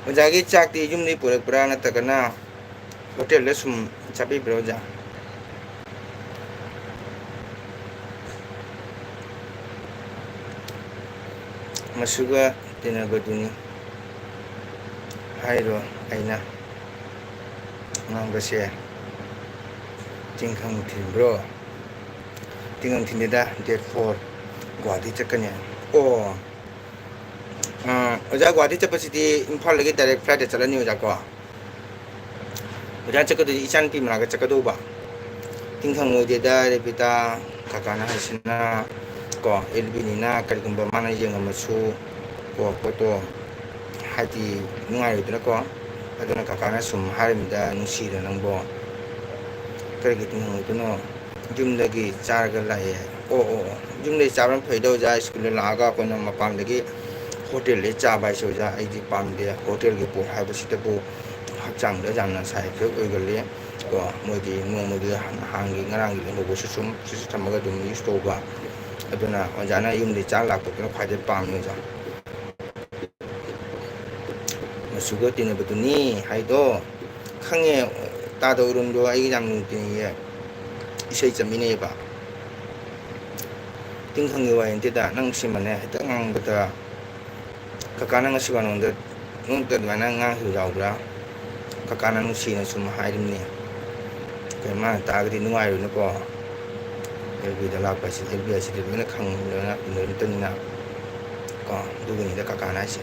ꯑꯣꯖꯥꯒꯤ ꯆꯥꯛꯇꯤ ꯌꯨꯝꯗꯒꯤ ꯄꯨꯔꯛꯄ꯭ꯔꯥ ꯅꯠꯇ꯭ꯔꯒꯅ ꯍꯣꯇꯦꯜꯗ ꯁꯨꯝ ꯆꯥꯕꯤꯕ꯭ꯔꯥ ꯑꯣꯖꯥ? ꯃꯁꯨꯒ ꯇꯤꯟꯅꯕꯗꯨꯅꯤ ꯍꯥꯏꯔꯣ ꯑꯩꯅ ꯉꯥꯡꯕꯁꯦ꯫ ꯇꯤꯡꯈꯪ ꯊꯤꯟꯕ꯭ꯔꯣ? ꯇꯤꯡꯈꯪ ꯊꯤꯟꯗꯦꯗ, date four ꯒꯨꯍꯥꯇꯤ ꯆꯠꯀꯅꯤ꯫ ꯑꯣ, ꯑꯥ, ꯑꯣꯖꯥ, ꯒꯨꯍꯥꯇꯤ ꯆꯠꯄꯁꯤꯗꯤ ꯏꯝꯐꯥꯜꯗꯒꯤ direct flight ꯇ ꯆꯠꯂꯅꯤ ꯑꯣꯖꯥ ꯀꯣ꯫ ꯑꯣꯖꯥ ꯆꯠꯀꯗꯣꯏꯁꯦ ꯏꯆꯥꯅꯨꯄꯤ ꯃꯅꯥꯛꯇ ꯆꯠꯀꯗꯧꯕ꯫ ꯇꯤꯡꯈꯪ ꯑꯣꯏꯗꯦꯗ ꯔꯦꯕꯤꯇꯥ, ꯀꯀꯥꯅ ꯍꯥꯏꯁꯤꯅ ꯀꯣ, ꯑꯦꯜ ꯕꯤꯅꯤꯅ ꯀꯔꯤꯒꯨꯝꯕ ꯃꯥꯅ ꯌꯦꯡꯉꯝꯃꯁꯨ ꯀꯣ, ꯄꯣꯠꯇꯣ ꯍꯥꯏꯗꯤ ꯅꯨꯡꯉꯥꯏꯔꯣꯏꯗꯅꯀꯣ꯫ ꯑꯗꯨꯅ ꯀꯀꯥꯅ ꯁꯨꯝ ꯍꯥꯏꯔꯤꯕꯗ, "ꯅꯨꯡꯁꯤꯗ ꯅꯪꯕꯣ, ꯀꯔꯤꯒꯤ ꯇꯤꯡꯈꯪ ꯑꯣꯏꯗꯣꯏꯅꯣ? ꯌꯨꯝꯗꯒꯤ ꯆꯥꯔꯒ ꯂꯥꯛꯑꯦ"꯫ ꯑꯣ, ꯑꯣ, ꯑꯣ꯫ ꯌꯨꯝꯗꯒꯤ ꯆꯥꯕꯅ ꯐꯩꯗ ꯑꯣꯖꯥ, ꯁ꯭ꯀꯨꯜꯗ ꯂꯥꯛꯑꯒ ꯑꯩꯈꯣꯏꯅ ꯃꯄꯥꯟꯗꯒꯤ ꯍꯣꯇꯦꯜꯗꯒꯤ ꯆꯥꯕ ꯍꯥꯏꯁꯦ ꯑꯣꯖꯥ, ꯑꯩꯗꯤ ꯄꯥꯝꯗꯦ꯫ ꯍꯣꯇꯦꯜꯒꯤ ꯄꯣꯠ ꯍꯥꯏꯕꯁꯤꯗꯕꯨ ꯍꯛꯆꯥꯡꯗ ꯌꯥꯝꯅ side effect ꯑꯣꯏꯒꯜꯂꯤ꯫ ꯀꯣ, ꯃꯣꯏꯗꯤ ꯅꯣꯡꯃꯒꯤ ꯅꯍꯥꯟꯒꯤ ꯉꯔꯥꯡꯒꯤ ꯂꯦꯝꯍꯧꯕꯁꯨ ꯁꯨꯝ ꯐ꯭ꯔꯤꯖꯇ ꯊꯝꯃꯒ ꯑꯗꯨꯝ use ꯇꯧꯕ꯫ ꯑꯗꯨꯅ ꯑꯣꯖꯥꯅ ꯌꯨꯝꯗꯒꯤ ꯆꯥ ꯂꯥꯛꯄꯗꯨꯅ ꯈ꯭ꯋꯥꯏꯗꯩ ꯄꯥꯝꯃꯤ ꯑꯣꯖꯥ꯫ ꯃꯁꯨꯒ ꯇꯤꯟꯅꯕꯗꯨꯅꯤ ꯍꯥꯏꯗꯣ ꯈꯪꯉꯦ꯫ ꯇꯥꯗꯧꯔꯨꯝꯗꯣ ꯑꯩꯒ ꯌꯥꯝ ꯅꯨꯡ ꯇꯤꯟꯅꯩꯌꯦ, ꯏꯁꯩ ꯆꯠꯃꯤꯟꯅꯩꯌꯦꯕ꯫ ꯇꯤꯡꯈꯪꯒꯤ ꯋꯥꯔꯤ ꯅꯠꯇꯦꯗ, ꯅꯪ ꯁꯤꯃꯅꯦ ꯍꯦꯛꯇ ꯉꯥꯡꯕꯗ꯫ ꯀꯀꯥꯅ ꯉꯁꯤ ꯋꯥ ꯅꯉꯣꯟꯗ, ꯅꯉꯣꯟꯗ ꯑꯗꯨꯃꯥꯏꯅ ꯉꯥꯡꯈꯤꯕ ꯌꯥꯎꯕ꯭ꯔꯥ? ꯀꯀꯥꯅ ꯅꯨꯡꯁꯤꯅ ꯁꯨꯝ ꯍꯥꯏꯔꯤꯕꯅꯤ꯫ ꯀꯩ ꯃꯥꯅ ꯇꯥꯔꯒꯗꯤ ꯅꯨꯡꯉꯥꯏꯔꯣꯏꯅꯀꯣ꯫ ꯑꯦꯜ ꯕꯤꯗ ꯂꯥꯛꯄ ꯍꯥꯏꯁꯤꯗꯤ ꯑꯦꯜ ꯕꯤ ꯍꯥꯏꯁꯤꯗꯤ ꯂꯣꯏꯅ ꯈꯪꯕꯅꯤꯅ, ꯏꯟꯅꯔꯤꯕꯇꯅꯤꯅ꯫ ꯀꯣ, ꯑꯗꯨꯒꯤꯅꯤꯗ ꯀꯀꯥꯅ ꯍꯥꯏꯁꯦ꯫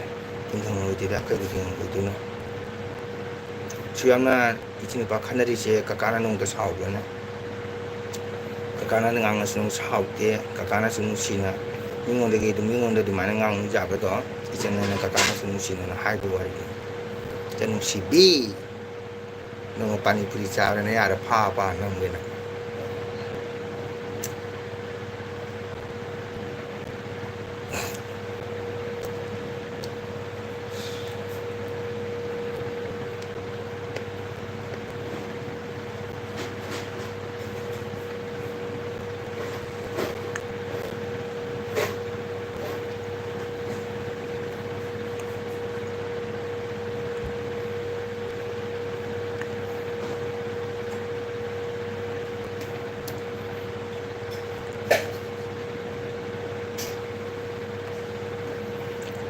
ꯇꯤꯡꯈꯪ ꯑꯣꯏꯗꯦꯗ, ꯀꯩꯒꯤ ꯇꯤꯡꯈꯪ ꯑꯣꯏꯗꯣꯏꯅꯣ? ꯁꯨ ꯌꯥꯝꯅ ꯏꯆꯤꯟ ꯅꯨꯄꯥ ꯈꯟꯅꯔꯤꯁꯦ ꯀꯀꯥꯅ ꯅꯣꯡꯃꯇ ꯁꯥꯎꯕ꯭ꯔꯅꯦ? ꯀꯀꯥꯅ ꯉꯥꯡꯉꯁꯨ ꯅꯪ ꯁꯥꯎꯗꯦ, ꯀꯀꯥꯅꯁꯨ ꯅꯨꯡꯁꯤꯅ ꯃꯤꯉꯣꯟꯗꯒꯤ ꯑꯗꯨꯝ, ꯃꯤꯉꯣꯟꯗ ꯑꯗꯨꯃꯥꯏꯅ ꯉꯥꯡꯕ ꯌꯥꯕꯗꯣ, ꯏꯆꯟ ꯍꯥꯏꯅ ꯀꯀꯥꯅꯁꯨ ꯅꯨꯡꯁꯤꯅꯅ ꯍꯥꯏꯕ ꯋꯥꯔꯤꯅꯤ꯫ ꯏꯆꯟ ꯅꯨꯡꯁꯤꯕꯤ, ꯅꯣꯡꯃ ꯄꯥꯅꯤ ꯄꯨꯔꯤ ꯆꯥꯕꯗ ꯅꯌꯥꯗ ꯐꯥ ꯐꯥ ꯅꯝꯒꯦ ꯅꯪ꯫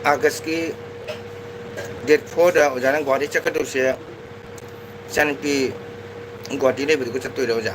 ꯑꯥꯒꯁꯀꯤ ꯗꯦꯠ ꯐꯣꯔꯗ ꯑꯣꯖꯥꯅ ꯒꯨꯍꯥꯇꯤ ꯆꯠꯀꯗꯧꯔꯤꯁꯦ, ꯏꯆꯥꯅꯨꯄꯤ ꯒꯨꯍꯥꯇꯤ ꯂꯩꯕꯗꯨꯒ ꯆꯠꯇꯣꯏꯔꯣ ꯑꯣꯖꯥ?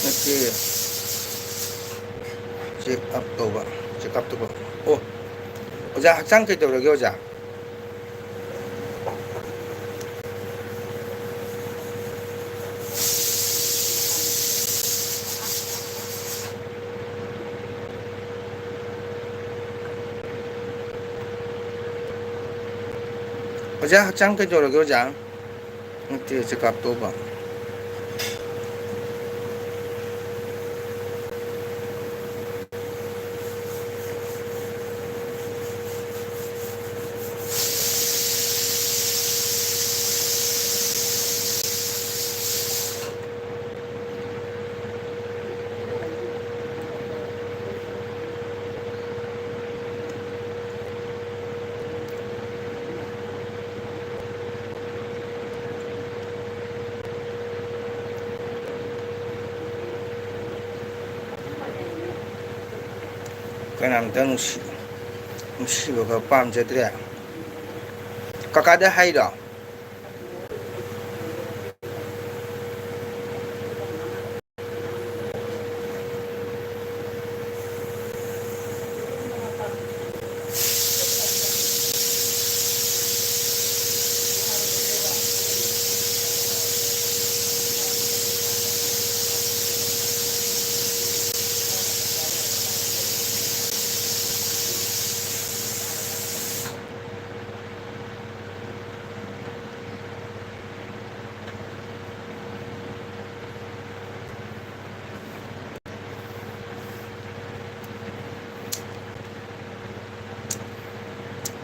ꯅꯠꯇꯦ꯫ ꯆꯦꯛ ꯑꯞ ꯇꯧꯕ, ꯆꯦꯛ ꯑꯞ ꯇꯧꯕ꯫ ꯑꯣ, ꯑꯣꯖꯥ, ꯍꯛꯆꯥꯡ ꯀꯩꯗꯧꯔꯒꯦ, ꯑꯣꯖꯥ? ꯑꯣꯖꯥ, ꯍꯛꯆꯥꯡ ꯀꯩꯗꯧꯔꯒꯦ, ꯑꯣꯖꯥ? ꯅꯠꯇꯦ, ꯆꯦꯛ ꯑꯞ ꯇꯧꯕ꯫ ꯀꯅꯥꯝꯇ ꯅꯨꯡꯁꯤ-, ꯅꯨꯡꯁꯤꯕꯒ ꯄꯥꯝꯖꯗ꯭ꯔꯦ꯫ ꯀꯀꯥꯗ ꯍꯥꯏꯔꯣ?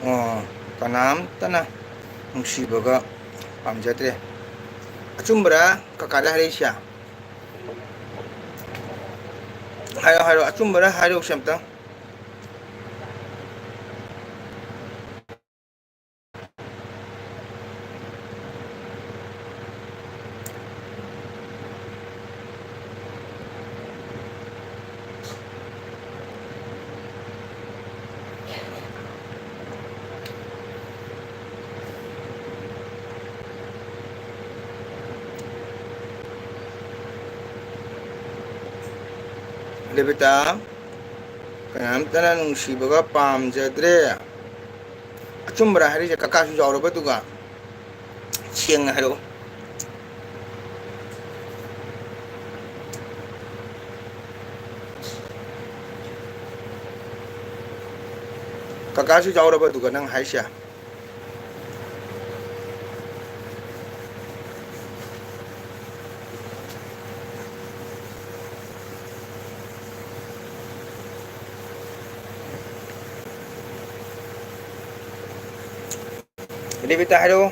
ꯑꯣ, ꯀꯅꯥꯝꯇꯅ ꯅꯨꯡꯁꯤꯕꯒ ꯄꯥꯝꯖꯗ꯭ꯔꯦ꯫ ꯑꯆꯨꯝꯕꯔꯥ ꯀꯀꯥꯗ ꯍꯥꯏꯔꯛꯏꯁꯦ? ꯍꯥꯏꯔꯣ, ꯍꯥꯏꯔꯣ, ꯑꯆꯨꯝꯕꯔꯥ ꯍꯥꯏꯔꯛꯎꯁꯦ ꯑꯝꯇꯪ꯫ ꯔꯦꯕꯤꯇꯥ, ꯀꯅꯥꯝꯇꯅ ꯅꯨꯡꯁꯤꯕꯒ ꯄꯥꯝꯖꯗ꯭ꯔꯦ꯫ ꯑꯆꯨꯝꯕꯔꯥ ꯍꯥꯏꯔꯤꯁꯦ? ꯀꯀꯥꯁꯨ ꯌꯥꯎꯔꯕꯗꯨꯒ ꯁꯦꯡꯅ ꯍꯥꯏꯔꯛꯑꯣ꯫ ꯀꯀꯥꯁꯨ ꯌꯥꯎꯔꯕꯗꯨꯒ ꯅꯪ ꯍꯥꯏꯁꯦ? ꯔꯦꯕꯤꯇꯥ ꯍꯥꯏꯔꯛꯑꯣ꯫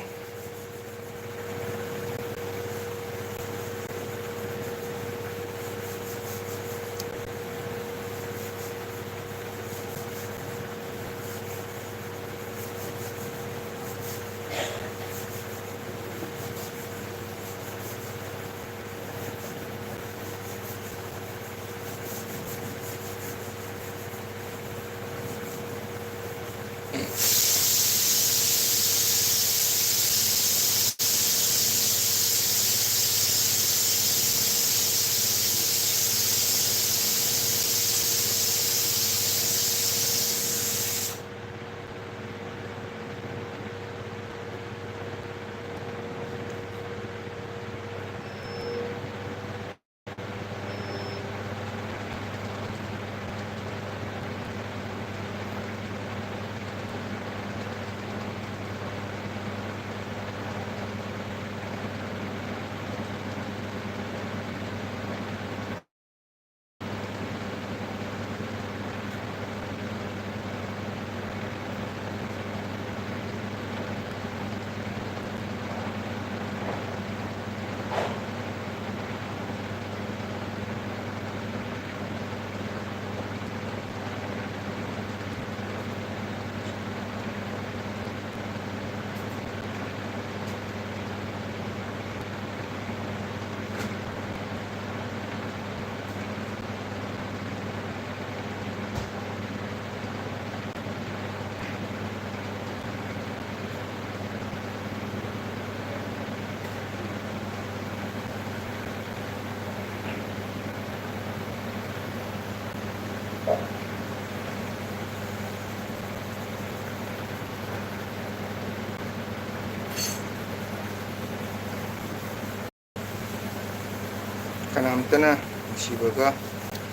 ꯀꯅꯥꯝꯇꯅ ꯅꯨꯡꯁꯤꯕꯒ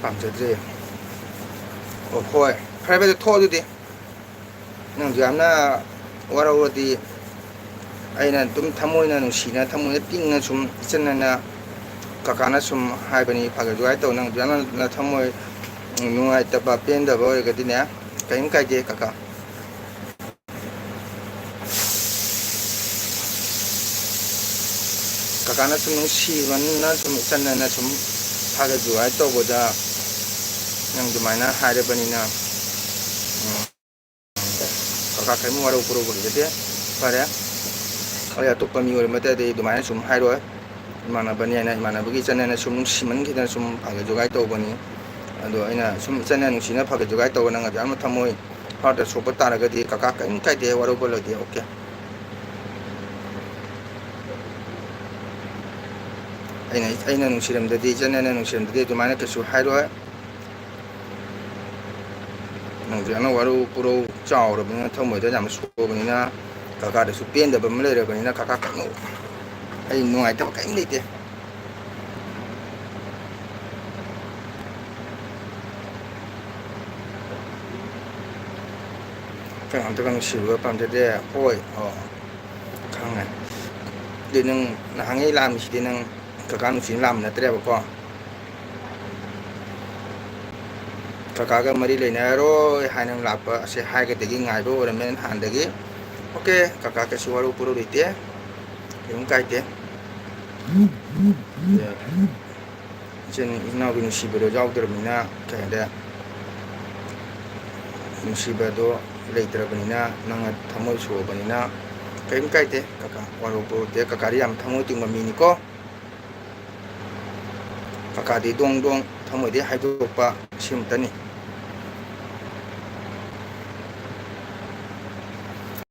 ꯄꯥꯝꯖꯗ꯭ꯔꯦ꯫ ꯑꯣ, ꯍꯣꯏ, ꯐꯔꯦ ꯐꯔꯦ, ꯊꯣꯛꯑꯣ ꯑꯗꯨꯗꯤ꯫ ꯅꯪꯁꯨ ꯌꯥꯝꯅ ꯋꯥꯔꯧꯔꯗꯤ, ꯑꯩꯅ ꯑꯗꯨꯝ ꯊꯃꯣꯏꯅ ꯅꯨꯡꯁꯤꯅ, ꯊꯃꯣꯏꯅ ꯇꯤꯡꯅ ꯁꯨꯝ ꯏꯆꯟ ꯑꯅ ꯀꯀꯥꯅ ꯁꯨꯝ ꯍꯥꯏꯕꯅꯤ, ꯐꯥꯒꯤ ꯖꯨꯒꯥꯏ ꯇꯧ꯫ ꯅꯪꯁꯨ ꯌꯥꯝꯅ ꯊꯃꯣꯏ ꯅꯨꯡꯉꯥꯏꯇꯕ, ꯄꯦꯟꯗꯕ ꯑꯣꯏꯔꯒꯗꯤꯅꯦ, ꯀꯔꯤꯝ ꯀꯥꯏꯗꯦ ꯀꯀꯥ꯫ ꯀꯀꯥꯅ ꯁꯨꯝ ꯅꯨꯡꯁꯤꯕꯅꯤꯅ ꯁꯨꯝ ꯏꯆꯟ ꯑꯅ ꯁꯨꯝ ꯐꯥꯒꯤ ꯖꯨꯒꯥꯏ ꯇꯧꯕꯗ ꯅꯪ ꯑꯗꯨꯃꯥꯏꯅ ꯍꯥꯏꯔꯕꯅꯤꯅ, ꯎꯝ, ꯀꯀꯥ ꯀꯔꯤꯝ ꯋꯥꯔꯧ ꯄꯨꯔꯧꯕ ꯂꯩꯖꯗꯦ꯫ ꯐꯔꯦ, ꯑꯩ ꯑꯇꯣꯞꯄ ꯃꯤ ꯑꯣꯏꯔꯝꯕ ꯇꯥꯔꯗꯤ ꯑꯗꯨꯃꯥꯏꯅ ꯁꯨꯝ ꯍꯥꯏꯔꯣꯏ꯫ ꯏꯃꯥꯟꯅꯕꯅꯤ ꯍꯥꯏꯅ, ꯏꯃꯥꯟꯅꯕꯒꯤ ꯏꯆꯟ ꯍꯥꯏꯅ ꯁꯨꯝ ꯅꯨꯡꯁꯤꯃꯟꯈꯤꯗꯅ ꯁꯨꯝ ꯐꯥꯒꯤ ꯖꯨꯒꯥꯏ ꯇꯧꯕꯅꯤ꯫ ꯑꯗꯣ ꯑꯩꯅ ꯁꯨꯝ ꯏꯆꯟ ꯍꯥꯏꯅ ꯅꯨꯡꯁꯤꯅ ꯐꯥꯒꯤ ꯖꯨꯒꯥꯏ ꯇꯧꯕ ꯅꯪ ꯑꯗꯨ ꯌꯥꯝꯅ ꯊꯝꯃꯣꯏ ꯍꯥꯔꯠꯇ ꯁꯣꯛꯄ ꯇꯥꯔꯒꯗꯤ ꯀꯀꯥ ꯀꯔꯤꯝ ꯀꯥꯏꯗꯦ, ꯋꯥꯔꯧꯕ ꯂꯩꯇꯦ꯫ ꯑꯣꯀꯦ꯫ ꯑꯩꯅ, ꯑꯩꯅ ꯅꯨꯡꯁꯤꯔꯝꯗꯗꯤ, ꯏꯆꯟ ꯍꯥꯏꯅ ꯅꯨꯡꯁꯤꯔꯝꯗꯗꯤ ꯑꯗꯨꯃꯥꯏꯅ ꯀꯩꯁꯨ ꯍꯥꯏꯔꯣꯏ꯫ ꯅꯪꯁꯨ ꯌꯥꯝꯅ ꯋꯥꯔꯧ ꯄꯨꯔꯧ ꯆꯥꯎꯔꯕꯅꯤꯅ, ꯊꯃꯣꯏꯗ ꯌꯥꯝꯅ ꯁꯣꯛꯑꯕꯅꯤꯅ, ꯀꯀꯥꯗꯁꯨ ꯄꯦꯟꯗꯕ ꯑꯃ ꯂꯩꯔꯕꯅꯤꯅ, ꯀꯀꯥ ꯀꯩꯅꯣ, ꯑꯩ ꯅꯨꯡꯉꯥꯏꯇꯕ ꯀꯔꯤꯝ ꯂꯩꯇꯦ꯫ ꯀꯅꯥꯝꯇꯒ ꯅꯨꯡꯁꯤꯕꯒ ꯄꯥꯝꯖꯗꯦ꯫ ꯍꯣꯏ, ꯑꯣ, ꯈꯪꯉꯦ꯫ ꯑꯗꯨ ꯅꯪ ꯅꯍꯥꯟꯉꯩ ꯂꯥꯛꯑꯝꯃꯤꯁꯤꯗꯤ ꯅꯪ ꯀꯀꯥ ꯅꯨꯡꯁꯤꯅ ꯂꯥꯛꯑꯝꯕ ꯅꯠꯇ꯭ꯔꯦꯕꯀꯣ? ꯀꯀꯥꯒ ꯃꯔꯤ ꯂꯩꯅꯔꯔꯣꯏ ꯍꯥꯏꯅ ꯂꯥꯛꯄ ꯑꯁꯦ ꯍꯥꯏꯒꯗꯒꯤ ꯉꯥꯏꯕ ꯑꯣꯏꯔꯝꯃꯦ ꯅꯍꯥꯟꯗꯒꯤ꯫ ꯑꯣꯀꯦ, ꯀꯀꯥ ꯀꯩꯁꯨ ꯋꯥꯔꯧ ꯄꯨꯔꯧ ꯂꯩꯇꯦ, ꯀꯩꯝ ꯀꯥꯏꯗꯦ꯫ ꯏꯆꯤꯟ ꯏꯅꯥꯎꯒꯤ ꯅꯨꯡꯁꯤꯕꯗꯣ ꯌꯥꯎꯗ꯭ꯔꯕꯅꯤꯅ, ꯀꯩ ꯍꯥꯏꯇꯥꯔꯦ, ꯅꯨꯡꯁꯤꯕꯗꯣ ꯂꯩꯇ꯭ꯔꯕꯅꯤꯅ, ꯅꯪꯅ ꯊꯃꯣꯏ ꯁꯣꯛꯑꯕꯅꯤꯅ, ꯀꯔꯤꯝ ꯀꯥꯏꯗꯦ ꯀꯀꯥ, ꯋꯥꯔꯧ ꯄꯨꯔꯧꯗꯦ꯫ ꯀꯀꯥꯗꯤ ꯌꯥꯝ ꯊꯃꯣꯏ ꯇꯤꯡꯕ ꯃꯤꯅꯤꯀꯣ꯫ ꯀꯀꯥꯗꯤ ꯗꯣꯡ ꯗꯣꯡ ꯊꯃꯣꯏꯗꯩ ꯍꯥꯏꯗꯣꯔꯛꯄ ꯁꯤꯃꯇꯅꯤ꯫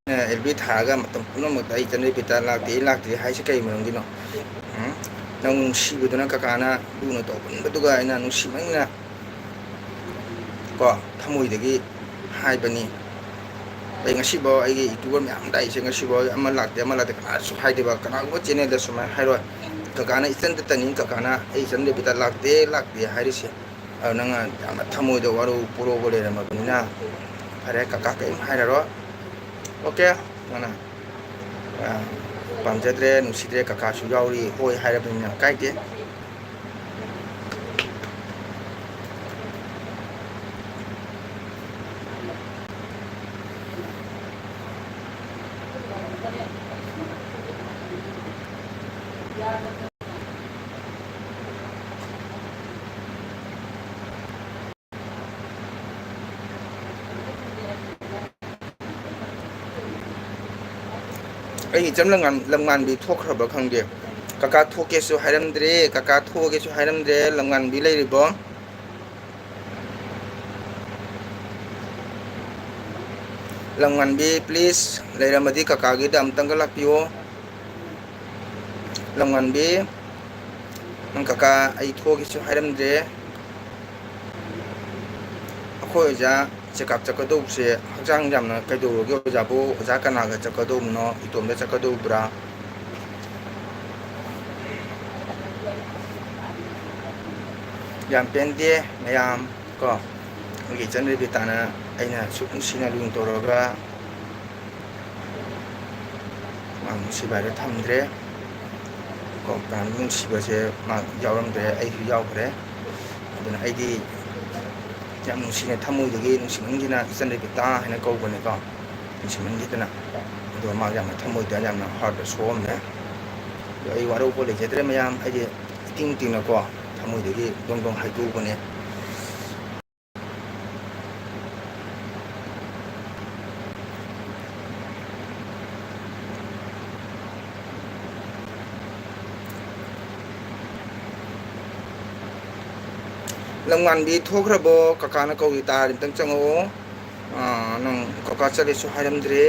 ꯑꯦꯜ ꯕꯤ ꯊꯥꯔꯒ ꯃꯇꯝ ꯄꯨꯝꯅꯃꯛꯇ "ꯑꯩ ꯆꯟꯗ꯭ꯔꯕꯤꯇꯥ ꯂꯥꯛꯇꯦ, ꯑꯩ ꯂꯥꯛꯇꯦ" ꯍꯥꯏꯁꯦ ꯀꯩ ꯃꯔꯝꯒꯤꯅꯣ? ꯎꯝ? ꯅꯪ ꯅꯨꯡꯁꯤꯕꯗꯨꯅ, ꯀꯀꯥꯅ ꯂꯨꯅ ꯇꯧꯃꯟꯕꯗꯨꯒ ꯑꯩꯅ ꯅꯨꯡꯁꯤꯃꯟꯅ ꯀꯣ, ꯊꯃꯣꯏꯗꯒꯤ ꯍꯥꯏꯕꯅꯤ꯫ ꯑꯩ ꯉꯁꯤꯐꯥꯎ ꯑꯩꯒꯤ ꯌꯨꯇ꯭ꯌꯨꯕꯔ ꯃꯌꯥꯝ ꯂꯥꯛꯏꯁꯦ, ꯉꯁꯤꯐꯥꯎ ꯑꯃ ꯂꯥꯛꯇꯦ, ꯑꯃ ꯂꯥꯛꯇꯦ, ꯀꯅꯥꯁꯨ ꯍꯥꯏꯗꯦꯕ, ꯀꯅꯥꯒꯨꯝꯕ ꯆꯦꯅꯦꯜꯗ ꯁꯨꯃꯥꯏꯅ ꯍꯥꯏꯔꯣꯏ꯫ ꯀꯀꯥꯅ ꯏꯆꯟꯗ ꯇꯅꯤ, ꯀꯀꯥꯅ ꯑꯩ ꯏꯆꯟ ꯔꯦꯕꯤꯇꯥ ꯂꯥꯛꯇꯦ, ꯂꯥꯛꯇꯦ ꯍꯥꯏꯔꯤꯁꯦ꯫ ꯑꯗꯣ ꯅꯪꯅ ꯌꯥꯝꯅ ꯊꯃꯣꯏꯗ ꯋꯥꯔꯧ ꯄꯨꯔꯧꯕ ꯂꯩꯔꯝꯃꯕꯅꯤꯅ, ꯐꯔꯦ, ꯀꯀꯥ ꯀꯔꯤꯝ ꯍꯥꯏꯔꯔꯣꯏ꯫ ꯑꯣꯀꯦ, ꯅꯪꯅ, ꯑ, ꯄꯥꯝꯖꯗ꯭ꯔꯦ, ꯅꯨꯡꯁꯤꯗ꯭ꯔꯦ, ꯀꯀꯥꯁꯨ ꯌꯥꯎꯔꯤ, ꯍꯣꯏ ꯍꯥꯏꯔꯕꯅꯤꯅ ꯀꯥꯏꯗꯦ꯫ ꯑꯩ ꯏꯆꯝ ꯂꯝꯉꯥꯟ-, ꯂꯝꯉꯥꯟꯕꯤ ꯊꯣꯛꯈ꯭ꯔꯕ ꯈꯪꯗꯦ꯫ ꯀꯀꯥ ꯊꯣꯛꯀꯦꯁꯨ ꯍꯥꯏꯔꯝꯗ꯭ꯔꯦ, ꯀꯀꯥ ꯊꯣꯛꯑꯒꯦꯁꯨ ꯍꯥꯏꯔꯝꯗ꯭ꯔꯦ꯫ ꯂꯝꯉꯥꯟꯕꯤ ꯂꯩꯔꯤꯕꯣ? ꯂꯝꯉꯥꯟꯕꯤ, please, ꯂꯩꯔꯝꯃꯗꯤ ꯀꯀꯥꯒꯤꯗ ꯑꯝꯇꯪꯒ ꯂꯥꯛꯄꯤꯌꯣ꯫ ꯂꯝꯉꯥꯟꯕꯤ, ꯅꯪ ꯀꯀꯥ ꯑꯩ ꯊꯣꯛꯑꯒꯦꯁꯨ ꯍꯥꯏꯔꯝꯗ꯭ꯔꯦ꯫ ꯑꯩꯈꯣꯏ ꯑꯣꯖꯥ check up ꯆꯠꯀꯗꯧꯕꯁꯦ ꯍꯛꯆꯥꯡ ꯌꯥꯝꯅ ꯀꯩꯗꯧꯔꯒꯦ ꯑꯣꯖꯥꯕꯨ? ꯑꯣꯖꯥ ꯀꯅꯥꯒ ꯆꯠꯀꯗꯧꯕꯅꯣ? ꯏꯇꯣꯝꯗ ꯆꯠꯀꯗꯧꯕ꯭ꯔꯥ? ꯌꯥꯝ ꯄꯦꯟꯗꯦ ꯃꯌꯥꯝ ꯀꯣ꯫ ꯑꯩꯒꯤ ꯏꯆꯟ ꯔꯦꯕꯤꯇꯥꯅ ꯑꯩꯅ ꯁꯨꯛ ꯅꯨꯡꯁꯤꯅ ꯂꯨꯅ ꯇꯧꯔꯒ ꯃꯥ ꯅꯨꯡꯁꯤꯕ ꯍꯥꯏꯗꯣ ꯊꯝꯗ꯭ꯔꯦ ꯀꯣ꯫ ꯀꯅꯥꯝꯇ ꯅꯨꯡꯁꯤꯕꯁꯦ ꯃꯥ ꯌꯥꯎꯔꯝꯗ꯭ꯔꯦ, ꯑꯩꯁꯨ ꯌꯥꯎꯈ꯭ꯔꯦ꯫ ꯑꯗꯨꯅ ꯑꯩꯗꯤ ꯌꯥꯝ ꯅꯨꯡꯁꯤꯅ, ꯊꯃꯣꯏꯗꯒꯤ ꯅꯨꯡꯁꯤꯃꯟꯈꯤꯅ ꯏꯆꯟ ꯔꯦꯕꯤꯇꯥ ꯍꯥꯏꯅ ꯀꯧꯕꯅꯦꯀꯣ꯫ ꯅꯨꯡꯁꯤꯃꯟꯈꯤꯗꯅ꯫ ꯑꯗꯣ ꯃꯥ ꯌꯥꯝꯅ ꯊꯃꯣꯏꯗ ꯌꯥꯝꯅ heart ꯇ ꯁꯣꯛꯑꯝꯃꯦ꯫ ꯑꯗꯣ ꯑꯩ ꯋꯥꯔꯧꯕ ꯂꯩꯖꯗ꯭ꯔꯦ ꯃꯌꯥꯝ, ꯑꯩꯗꯤ ꯏꯇꯤꯡ ꯇꯤꯡꯅꯀꯣ ꯊꯃꯣꯏꯗꯒꯤ ꯗꯣꯡ ꯗꯣꯡ ꯍꯥꯏꯗꯣꯛꯎꯕꯅꯦ꯫ ꯂꯝꯉꯥꯟꯕꯤ ꯊꯣꯛꯈ꯭ꯔꯕꯣ? ꯀꯀꯥꯅ ꯀꯧꯏ, ꯇꯥꯔꯗꯤ ꯑꯝꯇꯪ ꯆꯪꯉꯛꯑꯣ꯫ ꯑꯥ, ꯅꯪ ꯀꯀꯥ ꯆꯠꯂꯦꯁꯨ ꯍꯥꯏꯔꯝꯗ꯭ꯔꯦ꯫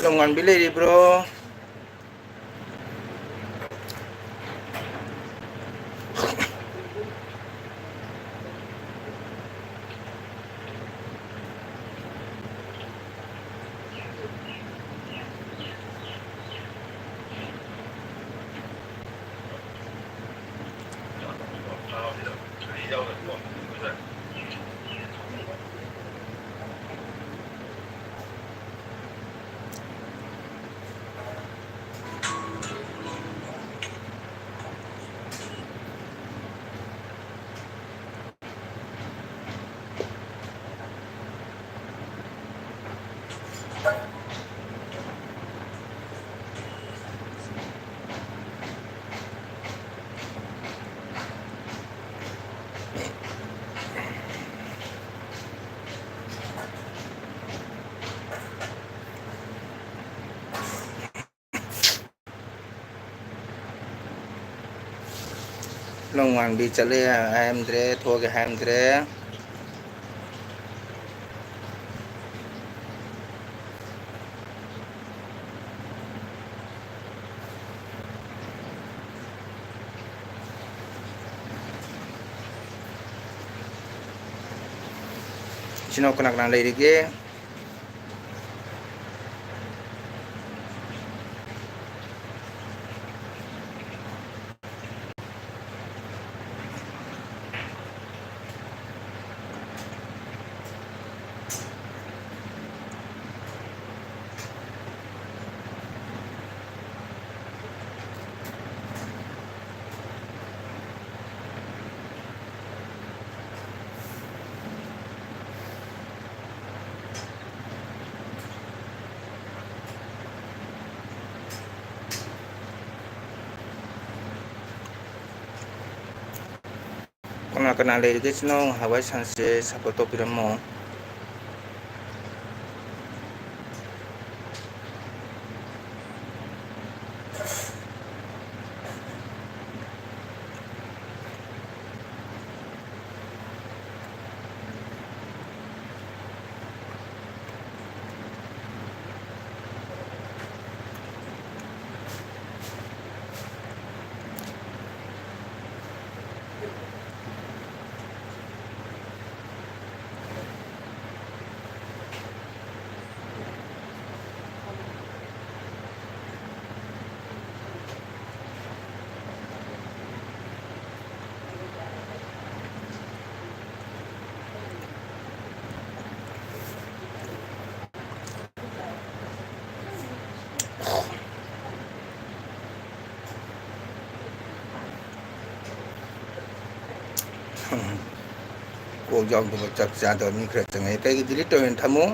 ꯂꯝꯉꯥꯟꯕꯤ ꯂꯩꯔꯤꯕ꯭ꯔꯣ? ꯅꯣꯡ ꯉꯥꯟꯕꯤ ꯆꯠꯂꯦ ꯍꯥꯏꯔꯝꯗ꯭ꯔꯦ, ꯊꯣꯛꯑꯒꯦ ꯍꯥꯏꯔꯝꯗ꯭ꯔꯦ꯫ ꯏꯆꯤꯟ ꯏꯅꯥꯎ ꯀꯅꯥ ꯀꯅꯥ ꯂꯩꯔꯤꯒꯦ? ꯀꯅꯥ ꯀꯅꯥ ꯂꯩꯔꯤꯒꯦ ꯏꯆꯤꯟ ꯏꯅꯥꯎ? ꯉꯥꯏꯍꯥꯛ ꯋꯥꯔꯤ ꯁꯥꯟꯅꯁꯦ, support ꯇꯧꯕꯤꯔꯝꯃꯣ꯫ ꯀꯣꯛ ꯌꯥꯎꯗꯕ ꯆꯥꯛ ꯆꯥꯗꯕ ꯃꯤ ꯈꯔ ꯆꯪꯉꯛꯑꯦ꯫ ꯀꯩꯒꯤ delete ꯇꯧꯔꯤꯅꯣ? ꯊꯝꯃꯣ꯫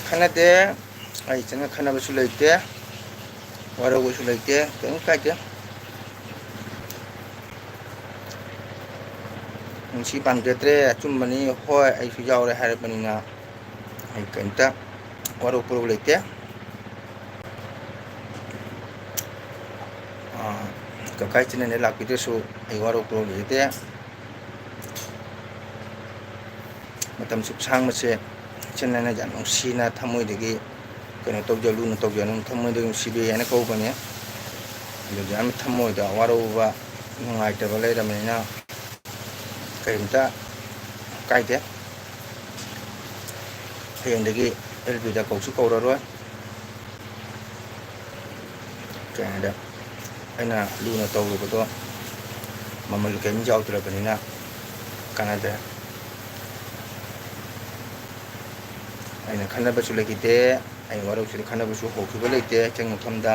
ꯈꯠꯅꯗꯦ, ꯑꯩ ꯏꯆꯟꯒ ꯈꯠꯅꯕꯁꯨ ꯂꯩꯇꯦ, ꯋꯥꯔꯧꯕꯁꯨ ꯂꯩꯇꯦ, ꯀꯔꯤꯝ ꯀꯥꯏꯗꯦ꯫ ꯅꯨꯡꯁꯤ ꯄꯥꯝꯖꯗ꯭ꯔꯦ, ꯑꯆꯨꯝꯕꯅꯤ, ꯍꯣꯏ ꯑꯩꯁꯨ ꯌꯥꯎꯔꯦ ꯍꯥꯏꯔꯕꯅꯤꯅ ꯑꯩ ꯀꯔꯤꯝꯇ ꯋꯥꯔꯧ ꯄꯨꯔꯧ ꯂꯩꯇꯦ꯫ ꯑꯥ, ꯀꯀꯥ ꯏꯆꯟꯅ ꯂꯥꯛꯄꯤꯗ꯭ꯔꯁꯨ ꯑꯩ ꯋꯥꯔꯧ ꯄꯨꯔꯧ ꯂꯩꯖꯗꯦ꯫ ꯃꯇꯝ ꯁꯨꯛ ꯁꯥꯡꯕꯁꯦ ꯏꯆꯟ ꯍꯥꯏꯅ ꯌꯥꯝ ꯅꯨꯡꯁꯤꯅ ꯊꯃꯣꯏꯗꯒꯤ ꯀꯩꯅꯣ ꯇꯧꯖ-, ꯂꯨꯅ ꯇꯧꯖꯅꯨ, ꯊꯃꯣꯏꯗꯒꯤ ꯅꯨꯡꯁꯤꯕꯤ ꯍꯥꯏꯅ ꯀꯧꯕꯅꯦ꯫ ꯑꯗꯨꯗꯤ ꯌꯥꯝ ꯊꯃꯣꯏꯗ ꯋꯥꯔꯧꯕ, ꯅꯨꯡꯉꯥꯏꯇꯕ ꯂꯩꯔꯕꯅꯤꯅ ꯀꯔꯤꯝꯇ ꯀꯥꯏꯗꯦ꯫ ꯍꯌꯦꯡꯗꯒꯤ ꯑꯦꯜ ꯕꯤꯗ ꯀꯧꯁꯨ ꯀꯧꯔꯔꯣꯏ꯫ ꯀꯩ ꯍꯥꯏꯗ ꯑꯩꯅ ꯂꯨꯅ ꯇꯧꯔꯨꯕꯗꯣ ꯃꯃꯜ ꯀꯔꯤꯝ ꯌꯥꯎꯗ꯭ꯔꯕꯅꯤꯅ ꯀꯥꯟꯅꯗ꯭ꯔꯦ꯫ ꯑꯩꯅ ꯈꯟꯅꯕꯁꯨ ꯂꯩꯈꯤꯗꯦ, ꯑꯩ ꯋꯥꯔꯧꯁꯤꯗ ꯈꯟꯅꯕꯁꯨ ꯍꯧꯈꯤꯕ ꯂꯩꯇꯦ꯫ ꯏꯆꯟ ꯃꯐꯝꯗ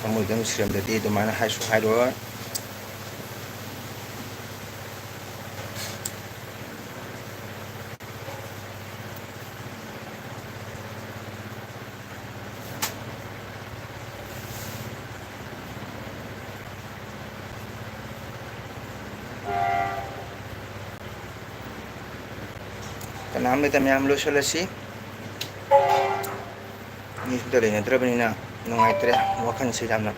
ꯊꯃꯣꯏꯗ ꯅꯨꯡꯁꯤꯔꯝꯗꯗꯤ ꯑꯗꯨꯃꯥꯏꯅ ꯍꯥꯏꯁꯨ ꯍꯥꯏꯔꯣꯏ꯫ ꯀꯅꯥꯝ ꯂꯩꯇ ꯃꯌꯥꯝ ꯂꯣꯏꯁꯤꯜꯂꯁꯤ꯫ ꯃꯤꯁꯨ ꯑꯝꯇ ꯂꯩꯅꯗ꯭ꯔꯕꯅꯤꯅ ꯅꯨꯡꯉꯥꯏꯇ꯭ꯔꯦ ꯋꯥꯈꯜꯁꯦ ꯌꯥꯝꯅ꯫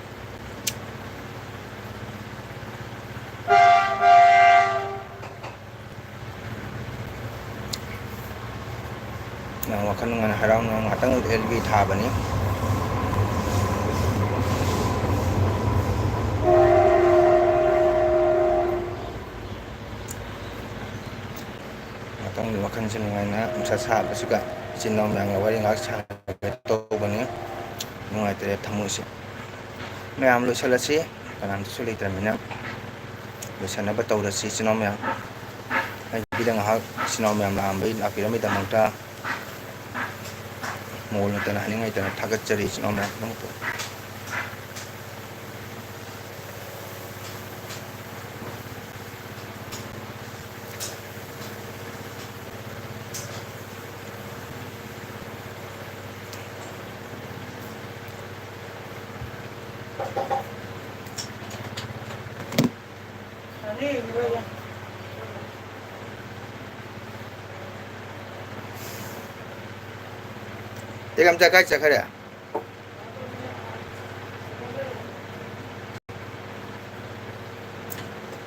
ꯅꯪ ꯋꯥꯈꯜ ꯅꯨꯡꯉꯥꯏꯅ ꯍꯔꯥꯎꯅ ꯉꯥꯛꯇꯪ ꯑꯦꯜ ꯕꯤ ꯊꯥꯕꯅꯤ꯫ ꯉꯥꯛꯇꯪ ꯋꯥꯈꯜꯁꯦ ꯅꯨꯡꯉꯥꯏꯅ ꯅꯨꯡꯁꯥ ꯁꯥꯕꯁꯤꯒ ꯏꯆꯤꯟ ꯏꯅꯥꯎ ꯃꯌꯥꯝꯒ ꯋꯥꯔꯤ ꯉꯥꯏꯍꯥꯛ ꯁꯥꯒꯦ ꯇꯧꯕꯅꯤ꯫ ꯅꯨꯡꯉꯥꯏꯇ꯭ꯔꯦ ꯊꯃꯣꯏꯁꯦ꯫ ꯃꯌꯥꯝ ꯂꯣꯏꯁꯤꯜꯂꯁꯤ, ꯀꯅꯥꯝꯇꯁꯨ ꯂꯩꯇ꯭ꯔꯕꯅꯤꯅ ꯂꯣꯏꯁꯤꯟꯅꯕ ꯇꯧꯔꯁꯤ ꯏꯆꯤꯟ ꯏꯅꯥꯎ ꯃꯌꯥꯝ꯫ ꯑꯩꯒꯤꯗ ꯉꯥꯏꯍꯥꯛ ꯏꯆꯤꯟ ꯏꯅꯥꯎ ꯃꯌꯥꯝ ꯂꯥꯛꯑꯝꯕꯩ, ꯂꯥꯛꯄꯤꯔꯝꯕꯩꯗꯃꯛꯇ ꯃꯣꯜ ꯅꯠꯇꯅ ꯍꯥꯏꯅꯤꯡꯉꯥꯏꯇꯅ ꯊꯥꯒꯠꯆꯔꯤ ꯏꯆꯤꯟ ꯏꯅꯥꯎ ꯃꯌꯥꯝ ꯄꯨꯝꯅꯃꯛꯄꯨ꯫ ꯇꯦꯂꯝꯆꯥ ꯀꯥꯏ ꯆꯠꯈ꯭ꯔꯦ?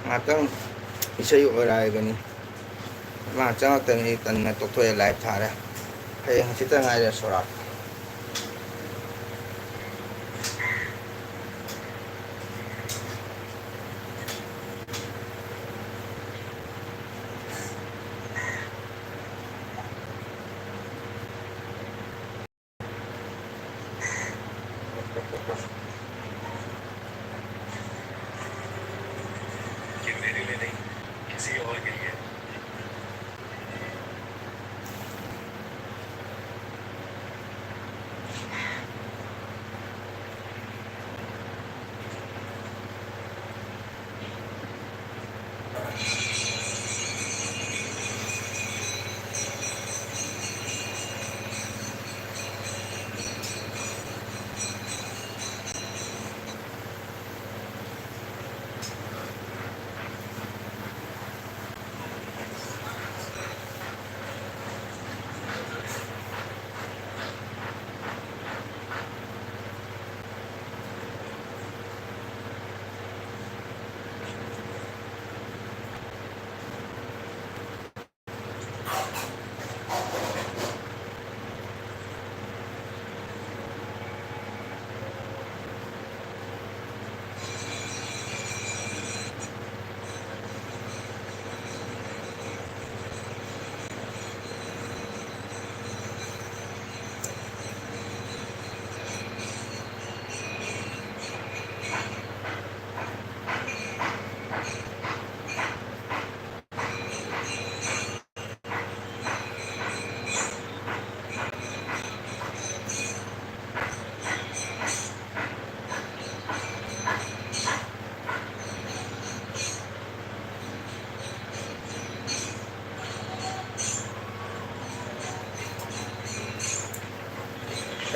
ꯉꯥꯛꯇꯪ ꯏꯁꯩ ꯑꯣꯏꯔꯛꯑꯒꯅꯤ꯫ ꯃꯥ ꯆꯪꯉꯛꯇꯅꯤ, ꯑꯩ ꯇꯟꯅ ꯇꯣꯛꯊꯣꯛꯑꯦ, ꯂꯥꯏꯚ ꯊꯥꯔꯦ꯫ ꯍꯌꯦꯡ ꯍꯪꯆꯤꯠꯇ ꯉꯥꯏꯔꯦ ꯁꯣꯔꯥꯠ꯫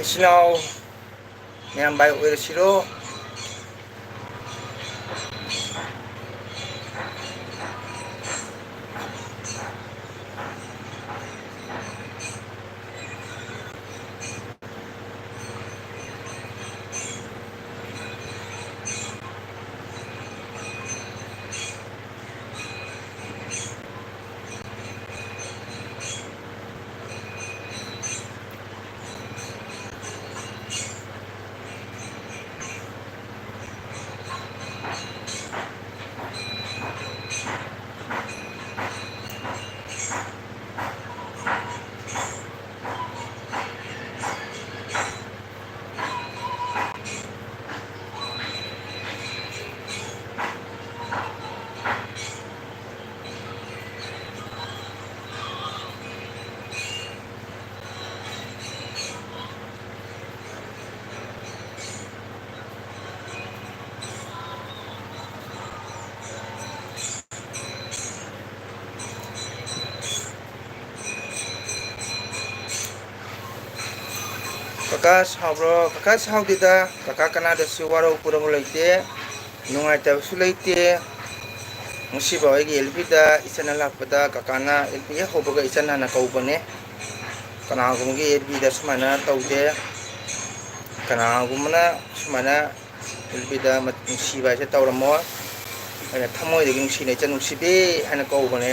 ꯏꯆꯤꯟ ꯏꯅꯥꯎ ꯃꯌꯥꯝ ꯚꯥꯏ ꯑꯣꯏꯔꯁꯤꯔꯣ꯫ ꯀꯀꯥ ꯁꯥꯎꯕ꯭ꯔꯣ? ꯀꯀꯥ ꯁꯥꯎꯗꯦꯗ꯫ ꯀꯀꯥ ꯀꯅꯥꯗꯁꯨ ꯋꯥꯔꯧ ꯄꯨꯔꯧꯕ ꯂꯩꯇꯦ, ꯅꯨꯡꯉꯥꯏꯇꯕꯁꯨ ꯂꯩꯇꯦ꯫ ꯉꯁꯤꯐꯥꯎ ꯑꯩꯒꯤ ꯑꯦꯜ ꯄꯤꯗ ꯏꯆꯟꯅ ꯂꯥꯛꯄꯗ ꯀꯀꯥꯅ ꯑꯦꯜ ꯄꯤ ꯍꯦꯛ ꯍꯧꯕꯒ ꯏꯆꯟ ꯍꯥꯟꯅ ꯀꯧꯕꯅꯦ꯫ ꯀꯅꯥꯒꯨꯝꯕꯒꯤ ꯑꯦꯜ ꯄꯤꯗ ꯁꯨꯃꯥꯏꯅ ꯇꯧꯗꯦ꯫ ꯀꯅꯥꯒꯨꯝꯕꯅ ꯁꯨꯃꯥꯏꯅ ꯑꯦꯜ ꯄꯤꯗ ꯅꯨꯡꯁꯤꯕ ꯍꯥꯏꯁꯦ ꯇꯧꯔꯝꯃꯣꯏ꯫ ꯑꯩꯅ ꯊꯃꯣꯏꯗꯒꯤ ꯅꯨꯡꯁꯤꯅ "ꯏꯆꯟ ꯅꯨꯡꯁꯤꯕꯤ" ꯍꯥꯏꯅ ꯀꯧꯕꯅꯦ꯫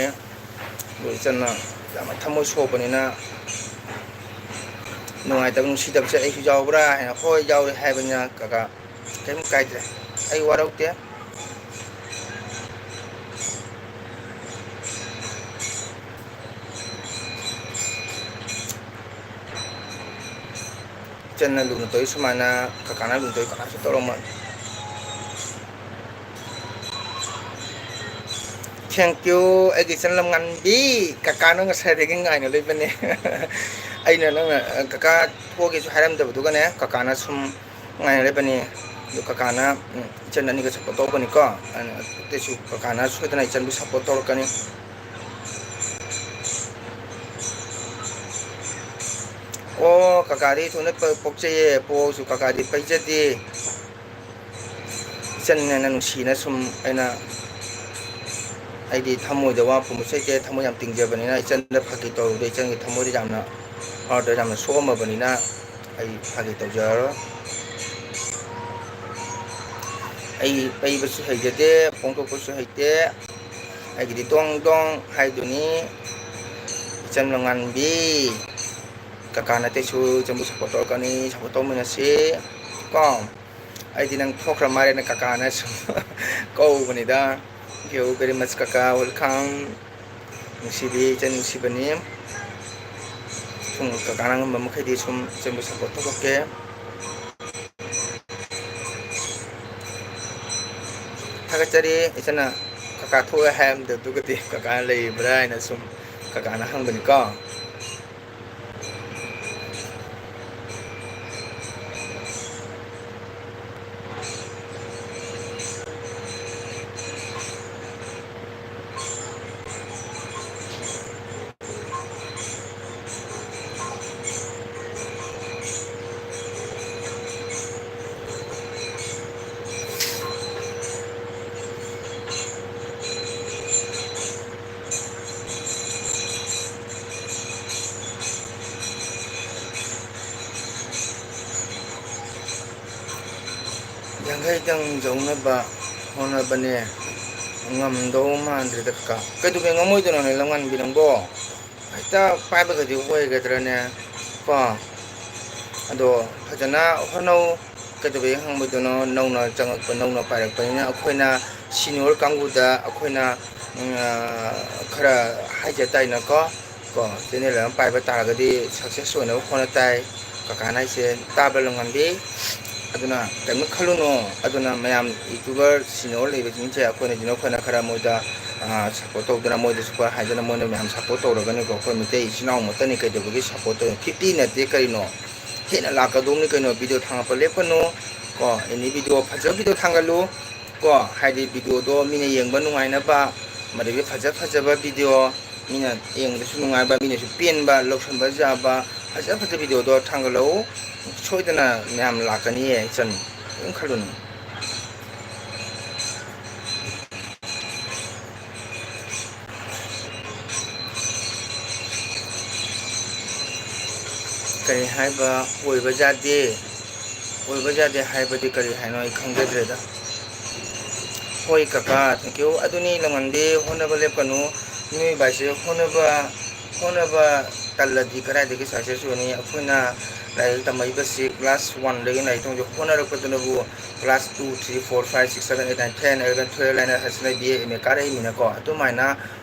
ꯑꯗꯣ ꯏꯆꯟꯅ ꯌꯥꯝꯅ ꯊꯃꯣꯏ ꯁꯣꯛꯄꯅꯤꯅ, ꯅꯨꯡꯉꯥꯏꯇꯕ ꯅꯨꯡꯁꯤꯗꯕꯁꯦ ꯑꯩꯁꯨ ꯌꯥꯎꯕ꯭ꯔꯥ ꯍꯥꯏꯅ, "ꯍꯣꯏ, ꯌꯥꯎꯔꯦ" ꯍꯥꯏꯕꯅꯤꯅ ꯀꯀꯥ ꯀꯩꯝ ꯀꯥꯏꯗ꯭ꯔꯦ꯫ ꯑꯩ ꯋꯥꯔꯧꯗꯦ꯫ ꯏꯆꯟꯅ ꯂꯨꯅ ꯇꯧꯏ ꯁꯨꯃꯥꯏꯅ ꯀꯀꯥꯅ ꯂꯨꯅ ꯇꯧꯏ ꯀꯅꯥꯁꯨ ꯇꯧꯔꯝꯃꯣꯏ꯫ Thank you, ꯑꯩꯒꯤ ꯏꯆꯟ ꯂꯝꯉꯥꯟꯕꯤ꯫ ꯀꯀꯥꯅ ꯉꯁꯥꯏꯗꯒꯤ ꯉꯥꯏꯅ ꯂꯩꯕꯅꯦ꯫ ꯑꯩꯅ ꯅꯪꯅ, ꯀꯀꯥ ꯊꯣꯛꯑꯒꯦꯁꯨ ꯍꯥꯏꯔꯝꯗꯕꯗꯨꯒꯅꯦ, ꯀꯀꯥꯅ ꯁꯨꯝ ꯉꯥꯏꯅ ꯂꯩꯕꯅꯤ꯫ ꯑꯗꯨ ꯀꯀꯥꯅ, ꯎꯝ, ꯏꯆꯟ ꯑꯅꯤꯒ support ꯇꯧꯕꯅꯤꯀꯣ꯫ ꯑꯗꯨꯅ ꯑꯇꯩꯁꯨ ꯀꯀꯥꯅ ꯁꯣꯏꯗꯅ ꯏꯆꯟꯕꯨ support ꯇꯧꯔꯛꯀꯅꯤ꯫ ꯑꯣ, ꯀꯀꯥꯗꯤ ꯏꯊꯣꯟꯗ ꯄ-, ꯄꯣꯛꯆꯩꯌꯦ, ꯄꯣꯛꯑꯁꯨ ꯀꯀꯥꯗꯤ ꯄꯩꯖꯗꯦ꯫ ꯏꯆꯟꯅꯦꯅ ꯅꯨꯡꯁꯤꯅ ꯁꯨꯝ ꯑꯩꯅ, ꯑꯩꯗꯤ ꯊꯃꯣꯏꯗ ꯋꯥ ꯄꯨꯝꯕꯁꯨ ꯂꯩꯇꯦ, ꯊꯃꯣꯏ ꯌꯥꯝ ꯇꯤꯡꯖꯕꯅꯤꯅ ꯏꯆꯟꯗ ꯐꯥꯒꯤ ꯇꯧꯔꯨꯕꯗ ꯏꯆꯟꯒꯤ ꯊꯃꯣꯏꯗ ꯌꯥꯝꯅ, heart ꯇ ꯌꯥꯝꯅ ꯁꯣꯛꯑꯝꯃꯕꯅꯤꯅ ꯑꯩ ꯐꯥꯒꯤ ꯇꯧꯖꯔꯔꯣꯏ꯫ ꯑꯩ ꯄꯩꯕꯁꯨ ꯍꯩꯖꯗꯦ, ꯐꯣꯡꯗꯣꯛꯄꯁꯨ ꯍꯩꯇꯦ꯫ ꯑꯩꯒꯤꯗꯤ ꯗꯣꯡ ꯗꯣꯡ ꯍꯥꯏꯗꯨꯅꯤ꯫ ꯏꯆꯟ ꯂꯝꯉꯥꯟꯕꯤ, ꯀꯀꯥ ꯅꯠꯇꯦꯁꯨ ꯏꯆꯟꯕꯨ support ꯇꯧꯔꯛꯀꯅꯤ, support ꯇꯧꯃꯤꯟꯅꯁꯤ ꯀꯣ꯫ ꯑꯩꯗꯤ ꯅꯪ ꯊꯣꯛꯈ꯭ꯔ ꯃꯥꯜꯂꯦꯅ ꯀꯀꯥꯅ ꯁꯨꯝ ꯀꯧꯕꯅꯤꯗ꯫ Thank you very much ꯀꯀꯥ, welcome꯫ ꯅꯨꯡꯁꯤꯕꯤ, ꯏꯆꯟ ꯅꯨꯡꯁꯤꯕꯅꯤ꯫ ꯁꯨꯝ ꯀꯀꯥꯅ ꯉꯝꯕ ꯃꯈꯩꯗꯤ ꯁꯨꯝ ꯏꯆꯟꯕꯨ support ꯇꯧꯔꯛꯀꯦ꯫ ꯊꯥꯒꯠꯆꯔꯤ꯫ ꯏꯆꯟꯅ ꯀꯀꯥ ꯊꯣꯛꯑꯦ ꯍꯥꯏꯔꯝꯕꯗꯨꯒꯗꯤ ꯀꯀꯥꯅ ꯂꯩꯔꯤꯕ꯭ꯔꯥ ꯍꯥꯏꯅ ꯁꯨꯝ ꯀꯀꯥꯅ ꯍꯪꯕꯅꯤꯀꯣ꯫ ꯌꯥꯡꯈꯩꯗꯪ ꯌꯧꯅꯕ ꯍꯣꯠꯅꯕꯅꯦ꯫ ꯉꯝꯗꯧ ꯃꯥꯟꯗ꯭ꯔꯦꯗ ꯀꯀꯥ꯫ ꯀꯩꯗꯧꯕꯩ ꯉꯝꯃꯣꯏꯗꯣꯏꯅꯣꯅꯦ ꯂꯝꯉꯥꯟꯕꯤ ꯅꯪꯕꯣ? ꯍꯦꯛꯇ ꯄꯥꯏꯕꯒꯗꯤ ꯑꯣꯏꯒꯗ꯭ꯔꯅꯦ? ꯀꯣ? ꯑꯗꯣ ꯐꯖꯅ ꯍꯣꯠꯅꯧ꯫ ꯀꯩꯗꯧꯕꯩ ꯍꯪꯕꯗꯨꯅꯣ? ꯅꯧꯅ ꯆꯪꯉꯛꯄ, ꯅꯧꯅ ꯄꯥꯏꯔꯛꯄꯅꯤꯅ ꯑꯩꯈꯣꯏꯅ senior ꯀꯥꯡꯕꯨꯗ ꯑꯩꯈꯣꯏꯅ, ꯎꯝ, ꯑ, ꯈꯔ ꯍꯥꯏꯖ ꯇꯥꯏꯅꯀꯣ꯫ ꯀꯣ, channel ꯑꯃ ꯄꯥꯏꯕ ꯇꯥꯔꯒꯗꯤ success ꯑꯣꯏꯅꯕ ꯍꯣꯠꯅ ꯇꯥꯏ꯫ ꯀꯀꯥꯅ ꯍꯥꯏꯁꯦ ꯇꯥꯕ ꯂꯝꯉꯝꯕꯤ꯫ ꯑꯗꯨꯅ ꯀꯩꯝꯇ ꯈꯜꯂꯨꯅꯨ꯫ ꯑꯗꯨꯅ ꯃꯌꯥꯝ YouTuber senior ꯂꯩꯕꯁꯤꯡꯁꯦ ꯑꯩꯈꯣꯏꯅ, ꯑꯩꯈꯣꯏꯅ ꯈꯔ ꯃꯣꯏꯗ, ꯑ, support ꯇꯧꯗꯅ, ꯃꯣꯏꯗꯁꯨ ꯈꯔ ꯍꯥꯏꯗꯅ, ꯃꯣꯏꯅ ꯃꯌꯥꯝ support ꯇꯧꯔꯒꯅꯤꯀꯣ꯫ ꯑꯩꯈꯣꯏ ꯃꯩꯇꯩ ꯏꯆꯤꯟ ꯏꯅꯥꯎ ꯃꯛꯇꯅꯤ, ꯀꯩꯗꯧꯕꯒꯤ support ꯇꯧ-, fifty ꯅꯠꯇꯦ ꯀꯩꯅꯣ? ꯍꯦꯟꯅ ꯂꯥꯛꯀꯗꯧꯅꯤ ꯀꯩꯅꯣ? Video ꯊꯥꯡꯒꯠꯄ ꯂꯦꯞꯀꯅꯨ꯫ ꯀꯣ, any video, ꯐꯖꯕ video ꯊꯥꯡꯒꯠꯂꯨ꯫ ꯀꯣ, ꯍꯥꯏꯗꯤ videoꯗꯣ ꯃꯤꯅ ꯌꯦꯡꯕ ꯅꯨꯡꯉꯥꯏꯅꯕ, ꯑꯗꯒꯤ ꯐꯖ ꯐꯖꯕ video, ꯃꯤꯅ ꯌꯦꯡꯕꯗꯁꯨ ꯅꯨꯡꯉꯥꯏꯕ, ꯃꯤꯅꯁꯨ ꯄꯦꯟꯕ, ꯂꯧꯁꯟꯕ ꯌꯥꯕ, ꯐꯖ ꯐꯖꯕ videoꯗꯣ ꯊꯥꯡꯒꯠꯂꯛꯎ꯫ ꯁꯣꯏꯗꯅ ꯃꯌꯥꯝ ꯂꯥꯛꯀꯅꯤꯌꯦ ꯏꯆꯟ, ꯀꯔꯤꯝ ꯈꯜꯂꯨꯅꯨ꯫ ꯀꯔꯤ ꯍꯥꯏꯕ? ꯑꯣꯏꯕ ꯌꯥꯗꯦ꯫ ꯑꯣꯏꯕ ꯌꯥꯗꯦ ꯍꯥꯏꯕꯗꯤ ꯀꯔꯤ ꯍꯥꯏꯅꯣ ꯑꯩ ꯈꯪꯖꯗ꯭ꯔꯦꯗ꯫ ꯍꯣꯏ ꯀꯀꯥ, thank you꯫ ꯑꯗꯨꯅꯤ ꯂꯃꯟꯗꯤ ꯍꯣꯠꯅꯕ ꯂꯦꯞꯀꯅꯨ꯫ ꯃꯤꯑꯣꯏꯕ ꯍꯥꯏꯁꯦ ꯍꯣꯠꯅꯕ, ꯍꯣꯠꯅꯕ ꯇꯜꯂꯗꯤ ꯀꯗꯥꯏꯗꯒꯤ success ꯑꯣꯏꯅꯤ? ꯑꯩꯈꯣꯏꯅ ꯂꯥꯏꯔꯤꯛ ꯇꯝꯃꯛꯏꯕꯁꯤ class oneꯗꯒꯤ ꯂꯥꯏꯔꯤꯛ ꯇꯝꯕꯁꯦ ꯍꯣꯠꯅꯔꯛꯄꯗꯨꯅꯕꯨ class two, three, four, five, six, seven, eight, nine, ten, eleven, twelve ꯍꯥꯏꯅ ꯍꯥꯏꯁꯤꯅ B A, M A ꯀꯥꯔꯛꯏꯃꯤꯅꯀꯣ꯫ ꯑꯗꯨꯃꯥꯏꯅ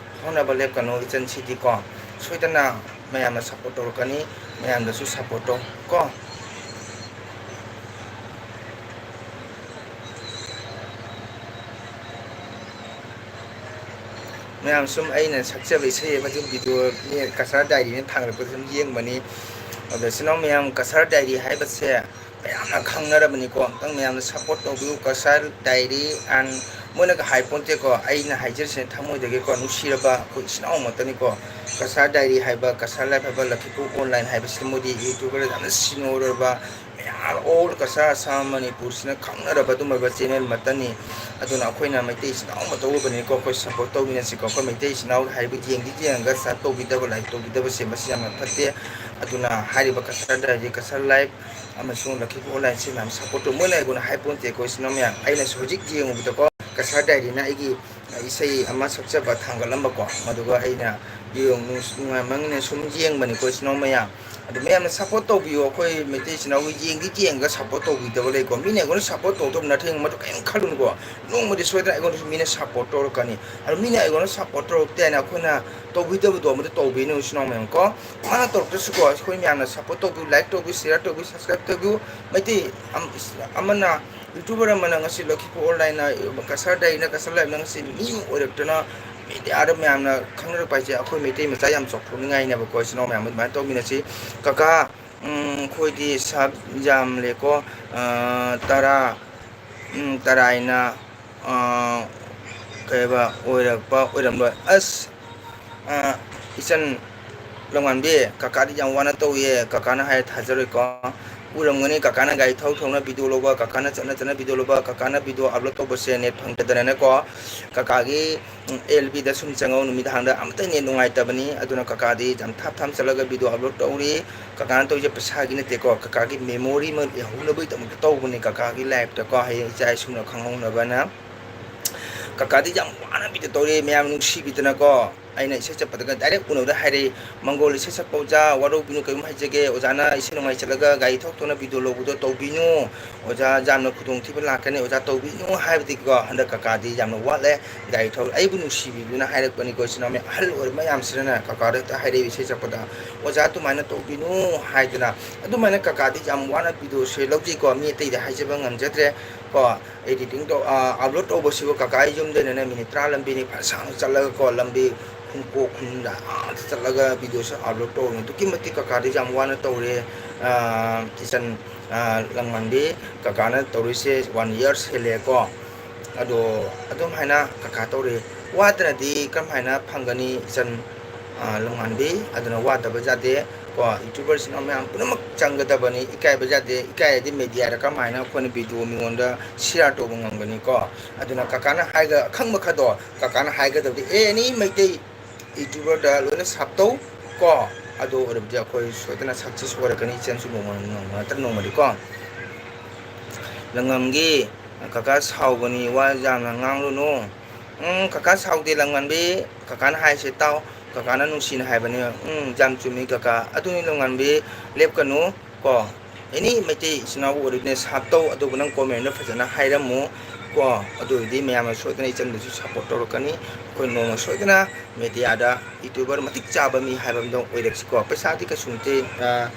ꯍꯣꯠꯅꯕ ꯂꯦꯞꯀꯅꯨ ꯏꯆꯟꯁꯤꯗꯤꯀꯣ꯫ ꯁꯣꯏꯗꯅ ꯃꯌꯥꯝꯅ support ꯇꯧꯔꯛꯀꯅꯤ, ꯃꯌꯥꯝꯗꯁꯨ support ꯇꯧ ꯀꯣ꯫ ꯃꯌꯥꯝ ꯁꯨꯝ ꯑꯩꯅ ꯁꯛꯆꯕ ꯏꯁꯩ ꯑꯃꯁꯨꯡ video ꯀꯁꯥꯔ ꯗꯥꯏꯔꯤꯅ ꯊꯥꯡꯒꯠꯂꯛꯄꯗ ꯁꯨꯝ ꯌꯦꯡꯕꯅꯤ꯫ ꯑꯗꯣ ꯏꯆꯤꯟ ꯏꯅꯥꯎ ꯃꯌꯥꯝ, ꯀꯁꯥꯔ ꯗꯥꯏꯔꯤ ꯍꯥꯏꯕꯁꯦ ꯃꯌꯥꯝꯅ ꯈꯪꯅꯔꯕꯅꯤꯀꯣ꯫ ꯑꯝꯇꯪ ꯃꯌꯥꯝꯅ support ꯇꯧꯕꯤꯌꯨ꯫ ꯀꯁꯥꯔ ꯗꯥꯏꯔꯤ and ꯃꯣꯏꯅꯒ ꯍꯥꯏ ꯄꯣꯟꯇꯦꯀꯣ, ꯑꯩꯅ ꯍꯥꯏꯖꯔꯤꯁꯤꯅ ꯊꯃꯣꯏꯗꯒꯤꯀꯣ, ꯅꯨꯡꯁꯤꯔꯕ ꯑꯩꯈꯣꯏ ꯏꯆꯤꯟ ꯏꯅꯥꯎ ꯉꯥꯛꯇꯅꯤꯀꯣ꯫ ꯀꯁꯥꯔ ꯗꯥꯏꯔꯤ ꯍꯥꯏꯕ, ꯀꯁꯥꯔ ꯂꯥꯏꯐ ꯍꯥꯏꯕ, ꯂꯈꯤꯄꯨꯔ online ꯍꯥꯏꯕꯁꯤꯗ ꯃꯣꯏꯗꯤ YouTuber ꯌꯥꯝꯅ senior ꯑꯣꯏꯔꯕ ꯃꯌꯥꯝ ꯑꯥꯜ ꯑꯣꯜ ꯀꯁꯥꯔ ꯑꯁꯥꯝ ꯃꯅꯤꯄꯨꯔꯁꯤꯅ ꯈꯪꯅꯔꯕ ꯑꯗꯨꯝꯕ ꯆꯦꯅꯦꯜ ꯑꯃꯠꯇꯅꯤ꯫ ꯑꯗꯨꯅ ꯑꯩꯈꯣꯏꯅ ꯃꯩꯇꯩ ꯏꯆꯤꯟ ꯏꯅꯥꯎ ꯑꯃꯠꯇ ꯑꯣꯏꯕꯅꯤꯀꯣ, ꯑꯩꯈꯣꯏ ꯁꯞꯄꯣꯔꯠ ꯇꯧꯃꯤꯟꯅꯁꯤꯀꯣ꯫ ꯑꯩꯈꯣꯏ ꯃꯩꯇꯩ ꯏꯆꯤꯟ ꯏꯅꯥꯎ ꯍꯥꯏꯕ ꯌꯦꯡꯗꯤ ꯌꯦꯡꯉꯒ ꯁꯞ ꯇꯧꯕꯤꯗꯕ, ꯂꯥꯏꯛ ꯇꯧꯕꯤꯗꯕꯁꯦ ꯃꯁꯤ ꯌꯥꯝꯅ ꯐꯠꯇꯦ꯫ ꯑꯗꯨꯅ ꯍꯥꯏꯔꯤꯕ ꯀꯁꯥꯔ ꯗꯥꯏꯔꯤ, ꯀꯁꯥꯔ ꯂꯥꯏꯐ ꯑꯃꯁꯨꯡ ꯂꯛꯈꯤꯄꯨꯔ ꯑꯣꯟꯂꯥꯏꯟꯁꯦ ꯃꯌꯥꯝ ꯁꯞꯄꯣꯔꯠ ꯇꯧ꯫ ꯃꯣꯏꯅ ꯑꯩꯉꯣꯟꯗ ꯍꯥꯏ ꯄꯣꯟꯇꯦꯀꯣ ꯏꯆꯤꯟ ꯏꯅꯥꯎ ꯃꯌꯥꯝ, ꯑꯩꯅꯁꯨ ꯍꯧꯖꯤꯛ ꯌꯦꯡꯉꯨꯕꯗꯀꯣ ꯀꯁꯥꯔ ꯗꯥꯏꯔꯤꯅ ꯑꯩꯒꯤ ꯏꯁꯩ ꯑꯃ ꯁꯛꯆꯕ ꯊꯥꯡꯒꯠꯂꯝꯕꯀꯣ, ꯃꯗꯨꯒ ꯑꯩꯅ ꯌꯦꯡ-, ꯅꯨꯡꯉꯥꯏꯃꯟꯒꯤꯅ ꯁꯨꯝ ꯌꯦꯡꯕꯅꯤꯀꯣ ꯏꯆꯤꯟ ꯏꯅꯥꯎ ꯃꯌꯥꯝ꯫ ꯑꯗꯨ ꯃꯌꯥꯝꯅ ꯁꯞꯄꯣꯔꯠ ꯇꯧꯕꯤꯌꯨ꯫ ꯑꯩꯈꯣꯏ ꯃꯩꯇꯩ ꯏꯆꯤꯟ ꯏꯅꯥꯎꯒꯤ ꯌꯦꯡꯗꯤ ꯌꯦꯡꯉꯒ ꯁꯞꯄꯣꯔꯠ ꯇꯧꯕꯤꯗꯕ ꯂꯩꯀꯣ꯫ ꯃꯤꯅ ꯑꯩꯉꯣꯟꯗ ꯁꯞꯄꯣꯔꯠ ꯇꯧꯗꯕ ꯅꯠꯇꯦ, ꯃꯗꯨ ꯀꯔꯤꯝ ꯈꯜꯂꯨꯅꯨꯀꯣ꯫ ꯅꯣꯡꯃꯗꯤ ꯁꯣꯏꯗꯅ ꯑꯩꯉꯣꯟꯗꯁꯨ ꯃꯤꯅ ꯁꯞꯄꯣꯔꯠ ꯇꯧꯔꯛꯀꯅꯤ꯫ ꯑꯗꯨ ꯃꯤꯅ ꯑꯩꯉꯣꯟꯗ ꯁꯞꯄꯣꯔꯠ ꯇꯧꯔꯛꯇꯦ ꯍꯥꯏꯅ ꯑꯩꯈꯣꯏꯅ ꯇꯧꯕꯤꯗꯕꯗꯣ ꯑꯃꯗ ꯇꯧꯕꯤꯅꯨ ꯏꯆꯤꯟ ꯏꯅꯥꯎ ꯃꯌꯥꯝ ꯀꯣ꯫ ꯃꯥꯅ ꯇꯧꯔꯛꯇ꯭ꯔꯁꯨꯀꯣ ꯑꯩꯈꯣꯏ ꯃꯌꯥꯝꯅ ꯁꯞꯄꯣꯔꯠ ꯇꯧꯕꯤꯌꯨ, ꯂꯥꯏꯛ ꯇꯧꯕꯤꯌꯨ, ꯁꯤꯌꯔ ꯇꯧꯕꯤꯌꯨ, ꯁꯕꯁꯀ꯭ꯔꯥꯏꯕ ꯇꯧꯕꯤꯌꯨ꯫ ꯃꯩꯇꯩ ꯑꯝ-, ꯑꯃꯅ YouTuber ꯑꯃꯅ ꯉꯁꯤ ꯂꯛꯈꯤꯄꯨꯔ ꯑꯣꯟꯂꯥꯏꯟꯅ ꯀꯁꯥꯔ ꯗꯥꯏꯔꯤꯅ ꯀꯁꯥꯔ ꯂꯥꯏꯐꯅ ꯉꯁꯤ ꯃꯤ ꯑꯣꯏꯔꯛꯇꯅ ꯃꯦꯗꯤꯌꯥꯗ ꯃꯌꯥꯝꯅ ꯈꯪꯅꯔꯛꯄ ꯍꯥꯏꯁꯦ ꯑꯩꯈꯣꯏ ꯃꯩꯇꯩ ꯃꯆꯥ ꯌꯥꯝ ꯆꯥꯎꯊꯣꯛꯅꯤꯡꯉꯥꯏꯅꯦꯕꯀꯣ ꯏꯆꯤꯟ ꯏꯅꯥꯎ ꯃꯌꯥꯝ꯫ ꯑꯗꯨꯃꯥꯏꯅ ꯇꯧꯃꯤꯟꯅꯁꯤ꯫ ꯀꯀꯥ, ꯎꯝ, ꯑꯩꯈꯣꯏꯗꯤ ꯁꯕ ꯌꯥꯝꯂꯦꯀꯣ, ꯑ, ꯇꯔꯥ, ꯎꯝ, ꯇꯔꯥꯏꯅ, ꯑ, ꯀꯩꯕ ꯑꯣꯏꯔꯛꯄ ꯑꯣꯏꯔꯝꯂꯣꯏ꯫ ꯑꯁ, ꯑ, ꯏꯆꯟ ꯂꯝꯉꯥꯟꯕꯤ, ꯀꯀꯥꯗꯤ ꯌꯥꯝ ꯋꯥꯅ ꯇꯧꯏꯌꯦ, ꯀꯀꯥꯅ ꯍꯥꯏꯔ ꯊꯥꯖꯔꯣꯏꯀꯣ꯫ ꯎꯔꯝꯒꯅꯤ ꯀꯀꯥꯅ ꯒꯥꯔꯤ ꯊꯧ ꯊꯧꯅ ꯚꯤꯗꯤꯑꯣ ꯂꯧꯕ, ꯀꯀꯥꯅ ꯆꯠꯅ ꯆꯠꯅ ꯚꯤꯗꯤꯑꯣ ꯂꯧꯕ, ꯀꯀꯥꯅ ꯚꯤꯗꯤꯑꯣ ꯑꯞꯂꯣꯗ ꯇꯧꯕꯁꯦ ꯅꯦꯠ ꯐꯪꯗꯗꯅꯅꯦꯀꯣ꯫ ꯀꯀꯥꯒꯤ, ꯎꯝ, ꯑꯦꯜ ꯕꯤꯗ ꯁꯨꯝ ꯆꯪꯉꯧ, ꯅꯨꯃꯤꯗꯥꯡꯗ ꯑꯃꯠꯇ ꯅꯦꯠ ꯅꯨꯡꯉꯥꯏꯇꯕꯅꯤ꯫ ꯑꯗꯨꯅ ꯀꯀꯥꯗꯤ ꯌꯥꯝ ꯊꯥꯞ ꯊꯥꯞ ꯆꯠꯂꯒ ꯚꯤꯗꯤꯑꯣ ꯑꯞꯂꯣꯗ ꯇꯧꯔꯤ꯫ ꯀꯀꯥꯅ ꯇꯧꯔꯤꯁꯦ ꯄꯩꯁꯥꯒꯤ ꯅꯠꯇꯦꯀꯣ, ꯀꯀꯥꯒꯤ ꯃꯦꯃꯣꯔꯤ ꯑꯃ ꯂꯩꯍꯧꯅꯕꯒꯤꯗꯃꯛꯇ ꯇꯧꯕꯅꯤ, ꯀꯀꯥꯒꯤ ꯂꯥꯏꯐꯇꯀꯣ, ꯍꯌꯦꯡ ꯏꯆꯥ ꯏꯁꯨꯅ ꯈꯪꯍꯧꯅꯕꯅ꯫ ꯀꯀꯥꯗꯤ ꯌꯥꯝ ꯋꯥꯅ ꯚꯤꯗꯤꯑꯣ ꯇꯧꯔꯤ, ꯃꯌꯥꯝ ꯅꯨꯡꯁꯤꯕꯤꯗꯅꯀꯣ꯫ ꯑꯩꯅ ꯏꯁꯩ ꯆꯠꯄꯗꯒ ꯗꯥꯏꯔꯦꯛ ꯎꯅꯕꯗ ꯍꯥꯏꯔꯛꯏ, "ꯃꯪꯒꯣꯜ ꯏꯁꯩ ꯁꯛꯄ ꯑꯣꯖꯥ, ꯋꯥꯔꯧꯕꯤꯅꯨ, ꯀꯔꯤꯒꯨꯝꯕ ꯍꯥꯏꯖꯒꯦ, ꯑꯣꯖꯥꯅ ꯏꯁꯩ ꯅꯣꯡꯃꯥꯏ ꯆꯠꯂꯒ ꯒꯥꯔꯤ ꯊꯧ ꯊꯧꯅ ꯚꯤꯗꯤꯑꯣ ꯂꯧꯕꯗꯣ ꯇꯧꯕꯤꯅꯨ, ꯑꯣꯖꯥ ꯌꯥꯝꯅ ꯈꯨꯗꯣꯡꯊꯤꯕ ꯂꯥꯛꯀꯅꯤ, ꯑꯣꯖꯥ ꯇꯧꯕꯤꯅꯨ" ꯍꯥꯏꯕꯗꯒꯤꯀꯣ ꯍꯟꯗꯛ ꯀꯀꯥꯗꯤ ꯌꯥꯝꯅ ꯋꯥꯠꯂꯦ꯫ ꯒꯥꯔꯤ ꯊꯧ-, ꯑꯩꯕꯨ ꯅꯨꯡꯁꯤꯕꯤꯗꯨꯅ ꯍꯥꯏꯔꯛꯄꯅꯤꯀꯣ ꯏꯆꯤꯟ ꯏꯅꯥꯎ ꯃꯌꯥꯝ꯫ ꯑꯍꯜ ꯑꯣꯏꯔꯕ ꯃꯌꯥꯝꯁꯤꯅꯅꯦ ꯀꯀꯥꯗ ꯍꯦꯛꯇ ꯍꯥꯏꯔꯛꯏ ꯏꯁꯩ ꯁꯛꯄꯗ, "ꯑꯣꯖꯥ ꯑꯗꯨꯃꯥꯏꯅ ꯇꯧꯕꯤꯅꯨ" ꯍꯥꯏꯗꯅ꯫ ꯑꯗꯨꯃꯥꯏꯅ ꯀꯀꯥꯗꯤ ꯌꯥꯝ ꯋꯥꯅ ꯚꯤꯗꯤꯑꯣꯁꯦ ꯂꯧꯖꯩꯀꯣ, ꯃꯤ ꯑꯇꯩꯗ ꯍꯥꯏꯖꯕ ꯉꯝꯖꯗ꯭ꯔꯦ ꯀꯣ꯫ ꯑꯦꯗꯤꯇꯤꯡ ꯇꯧ-, ꯑ, ꯑꯞꯂꯣꯗ ꯇꯧꯕꯁꯤꯕꯨ ꯀꯀꯥ ꯌꯨꯝꯗꯩꯅꯅꯦ ꯃꯤꯅꯤꯠ ꯇꯔꯥ ꯂꯝꯕꯤꯅꯤ, ꯐꯅ ꯁꯥꯡꯅ ꯆꯠꯂꯒꯀꯣ, ꯂꯝꯕꯤ ꯈꯣꯡꯄꯣꯛ ꯈꯨꯟꯗ ꯑꯥꯗ ꯆꯠꯂꯒ ꯚꯤꯗꯤꯑꯣꯁꯦ ꯑꯞꯂꯣꯗ ꯇꯧꯔꯤꯅꯤ꯫ ꯑꯗꯨꯛꯀꯤ ꯃꯇꯤꯛ ꯀꯀꯥꯗꯤ ꯌꯥꯝ ꯋꯥꯅ ꯇꯧꯔꯦ, ꯑ, ꯏꯆꯟ, ꯑ, ꯂꯪꯃꯥꯟꯕꯤ꯫ ꯀꯀꯥꯅ ꯇꯧꯔꯤꯁꯦ ꯋꯥꯟ ꯌꯔꯁ ꯍꯦꯜꯂꯦꯀꯣ꯫ ꯑꯗꯣ ꯑꯗꯨꯝ ꯍꯥꯏꯅ ꯀꯀꯥ ꯇꯧꯔꯤ꯫ ꯋꯥꯗꯅꯗꯤ ꯀꯔꯝ ꯍꯥꯏꯅ ꯐꯪꯒꯅꯤ ꯏꯆꯟ? ꯑ, ꯂꯝꯉꯥꯟꯕꯤ, ꯑꯗꯨꯅ ꯋꯥꯗꯕ ꯌꯥꯗꯦ꯫ ꯀꯣ, YouTuberꯁꯤꯡ ꯃꯌꯥꯝ ꯄꯨꯝꯅꯃꯛ ꯆꯪꯒꯗꯕꯅꯤ, ꯏꯀꯥꯏꯕ ꯌꯥꯗꯦ꯫ ꯏꯀꯥꯏꯔꯗꯤ mediaꯗ ꯀꯃꯥꯏꯅ ꯑꯩꯈꯣꯏꯅ video ꯃꯤꯉꯣꯟꯗ share ꯇꯧꯕ ꯉꯝꯒꯅꯤ? ꯀꯣ, ꯑꯗꯨꯅ ꯀꯀꯥꯅ ꯍꯥꯏꯒ-, ꯑꯈꯪꯕ ꯈꯔꯗꯣ ꯀꯀꯥꯅ ꯍꯥꯏꯒꯗꯕꯗꯤ, "ꯑꯦ, any ꯃꯩꯇꯩ YouTuberꯗ ꯂꯣꯏꯅ ꯁꯥꯞꯇꯧ", ꯀꯣ, ꯑꯗꯨ ꯑꯣꯏꯔꯕꯗꯤ ꯑꯩꯈꯣꯏ ꯁꯣꯏꯗꯅ success ꯑꯣꯏꯔꯛꯀꯅꯤ, ꯏꯆꯟꯁꯨ ꯅꯣꯡꯃ ꯅꯠꯇ꯭ꯔ ꯅꯣꯡꯃꯗꯤ꯫ ꯀꯣ, ꯂꯪꯉꯝꯒꯤ ꯀꯀꯥ ꯁꯥꯎꯕꯅꯤ, ꯋꯥ ꯌꯥꯝꯅ ꯉꯥꯡꯂꯨꯅꯨ꯫ ꯎꯝ, ꯀꯀꯥ ꯁꯥꯎꯗꯦ ꯂꯪꯉꯝꯕꯤ, ꯀꯀꯥꯅ ꯍꯥꯏꯁꯦ ꯇꯥꯎ꯫ ꯀꯀꯥꯅ ꯅꯨꯡꯁꯤꯅ ꯍꯥꯏꯕꯅꯦ꯫ ꯎꯝ, ꯌꯥꯝ ꯆꯨꯝꯃꯤ ꯀꯀꯥ꯫ ꯑꯗꯨꯅꯤ ꯂꯪꯉꯝꯕꯤ, ꯂꯦꯞꯀꯅꯨ꯫ ꯀꯣ, any ꯃꯩꯇꯩ ꯏꯆꯤꯟ ꯏꯅꯥꯎ ꯑꯣꯏꯔꯤꯕꯅꯦ, ꯁꯥꯞ ꯇꯧ, ꯑꯗꯨꯕꯨ ꯅꯪ commentꯗ ꯐꯖꯅ ꯍꯥꯏꯔꯝꯃꯨ꯫ ꯀꯣ, ꯑꯗꯨ ꯑꯣꯏꯔꯗꯤ ꯃꯌꯥꯝꯅ ꯁꯣꯏꯗꯅ ꯏꯆꯟꯕꯨꯁꯨ support ꯇꯧꯔꯛꯀꯅꯤ꯫ ꯑꯩꯈꯣꯏ ꯅꯣꯡꯃ ꯁꯣꯏꯗꯅ mediaꯗ YouTuber ꯃꯇꯤꯛ ꯆꯥꯕ ꯃꯤ ꯍꯥꯏꯕ ꯑꯃꯗꯣ ꯑꯣꯏꯔꯛꯁꯤꯀꯣ꯫ ꯄꯩꯁꯥꯗꯤ ꯀꯩꯁꯨ ꯅꯠꯇꯦ, ꯑ,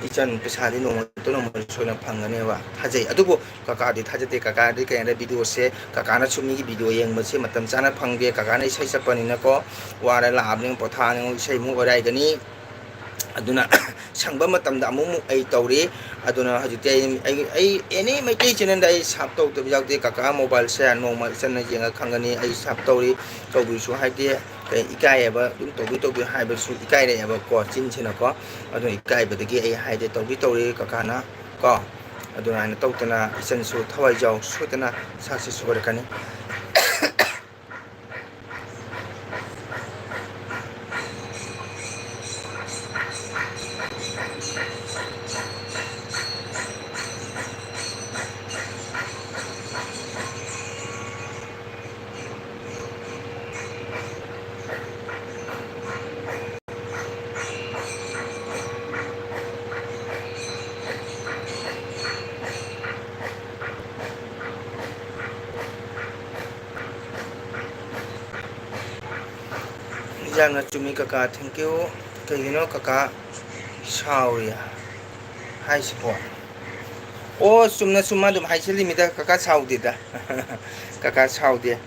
ꯏꯆꯟ, ꯄꯩꯁꯥꯗꯤ ꯅꯣꯡꯃ ꯅꯠꯇ꯭ꯔ ꯅꯣꯡꯃ ꯁꯣꯏꯅ ꯐꯪꯒꯅꯦꯕ ꯊꯥꯖꯩ꯫ ꯑꯗꯨꯕꯨ ꯀꯀꯥꯗꯤ ꯊꯥꯖꯗꯦ꯫ ꯀꯀꯥꯗꯤ ꯀꯩ ꯍꯥꯏꯔꯦ, videoꯁꯦ, ꯀꯀꯥꯅꯁꯨ ꯃꯤꯒꯤ video ꯌꯦꯡꯕꯁꯦ ꯃꯇꯝ ꯆꯥꯅ ꯐꯪꯗꯦ꯫ ꯀꯀꯥꯅ ꯏꯁꯩ ꯁꯛꯄꯅꯤꯅꯀꯣ, ꯋꯥꯔ ꯂꯥꯛꯑꯕꯅꯤꯅ ꯄꯣꯊꯥꯅꯤꯡꯉꯨ, ꯏꯁꯩꯃꯨꯛ ꯑꯣꯏꯔꯥꯏꯒꯅꯤ꯫ ꯑꯗꯨꯅ ꯁꯪꯕ ꯃꯇꯝꯗ ꯑꯃꯨꯛꯃꯨꯛ ꯑꯩ ꯇꯧꯔꯤ꯫ ꯑꯗꯨꯅ ꯍꯧꯖꯤꯛꯇꯤ ꯑꯩ, ꯑꯩ, ꯑꯩ any ꯃꯩꯇꯩ channelꯗ ꯑꯩ ꯁꯥꯞ ꯇꯧꯗꯕ ꯌꯥꯎꯗꯦ꯫ ꯀꯀꯥ mobileꯁꯦ ꯅꯣꯡꯃ ꯏꯆꯟꯅ ꯌꯦꯡꯉ ꯈꯪꯒꯅꯤ ꯑꯩ ꯁꯥꯞ ꯇꯧꯔꯤ, ꯇꯧꯕꯤꯁꯨ ꯍꯥꯏꯗꯦ꯫ ꯀꯩ ꯏꯀꯥꯏꯌꯦꯕ, ꯑꯗꯨꯝ ꯇꯧꯕꯤ ꯇꯧꯕꯤ ꯍꯥꯏꯕꯁꯨ ꯏꯀꯥꯏꯔꯛꯑꯦꯕꯀꯣ, ꯆꯤꯟꯁꯤꯅꯀꯣ꯫ ꯑꯗꯨꯅ ꯏꯀꯥꯏꯕꯗꯒꯤ ꯑꯩ ꯍꯥꯏꯗꯦ, ꯇꯧꯕꯤ ꯇꯧꯔꯤ ꯀꯀꯥꯅ ꯀꯣ꯫ ꯑꯗꯨꯃꯥꯏꯅ ꯇꯧꯗꯅ ꯏꯆꯟꯁꯨ ꯊꯋꯥꯏ ꯌꯥꯎ ꯁꯣꯏꯗꯅ success ꯑꯣꯏꯔꯛꯀꯅꯤ꯫ ꯌꯥꯝꯅ ꯆꯨꯝꯃꯤ ꯀꯀꯥ, thank you꯫ ꯀꯩꯒꯤꯅꯣ ꯀꯀꯥ ꯁꯥꯎꯔꯤ ꯍꯥꯏꯁꯤꯕꯣ? ꯑꯣ, ꯆꯨꯝꯅ ꯁꯨꯝ ꯑꯗꯨꯝ ꯍꯥꯏꯖꯤꯜꯂꯤꯃꯤꯗ ꯀꯀꯥ, ꯁꯥꯎꯗꯦꯗ꯫ ꯀꯀꯥ ꯁꯥꯎꯗꯦ꯫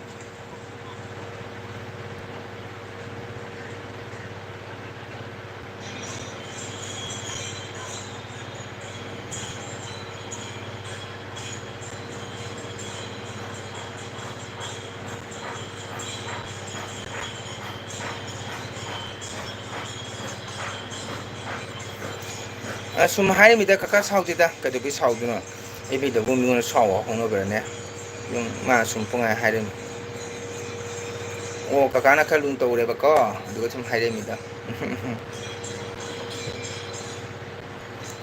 ꯑꯁꯨꯝ ꯍꯥꯏꯔꯝꯃꯤꯗ, ꯀꯀꯥ ꯁꯥꯎꯗꯦꯗ, ꯀꯩꯗꯧꯕꯩ ꯁꯥꯎꯗꯣꯏꯅꯣ? ꯑꯦꯐ ꯕꯤꯗꯕꯨ ꯃꯤꯉꯣꯟꯗ ꯁꯥꯎꯕ ꯍꯧꯅꯕ꯭ꯔꯅꯦ? ꯑꯗꯨꯝ ꯃꯥꯅ ꯁꯨꯝ ꯄꯨꯡꯍꯥꯏ ꯍꯥꯏꯔꯝꯃꯤ꯫ ꯑꯣ, ꯀꯀꯥꯅ ꯈꯔ ꯂꯨꯅ ꯇꯧꯔꯦꯕꯀꯣ, ꯑꯗꯨꯒ ꯁꯨꯝ ꯍꯥꯏꯔꯝꯃꯤꯗ꯫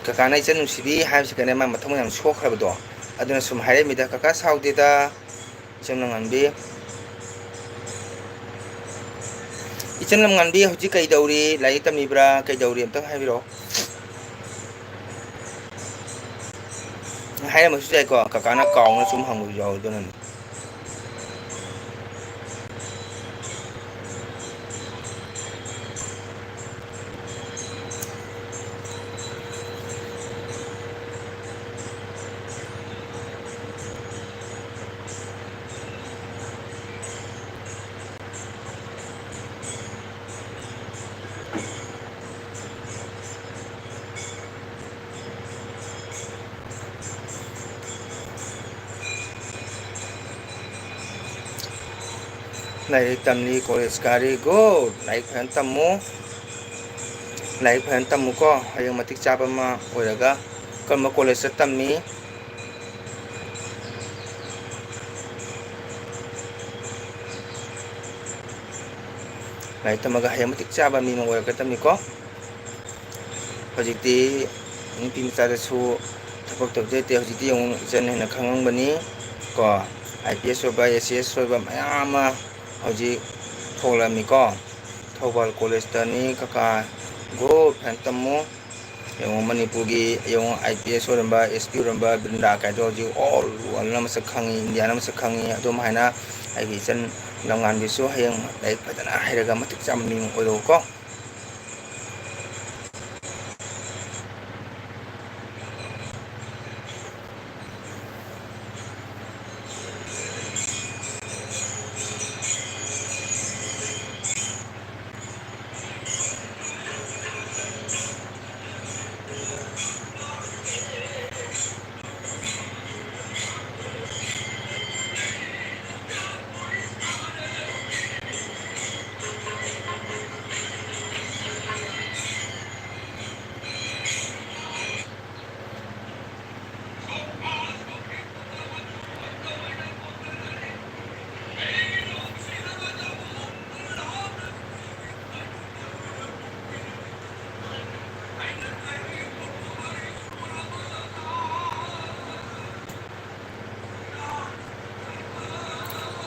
ꯀꯀꯥꯅ ꯏꯆꯟ ꯅꯨꯡꯁꯤꯕꯤ ꯍꯥꯏꯕꯁꯤ ꯀꯩꯅꯣ, ꯃꯥ ꯃꯊꯃꯣꯏ ꯌꯥꯝ ꯁꯣꯛꯈ꯭ꯔꯕꯗꯣ, ꯑꯗꯨꯅ ꯁꯨꯝ ꯍꯥꯏꯔꯝꯃꯤꯗ, ꯀꯀꯥ ꯁꯥꯎꯗꯦꯗ꯫ ꯏꯆꯟ ꯂꯝꯉꯥꯟꯕꯤ꯫ ꯏꯆꯟ ꯂꯝꯉꯥꯟꯕꯤ ꯍꯧꯖꯤꯛ ꯀꯩꯗꯧꯔꯤ? ꯂꯥꯏꯔꯤꯛ ꯇꯝꯃꯤꯕ꯭ꯔꯥ? ꯀꯩꯗꯧꯔꯤ? ꯑꯝꯇꯪ ꯍꯥꯏꯕꯤꯔꯛꯑꯣ꯫ ꯍꯥꯏꯔꯝꯃꯁꯨ ꯌꯥꯏꯀꯣ, ꯀꯀꯥꯅ ꯀꯥꯎꯅ ꯁꯨꯝ ꯍꯪꯕꯁꯨ ꯌꯥꯎꯋꯤ, ꯑꯗꯨꯅꯅꯤ꯫ ꯂꯥꯏꯔꯤꯛ ꯇꯝꯂꯤ, ꯀꯣꯂꯦꯖ ꯀꯥꯔꯤ꯫ Good! ꯂꯥꯏꯔꯤꯛ ꯐꯖꯅ ꯇꯝꯃꯨ꯫ ꯂꯥꯏꯔꯤꯛ ꯐꯖꯅ ꯇꯝꯃꯨꯀꯣ꯫ ꯍꯌꯦꯡ ꯃꯇꯤꯛ ꯆꯥꯕ ꯑꯃ ꯑꯣꯏꯔꯒ꯫ ꯀꯔꯝꯕ ꯀꯣꯂꯦꯖꯇ ꯇꯝꯃꯤ? ꯂꯥꯏꯔꯤꯛ ꯇꯝꯃꯒ ꯍꯌꯦꯡ ꯃꯇꯤꯛ ꯆꯥꯕ ꯃꯤ ꯑꯃ ꯑꯣꯏꯔꯛꯀꯗꯕꯅꯤꯀꯣ꯫ ꯍꯧꯖꯤꯛꯇꯤ ꯅꯨꯄꯤ ꯃꯆꯥꯗꯁꯨ ꯊꯕꯛ ꯇꯧꯖꯗꯦ꯫ ꯍꯧꯖꯤꯛꯇꯤ ꯌꯦꯡꯉꯨ, ꯏꯆꯟ ꯍꯦꯟꯅ ꯈꯪꯉꯝꯒꯅꯤ ꯀꯣ, ꯑꯥꯏ ꯄꯤ ꯑꯦꯁ ꯑꯣꯏꯕ, ꯑꯦ ꯁꯤ ꯑꯦꯁ ꯑꯣꯏꯕ ꯃꯌꯥꯝ ꯑꯃ ꯍꯧꯖꯤꯛ ꯊꯣꯛꯂꯛꯑꯝꯃꯤꯀꯣ꯫ ꯊꯧꯕꯥꯜ ꯀꯣꯂꯦꯖꯇꯅꯤ ꯀꯀꯥ꯫ Good! ꯐꯖꯅ ꯇꯝꯃꯨ꯫ ꯌꯦꯡꯉꯨ, ꯃꯅꯤꯄꯨꯔꯒꯤ ꯌꯦꯡꯉꯨ, ꯑꯥꯏ ꯄꯤ ꯑꯦꯁ ꯑꯣꯏꯔꯝꯕ, ꯑꯦꯁ ꯄꯤ ꯑꯣꯏꯔꯝꯕ ꯕ꯭ꯔꯤꯟꯗꯥ ꯀꯥꯏꯗꯣ ꯍꯧꯖꯤꯛ all world ꯅ ꯃꯁꯛ ꯈꯪꯉꯤ, ꯏꯟꯗꯤꯌꯥꯅ ꯃꯁꯛ ꯈꯪꯉꯤ꯫ ꯑꯗꯨꯝ ꯍꯥꯏꯅ ꯑꯩꯒꯤ ꯏꯆꯟ ꯂꯝꯉꯥꯟꯕꯤꯁꯨ ꯍꯌꯦꯡ ꯂꯥꯏꯔꯤꯛ ꯐꯖꯅ ꯍꯩꯔꯒ ꯃꯇꯤꯛ ꯆꯥꯕ ꯃꯤ ꯑꯃ ꯑꯣꯏꯔꯛꯎꯀꯣ꯫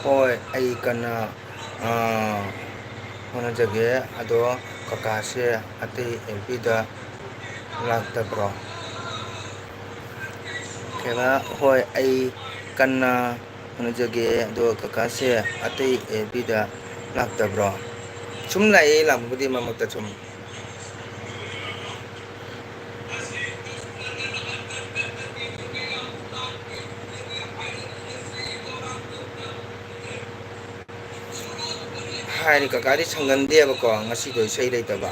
ꯍꯣꯏ, ꯑꯩ ꯀꯟꯅ, ꯑ, ꯍꯣꯠꯅꯖꯒꯦ꯫ ꯑꯗꯣ ꯀꯀꯥꯁꯦ ꯑꯇꯩ ꯑꯦꯜ ꯄꯤꯗ ꯂꯥꯛꯇꯕ꯭ꯔꯣ? ꯀꯀꯥ, ꯍꯣꯏ, ꯑꯩ ꯀꯟꯅ ꯍꯣꯠꯅꯖꯒꯦ꯫ ꯑꯗꯣ ꯀꯀꯥꯁꯦ ꯑꯇꯩ ꯑꯦꯜ ꯄꯤꯗ ꯂꯥꯛꯇꯕ꯭ꯔꯣ? ꯁꯨꯝ ꯂꯥꯛꯑꯦ, ꯂꯥꯛꯄꯕꯨꯗꯤ ꯃꯔꯛ ꯃꯔꯛꯇ ꯁꯨꯝ꯫ ꯍꯥꯏꯔꯤ ꯀꯀꯥꯗꯤ ꯁꯪꯒꯟꯗꯦꯕꯀꯣ, ꯉꯁꯤꯗꯣ ꯏꯁꯩ ꯂꯩꯇꯕ꯫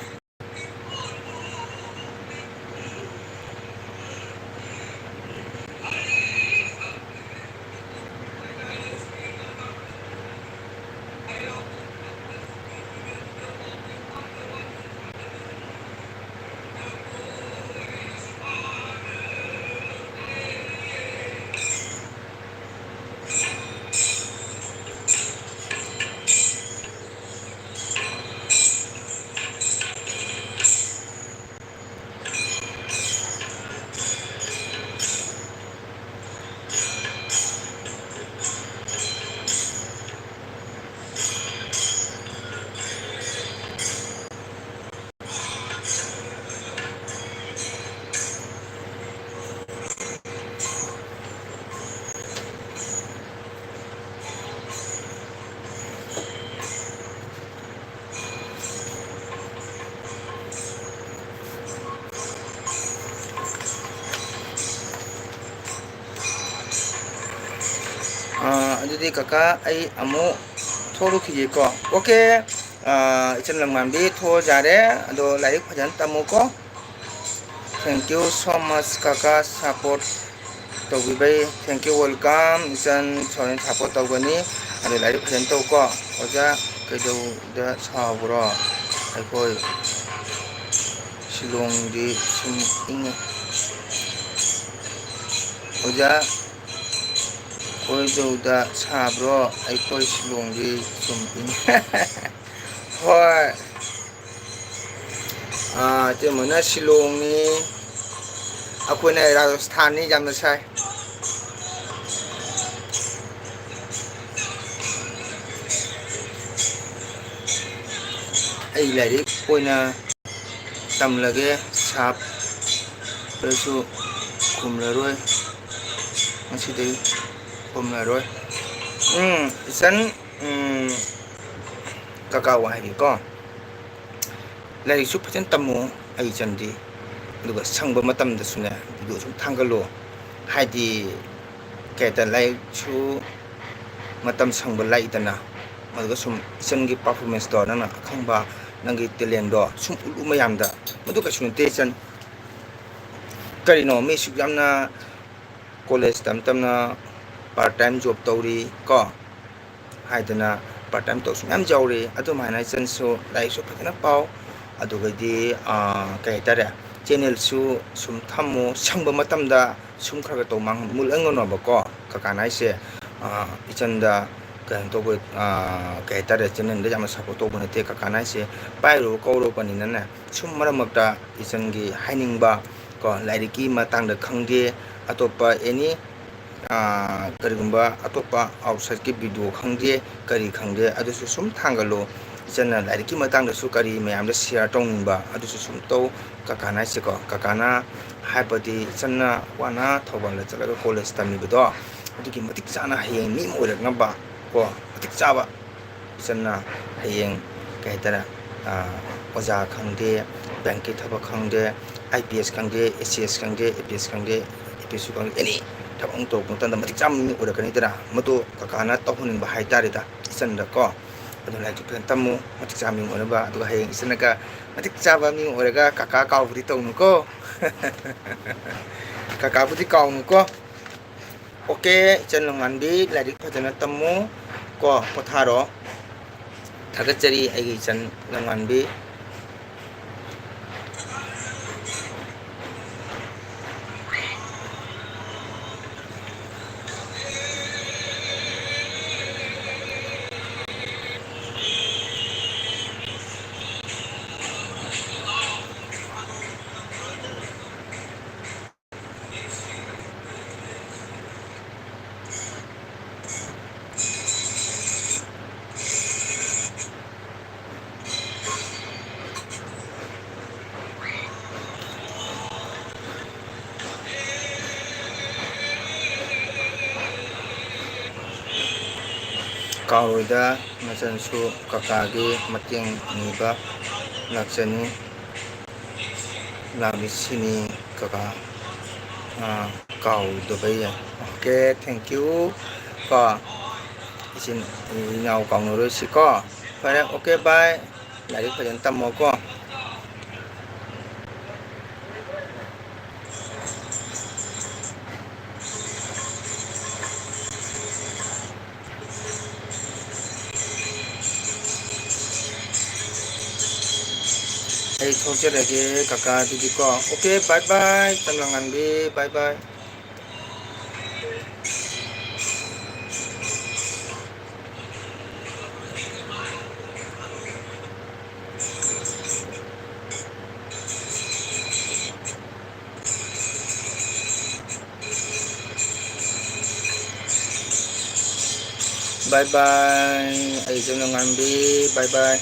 ꯑꯥ, ꯑꯗꯨꯗꯤ ꯀꯀꯥ, ꯑꯩ ꯑꯃꯨꯛ ꯊꯣꯛꯂꯨꯈꯤꯒꯦꯀꯣ꯫ ꯑꯣꯀꯦ, ꯑꯥ, ꯏꯆꯟ ꯂꯝꯉꯥꯟꯕꯤ, ꯊꯣꯛꯑꯖꯥꯔꯦ꯫ ꯑꯗꯣ ꯂꯥꯏꯔꯤꯛ ꯐꯖꯅ ꯇꯝꯃꯨꯀꯣ꯫ Thank you so much, ꯀꯀꯥ, support ꯇꯧꯕꯤꯕꯩ꯫ Thank you, welcome꯫ ꯏꯆꯟ ꯁꯣꯔꯦꯟ support ꯇꯧꯒꯅꯤ꯫ ꯑꯗꯣ ꯂꯥꯏꯔꯤꯛ ꯐꯖꯅ ꯇꯧꯀꯣ꯫ ꯑꯣꯖꯥ, ꯀꯩꯗꯧꯗ ꯁꯥꯎꯕ꯭ꯔꯣ? ꯑꯩꯈꯣꯏ ꯁꯤꯂꯣꯡꯗꯤ ꯁꯨꯝ ꯏꯪꯉꯦ꯫ ꯑꯣꯖꯥ, ꯀꯣꯏꯗꯧꯗ ꯁꯥꯕ꯭ꯔꯣ? ꯑꯩꯈꯣꯏ ꯁꯤꯂꯣꯡꯗꯤ ꯁꯨꯝ ꯏꯪꯉꯦ꯫ ꯍꯣꯏ꯫ ꯑꯥ, ꯏꯇꯩꯃꯅ ꯁꯤꯂꯣꯡꯅꯤ, ꯑꯩꯈꯣꯏꯅ ꯔꯥꯖꯁꯊꯥꯟꯅꯤ, ꯌꯥꯝꯅ ꯁꯥꯏ꯫ ꯑꯩ ꯂꯥꯏꯔꯤꯛ ꯑꯣꯏꯅ ꯇꯝꯂꯒꯦ, ꯁꯥꯞꯇꯁꯨ ꯈꯨꯝꯂꯔꯣꯏ, ꯉꯁꯤꯗꯩ ꯈꯨꯝꯂꯔꯣꯏ꯫ ꯎꯝ, ꯏꯆꯟ, ꯎꯝ, ꯀꯀꯥ ꯋꯥ ꯍꯥꯏꯒꯦꯀꯣ, ꯂꯥꯏꯔꯤꯛꯁꯨ ꯐꯖꯅ ꯇꯝꯃꯨ ꯑꯩ ꯏꯆꯟꯗꯤ, ꯑꯗꯨꯒ ꯁꯪꯕ ꯃꯇꯝꯗꯁꯨꯅꯦ video ꯁꯨꯝ ꯊꯥꯡꯒꯠꯂꯨ꯫ ꯍꯥꯏꯗꯤ ꯀꯩ ꯍꯥꯏꯇꯥꯔꯦ, ꯂꯥꯏꯔꯤꯛꯁꯨ ꯃꯇꯝ ꯁꯪꯕ ꯂꯥꯛꯏꯗꯅ, ꯑꯗꯨꯒ ꯁꯨꯝ ꯏꯆꯟꯒꯤ performanceꯇꯣ ꯅꯪꯅ ꯑꯈꯪꯕ, ꯅꯪꯒꯤ talentꯗꯣ ꯁꯨꯝ ꯎꯠꯂꯨ ꯃꯌꯥꯝꯗ꯫ ꯃꯗꯨ ꯀꯩꯁꯨ ꯅꯠꯇꯦ ꯏꯆꯟ꯫ ꯀꯔꯤꯅꯣ ꯃꯤ ꯑꯁꯨꯛ ꯌꯥꯝꯅ college ꯇꯝ ꯇꯝꯅ part time job ꯇꯧꯔꯤ ꯀꯣ ꯍꯥꯏꯗꯅ part time ꯇꯧꯁꯨ ꯃꯌꯥꯝ ꯌꯥꯎꯔꯤ꯫ ꯑꯗꯨꯃꯥꯏꯅ ꯏꯆꯟꯁꯨ ꯂꯥꯏꯔꯤꯛꯁꯨ ꯐꯖꯅ ꯄꯥꯎ, ꯑꯗꯨꯒꯗꯤ, ꯑꯥ, ꯀꯩ ꯍꯥꯏꯇꯥꯔꯦ, channelꯁꯨ ꯁꯨꯝ ꯊꯝꯃꯨ, ꯁꯪꯕ ꯃꯇꯝꯗ ꯁꯨꯝ ꯈꯔ ꯈꯔ ꯇꯧ, ꯃꯥꯡ-, ꯃꯨꯠꯍꯟꯒꯅꯣꯕꯀꯣ꯫ ꯀꯀꯥꯅ ꯍꯥꯏꯁꯦ, ꯑꯥ, ꯏꯆꯟꯗ ꯀꯩꯅꯣ ꯇꯧꯕ, ꯑꯥ, ꯀꯩ ꯍꯥꯏꯇꯥꯔꯦ, channelꯗ ꯌꯥꯝꯅ support ꯇꯧꯕ ꯅꯠꯇꯦ꯫ ꯀꯀꯥꯅ ꯍꯥꯏꯁꯦ ꯄꯥꯏꯔꯨꯕ ꯀꯧꯔꯨꯕꯅꯤꯅꯅꯦ, ꯁꯨꯝ ꯃꯔꯛ ꯃꯔꯛꯇ ꯏꯆꯟꯒꯤ ꯍꯥꯏꯅꯤꯡꯕ ꯀꯣ, ꯂꯥꯏꯔꯤꯛꯀꯤ ꯃꯇꯥꯡꯗ ꯈꯪꯗꯦ, ꯑꯇꯣꯞꯄ any, ꯑꯥ, ꯀꯔꯤꯒꯨꯝꯕ ꯑꯇꯣꯞꯄ outsideꯀꯤ video ꯈꯪꯗꯦ, ꯀꯔꯤ ꯈꯪꯗꯦ, ꯑꯗꯨꯁꯨ ꯁꯨꯝ ꯊꯥꯡꯒꯠꯂꯨ꯫ ꯏꯆꯟꯅ ꯂꯥꯏꯔꯤꯛꯀꯤ ꯃꯇꯥꯡꯗꯁꯨ ꯀꯔꯤ ꯃꯌꯥꯝꯗ share ꯇꯧꯅꯤꯡꯕ, ꯑꯗꯨꯁꯨ ꯁꯨꯝ ꯇꯧ꯫ ꯀꯀꯥꯅ ꯍꯥꯏꯁꯦꯀꯣ, ꯀꯀꯥꯅ ꯍꯥꯏꯕꯗꯤ ꯏꯆꯟꯅ ꯋꯥꯅ ꯊꯧꯕꯥꯜꯗ ꯆꯠꯂꯒ college ꯇꯝꯃꯤꯕꯗꯣ, ꯑꯗꯨꯒꯤ ꯃꯇꯤꯛ ꯆꯥꯅ ꯍꯌꯦꯡ ꯃꯤ ꯑꯃ ꯑꯣꯏꯔꯛꯅꯕ ꯀꯣ, ꯃꯇꯤꯛ ꯆꯥꯕ ꯏꯆꯟꯅ ꯍꯌꯦꯡ, ꯀꯩ ꯍꯥꯏꯇꯥꯔꯦ, ꯑꯥ, ꯑꯣꯖꯥ ꯈꯪꯗꯦ, bankꯀꯤ ꯊꯕꯛ ꯈꯪꯗꯦ, IPS ꯈꯪꯗꯦ, ACS ꯈꯪꯗꯦ, APS ꯈꯪꯗꯦ, APSC ꯈꯪꯗꯦ, any ꯊꯕꯛ ꯑꯃ ꯇꯧꯔꯛꯄ ꯃꯇꯝꯗ ꯃꯇꯤꯛ ꯆꯥꯕ ꯃꯤ ꯑꯣꯏꯔꯛꯀꯅꯤꯗꯅ, ꯃꯗꯨ ꯀꯀꯥꯅ ꯇꯧꯍꯟꯅꯤꯡꯕ ꯍꯥꯏꯇꯥꯔꯦꯗ ꯏꯆꯟꯗ ꯀꯣ꯫ ꯑꯗꯨꯅ ꯂꯥꯏꯔꯤꯛꯁꯨ ꯐꯖꯅ ꯇꯝꯃꯨ, ꯃꯇꯤꯛ ꯆꯥꯕ ꯃꯤ ꯑꯣꯏꯅꯕ꯫ ꯑꯗꯨꯒ ꯍꯌꯦꯡ ꯏꯆꯟꯅꯒ ꯃꯇꯤꯛ ꯆꯥꯕ ꯃꯤ ꯑꯣꯏꯔꯒ ꯀꯀꯥ ꯀꯥꯎꯕꯗꯤ ꯇꯧꯅꯨꯀꯣ꯫ ꯀꯀꯥꯕꯨꯗꯤ ꯀꯥꯎꯅꯨꯀꯣ꯫ OK, ꯏꯆꯟ ꯅꯣꯡꯉꯥꯟꯕꯤ, ꯂꯥꯏꯔꯤꯛ ꯐꯖꯅ ꯇꯝꯃꯨ ꯀꯣ, ꯄꯣꯊꯥꯔꯣ꯫ ꯊꯥꯒꯠꯆꯔꯤ ꯑꯩꯒꯤ ꯏꯆꯟ ꯅꯣꯡꯉꯥꯟꯕꯤ꯫ ꯀꯥꯎꯔꯣꯏꯗ ꯅꯆꯟꯁꯨ ꯀꯀꯥꯒꯤ ꯃꯇꯦꯡ ꯅꯤꯕ ꯂꯥꯛꯆꯅꯤ꯫ ꯂꯥꯛꯂꯤꯁꯤꯅꯤ ꯀꯀꯥ꯫ ꯑꯥ, ꯀꯥꯎꯗꯕ ꯌꯥꯏ꯫ Okay, thank you꯫ ꯀꯣ, ꯏꯆꯤꯟ ꯏꯅꯥꯎ ꯀꯥꯎꯅꯔꯣꯏꯁꯤꯀꯣ꯫ ꯐꯔꯦ, okay, bye꯫ ꯂꯥꯏꯔꯤꯛ ꯐꯖꯅ ꯇꯝꯃꯣꯀꯣ꯫ ꯑꯩ ꯊꯣꯛꯆꯔꯒꯦ ꯀꯀꯥ, ꯑꯗꯨꯗꯤꯀꯣ꯫ Okay, bye bye, ꯆꯝꯂꯥꯉꯥꯟꯕꯤ, bye bye꯫ Bye bye, ꯑꯩ ꯆꯝꯂꯥꯉꯥꯟꯕꯤ, bye bye꯫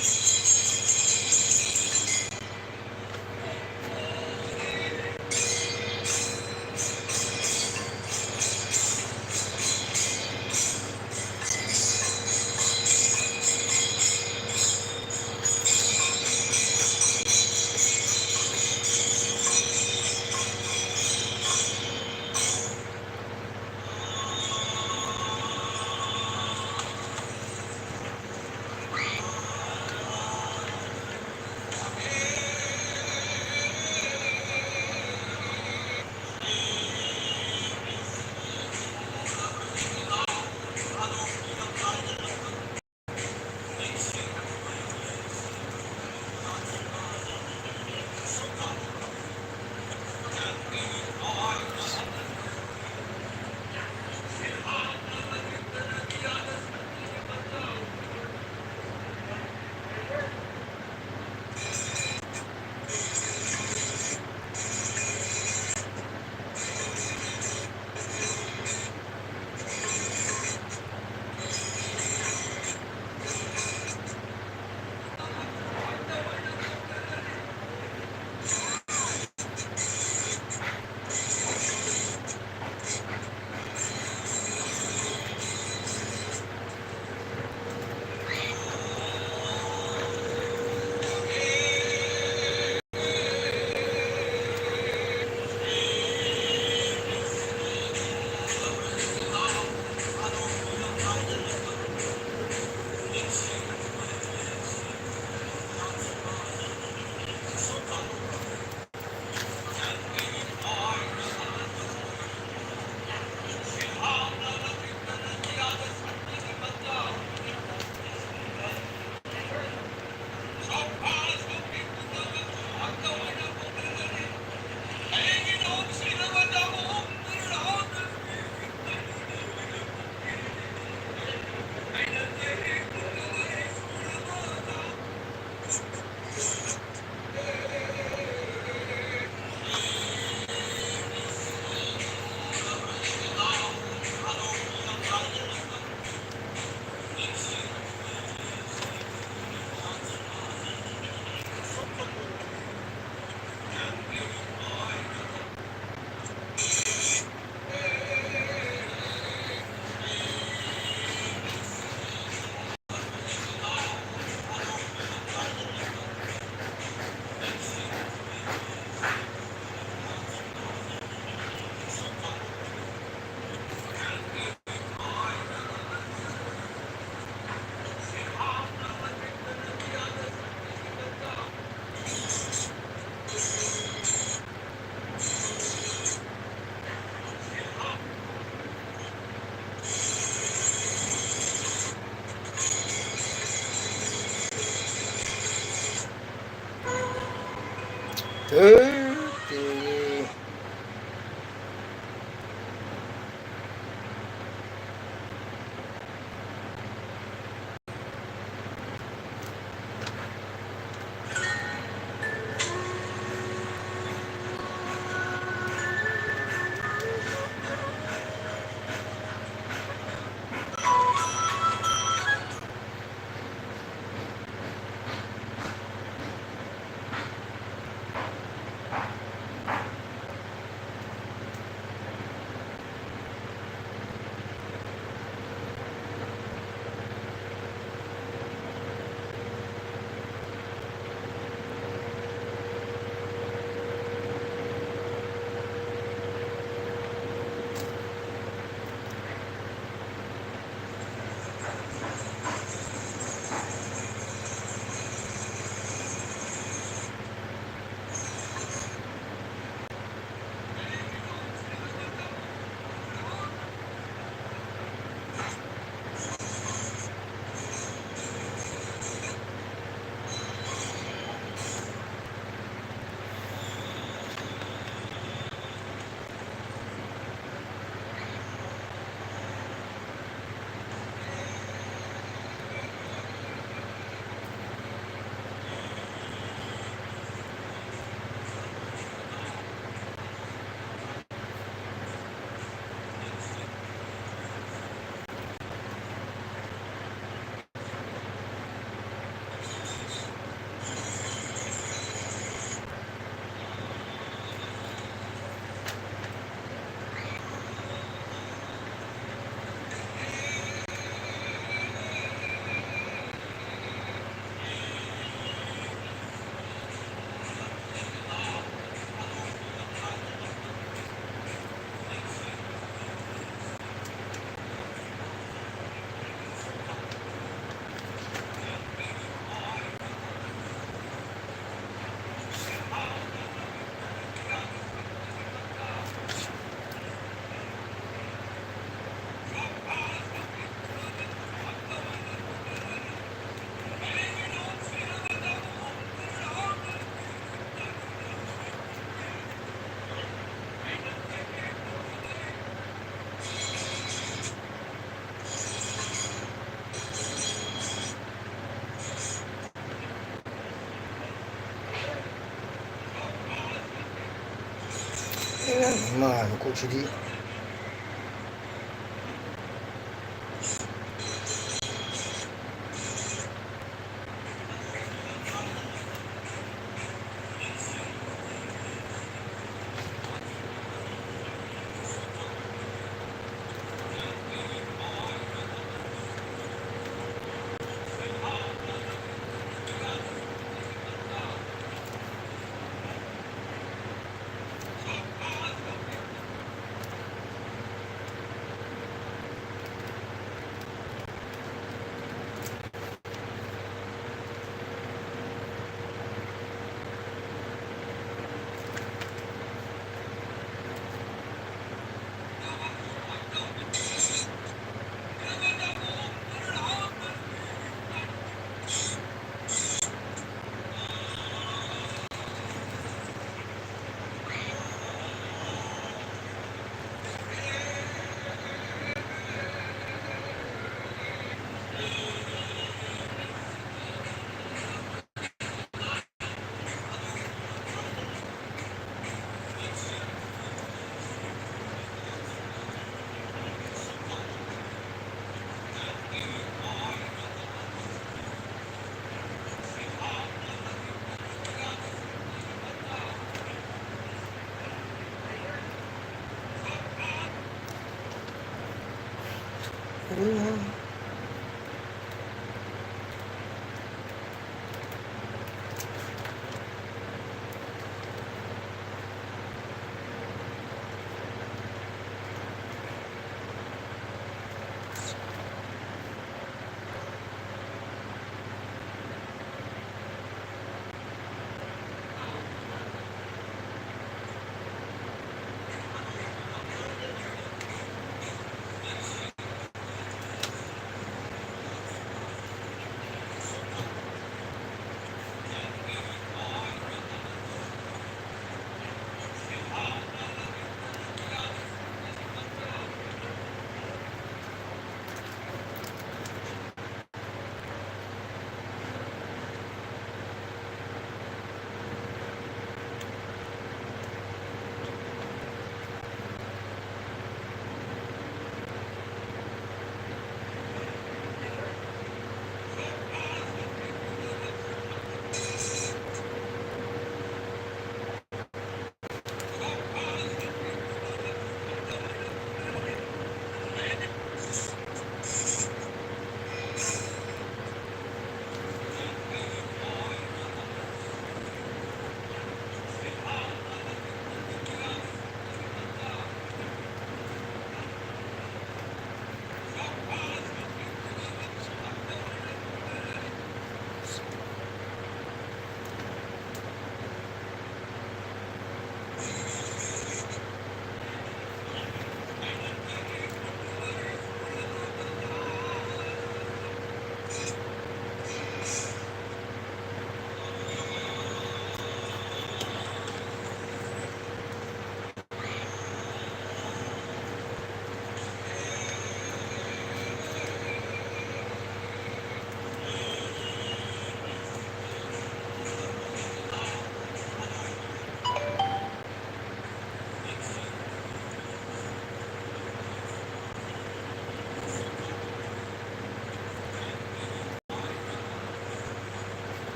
ꯏꯃꯥ ꯃꯀꯣꯛꯁꯤꯗꯤ꯫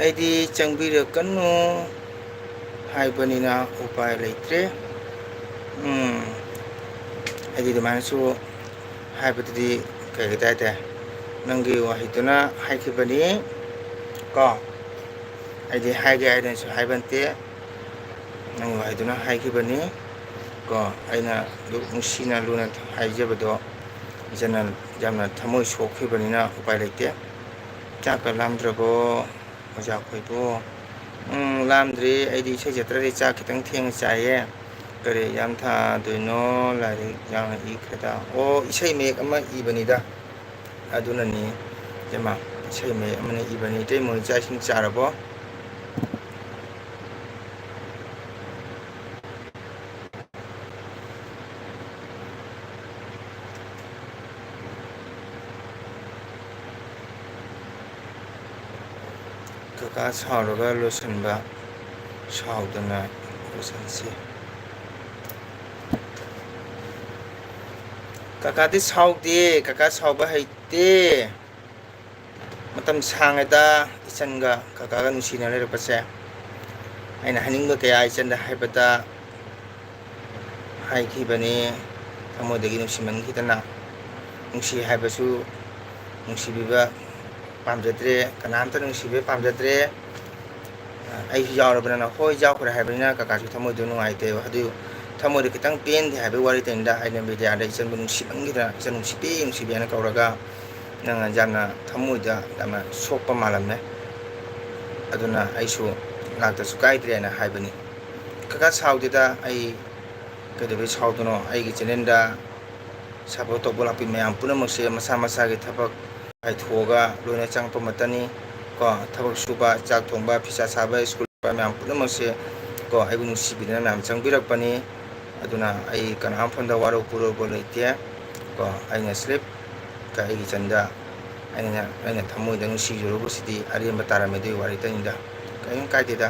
ꯑꯩꯗꯤ ꯆꯪꯕꯤꯔꯛꯀꯅꯨ ꯍꯥꯏꯕꯅꯤꯅ ꯎꯄꯥꯏ ꯂꯩꯇ꯭ꯔꯦ꯫ ꯎꯝ, ꯑꯩꯗꯤ ꯑꯗꯨꯃꯥꯏꯅꯁꯨ ꯍꯥꯏꯕꯗꯨꯗꯤ ꯀꯩ ꯍꯥꯏꯇꯥꯔꯦ, ꯅꯪꯒꯤ ꯋꯥꯍꯩꯗꯨꯅ ꯍꯥꯏꯈꯤꯕꯅꯤ ꯀꯣ꯫ ꯑꯩꯗꯤ ꯍꯥꯏꯒꯦ ꯍꯥꯏꯗꯅꯁꯨ ꯍꯥꯏꯕ ꯅꯠꯇꯦ, ꯅꯪꯒꯤ ꯋꯥꯍꯩꯗꯨꯅ ꯍꯥꯏꯈꯤꯕꯅꯤ ꯀꯣ꯫ ꯑꯩꯅ ꯑꯗꯨꯛ ꯅꯨꯡꯁꯤꯅ ꯂꯨꯅ ꯍꯥꯏꯖꯕꯗꯣ ꯏꯆꯟꯅ ꯌꯥꯝꯅ ꯊꯃꯣꯏ ꯁꯣꯛꯈꯤꯕꯅꯤꯅ ꯎꯄꯥꯏ ꯂꯩꯇꯦ꯫ ꯆꯥꯛꯀ ꯂꯥꯝꯗ꯭ꯔꯕꯣ, ꯑꯣꯖꯥ ꯈꯣꯏꯕꯨ? ꯎꯝ, ꯂꯥꯝꯗ꯭ꯔꯤ꯫ ꯑꯩꯗꯤ ꯏꯁꯩ ꯆꯠꯇ꯭ꯔꯗꯤ ꯆꯥꯛ ꯈꯤꯇꯪ ꯊꯦꯡꯅ ꯆꯥꯏꯌꯦ꯫ ꯀꯔꯤ ꯑꯦꯛꯖꯥꯝ ꯊꯥꯗꯣꯏꯅꯣ? ꯂꯥꯏꯔꯤꯛ ꯌꯥꯝꯅ ꯏꯈ꯭ꯔꯦꯗ꯫ ꯑꯣ, ꯏꯁꯩ ꯃꯌꯦꯛ ꯑꯃ ꯏꯕꯅꯤꯗ꯫ ꯑꯗꯨꯅꯅꯤ, ꯏꯇꯩꯃ, ꯏꯁꯩ ꯃꯌꯦꯛ ꯑꯃꯅ ꯏꯕꯅꯤ꯫ ꯏꯇꯩꯃ ꯍꯣꯏ ꯆꯥꯛ ꯏꯁꯤꯡ ꯆꯥꯔꯕꯣ? ꯀꯀꯥ ꯁꯥꯎꯔꯒ ꯂꯣꯏꯁꯤꯟꯕ, ꯁꯥꯎꯗꯅ ꯂꯣꯏꯁꯤꯟꯁꯤ꯫ ꯀꯀꯥꯗꯤ ꯁꯥꯎꯗꯦ, ꯀꯀꯥ ꯁꯥꯎꯕ ꯍꯩꯇꯦ꯫ ꯃꯇꯝ ꯁꯥꯡꯉꯦꯗ ꯏꯆꯟꯒ ꯀꯀꯥꯒ ꯅꯨꯡꯁꯤꯅ ꯂꯩꯔꯛꯄꯁꯦ꯫ ꯑꯩꯅ ꯍꯥꯏꯅꯤꯡꯕ ꯀꯌꯥ ꯏꯆꯟꯗ ꯍꯥꯏꯕꯗ ꯍꯥꯏꯈꯤꯕꯅꯤ, ꯊꯃꯣꯏꯗꯒꯤ ꯅꯨꯡꯁꯤꯃꯟꯈꯤꯗꯅ꯫ ꯅꯨꯡꯁꯤ ꯍꯥꯏꯕꯁꯨ ꯅꯨꯡꯁꯤꯕꯤꯕ ꯄꯥꯝꯖꯗ꯭ꯔꯦ, ꯀꯅꯥꯝꯇ ꯅꯨꯡꯁꯤꯕꯤꯕ ꯄꯥꯝꯖꯗ꯭ꯔꯦ꯫ ꯑꯩꯁꯨ ꯌꯥꯎꯔꯕꯅꯤꯅ, ꯍꯣꯏ, ꯌꯥꯎꯈ꯭ꯔꯦ ꯍꯥꯏꯕꯅꯤꯅ ꯀꯀꯥꯁꯨ ꯊꯃꯣꯏꯗꯣ ꯅꯨꯡꯉꯥꯏꯇꯦꯕ꯫ ꯑꯗꯨ ꯊꯃꯣꯏꯗꯣ ꯈꯤꯇꯪ ꯄꯦꯟꯗꯦ ꯍꯥꯏꯕꯒꯤ ꯋꯥꯔꯤ ꯇꯩꯅꯤꯗ꯫ ꯑꯩꯅ ꯃꯦꯗꯤꯌꯥꯗ ꯏꯆꯟꯕꯨ ꯅꯨꯡꯁꯤꯃꯟꯈꯤꯗꯅ, "ꯏꯆꯟ ꯅꯨꯡꯁꯤꯕꯤ, ꯅꯨꯡꯁꯤꯕꯤ" ꯍꯥꯏꯅ ꯀꯧꯔꯒ, ꯅꯪꯅ ꯌꯥꯝꯅ ꯊꯃꯣꯏꯗ ꯌꯥꯝꯅ ꯁꯣꯛꯄ ꯃꯥꯜꯂꯝꯃꯦ꯫ ꯑꯗꯨꯅ ꯑꯩꯁꯨ ꯂꯥꯛꯇꯁꯨ ꯀꯥꯏꯗ꯭ꯔꯦꯅ ꯍꯥꯏꯕꯅꯤ꯫ ꯀꯀꯥ ꯁꯥꯎꯗꯦꯗ, ꯑꯩ ꯀꯩꯗꯧꯕꯩ ꯁꯥꯎꯗꯣꯏꯅꯣ? ꯑꯩꯒꯤ ꯆꯦꯅꯦꯜꯗ ꯁꯞꯄꯣꯔꯠ ꯇꯧꯕ ꯂꯥꯛꯄꯤ ꯃꯌꯥꯝ ꯄꯨꯝꯅꯃꯛꯁꯦ ꯃꯁꯥ ꯃꯁꯥꯒꯤ ꯊꯕꯛ ꯀꯥꯏꯊꯣꯛꯑꯒ ꯂꯣꯏꯅ ꯆꯪꯉꯛꯄ ꯃꯇꯝꯅꯤ ꯀꯣ꯫ ꯊꯕꯛ ꯁꯨꯕ, ꯆꯥꯛ ꯊꯣꯡꯕ, ꯐꯤꯁꯥ ꯁꯥꯕ, ꯁ꯭ꯀꯨꯜ ꯃꯌꯥꯝ ꯄꯨꯝꯅꯃꯛꯁꯦ ꯀꯣ, ꯑꯩꯕꯨ ꯅꯨꯡꯁꯤꯕꯤꯗꯨꯅ ꯃꯌꯥꯝ ꯆꯪꯕꯤꯔꯛꯄꯅꯤ꯫ ꯑꯗꯨꯅ ꯑꯩ ꯀꯅꯥꯝ ꯐꯣꯟꯗ ꯋꯥꯔꯧ ꯄꯨꯔꯧꯕ ꯂꯩꯇꯦ ꯀꯣ꯫ ꯑꯩꯅ ꯁ꯭ꯂꯤꯞ ꯀ ꯑꯩꯒꯤ ꯏꯆꯟꯗ ꯑꯩꯅ, ꯑꯩꯅ ꯊꯃꯣꯏꯗ ꯅꯨꯡꯁꯤꯖꯔꯨꯕꯁꯤꯗꯤ ꯑꯔꯦꯝꯕ ꯇꯥꯔꯝꯃꯦ ꯑꯗꯨꯒꯤ ꯋꯥꯔꯤꯇꯅꯤꯗ꯫ ꯀꯔꯤꯝ ꯀꯥꯏꯗꯦꯗ꯫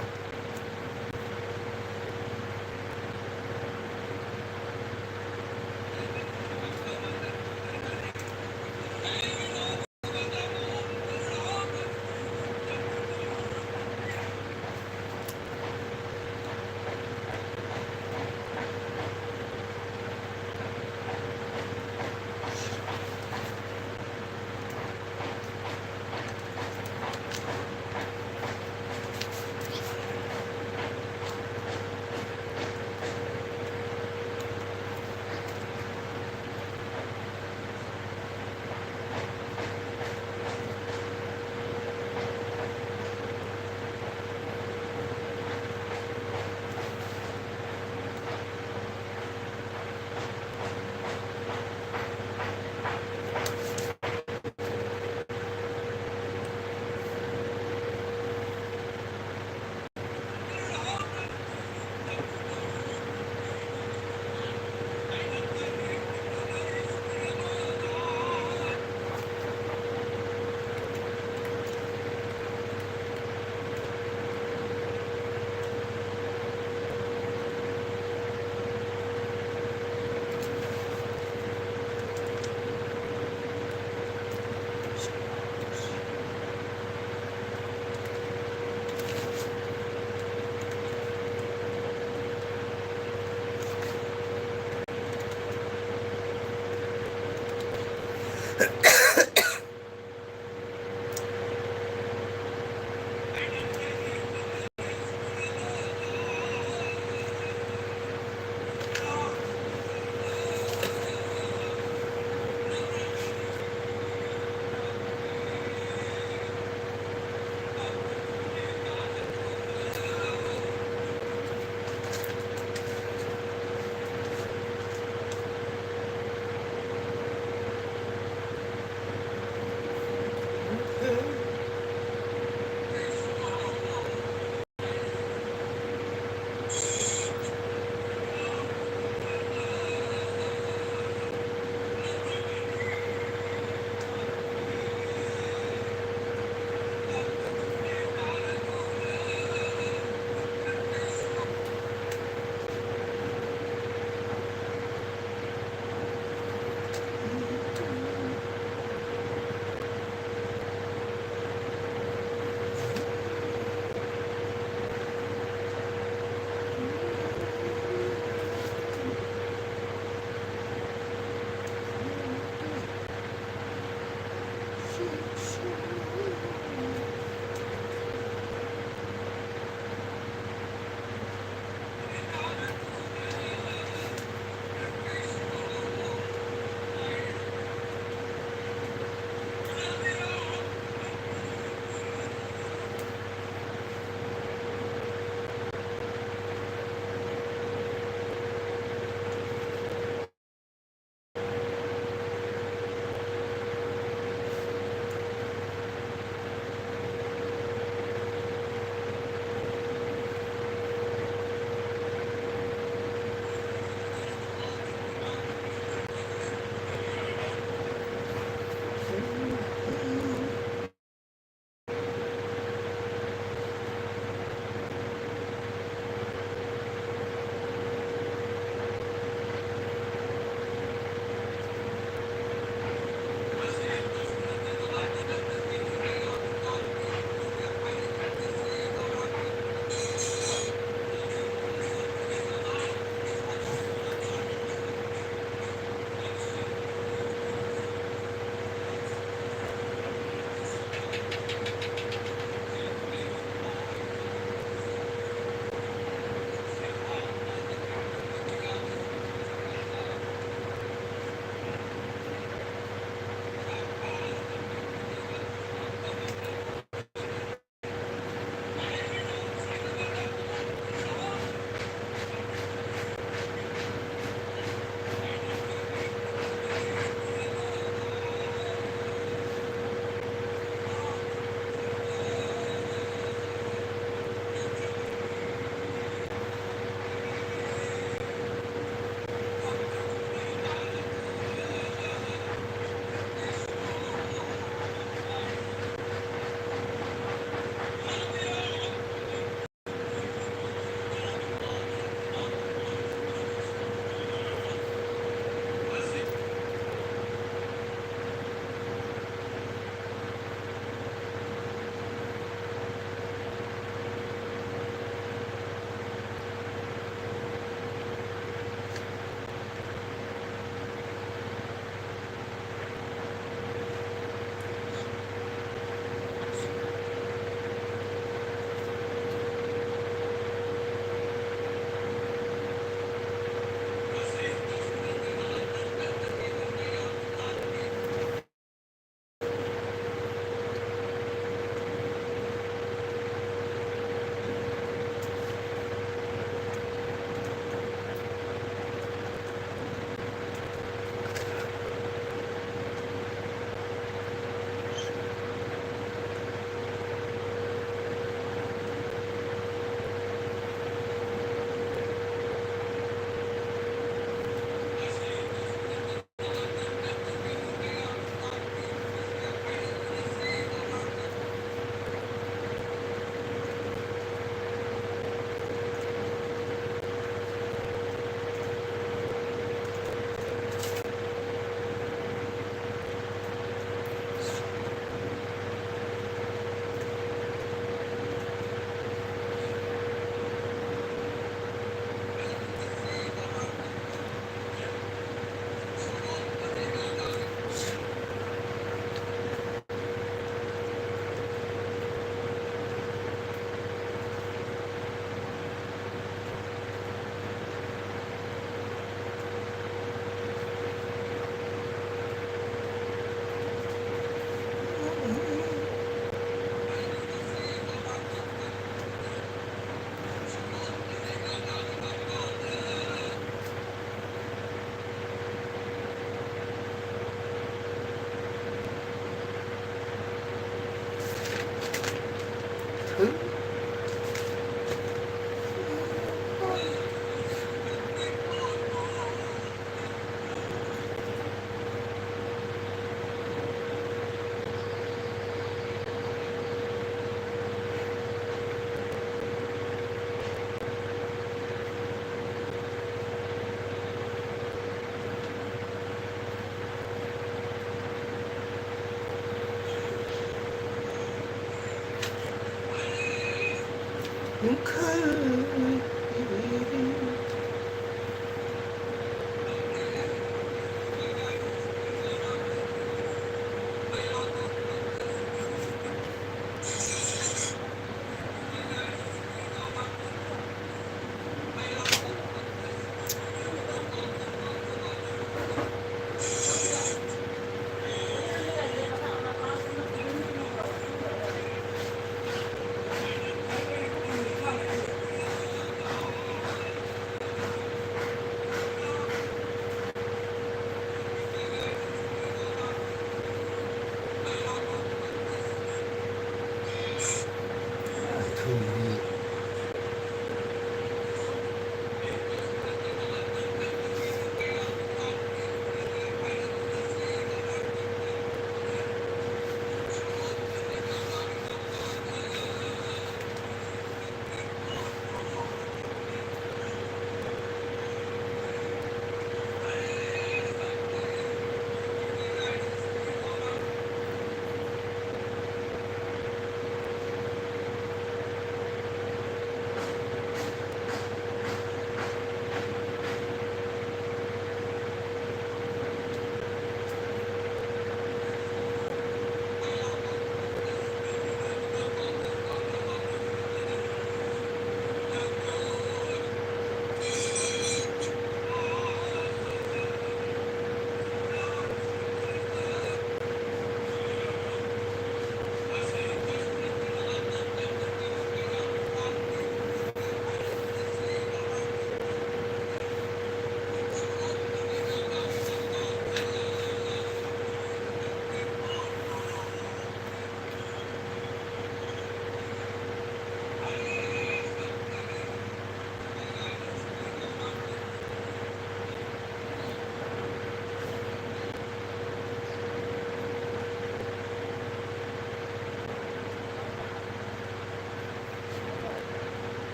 ꯈꯜꯂꯤꯕꯤ꯫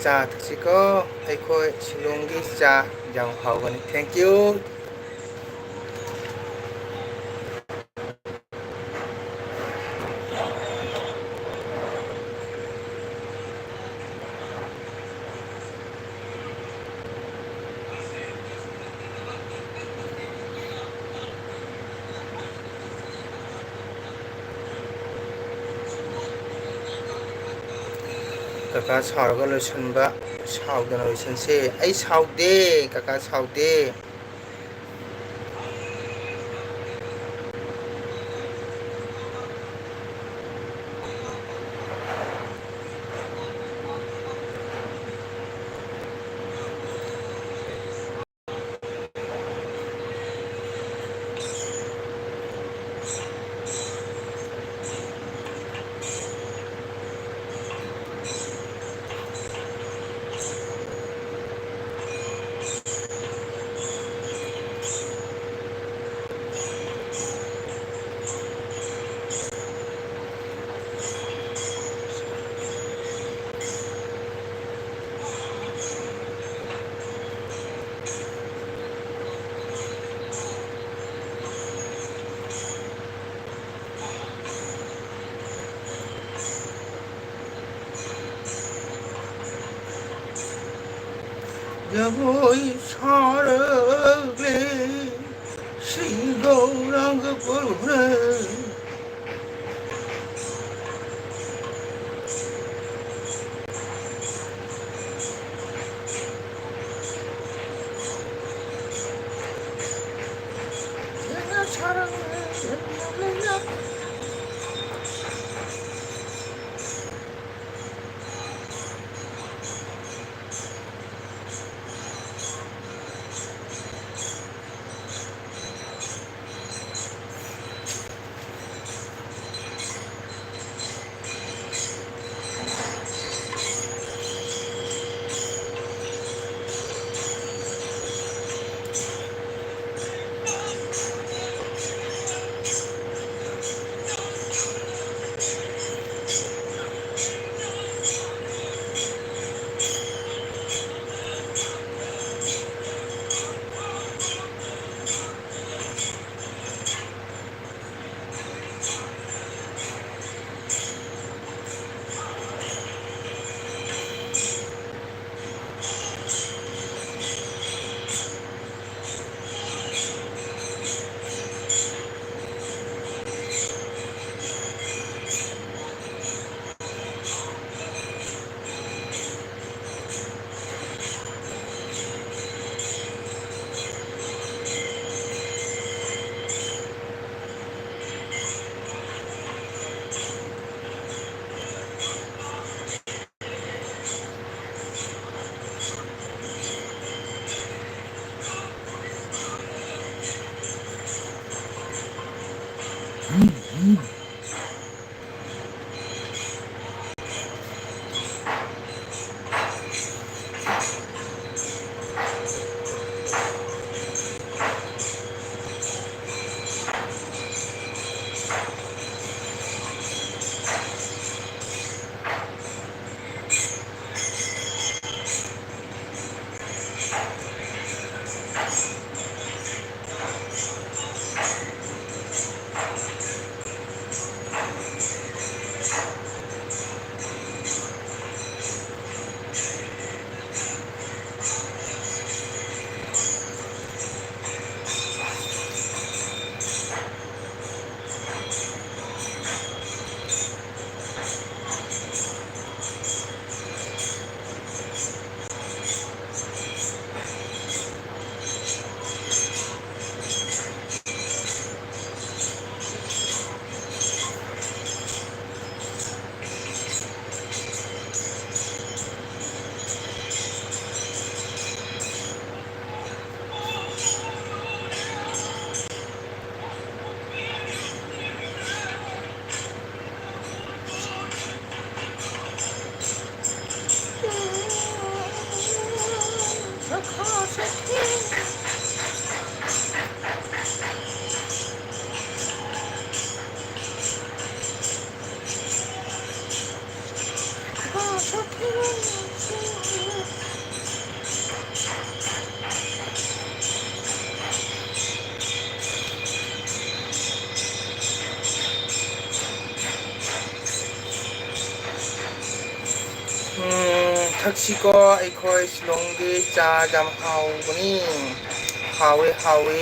ꯆꯥ ꯊꯛꯁꯤꯀꯣ꯫ ꯑꯩꯈꯣꯏ ꯁꯤꯂꯣꯡꯒꯤ ꯆꯥ ꯌꯥꯝ ꯍꯥꯎꯒꯅꯤ꯫ Thank you꯫ ꯀꯀꯥ ꯁꯥꯎꯔꯒ ꯂꯣꯏꯁꯤꯟꯕ, ꯁꯥꯎꯗꯅ ꯂꯣꯏꯁꯤꯟꯁꯦ꯫ ꯑꯩ ꯁꯥꯎꯗꯦ, ꯀꯀꯥ ꯁꯥꯎꯗꯦ꯫ ꯖꯒꯣꯏ ꯁꯥꯔꯛꯂꯦ ꯁꯤ ꯒꯧꯔꯥꯡꯒ ꯄꯨꯔꯦ꯫ ꯎꯝ, ꯊꯛꯁꯤꯀꯣ, ꯑꯩꯈꯣꯏ ꯁꯤꯂꯣꯡꯒꯤ ꯆꯥ ꯌꯥꯝ ꯍꯥꯎꯕꯅꯤ꯫ ꯍꯥꯎꯋꯦ, ꯍꯥꯎꯋꯦ꯫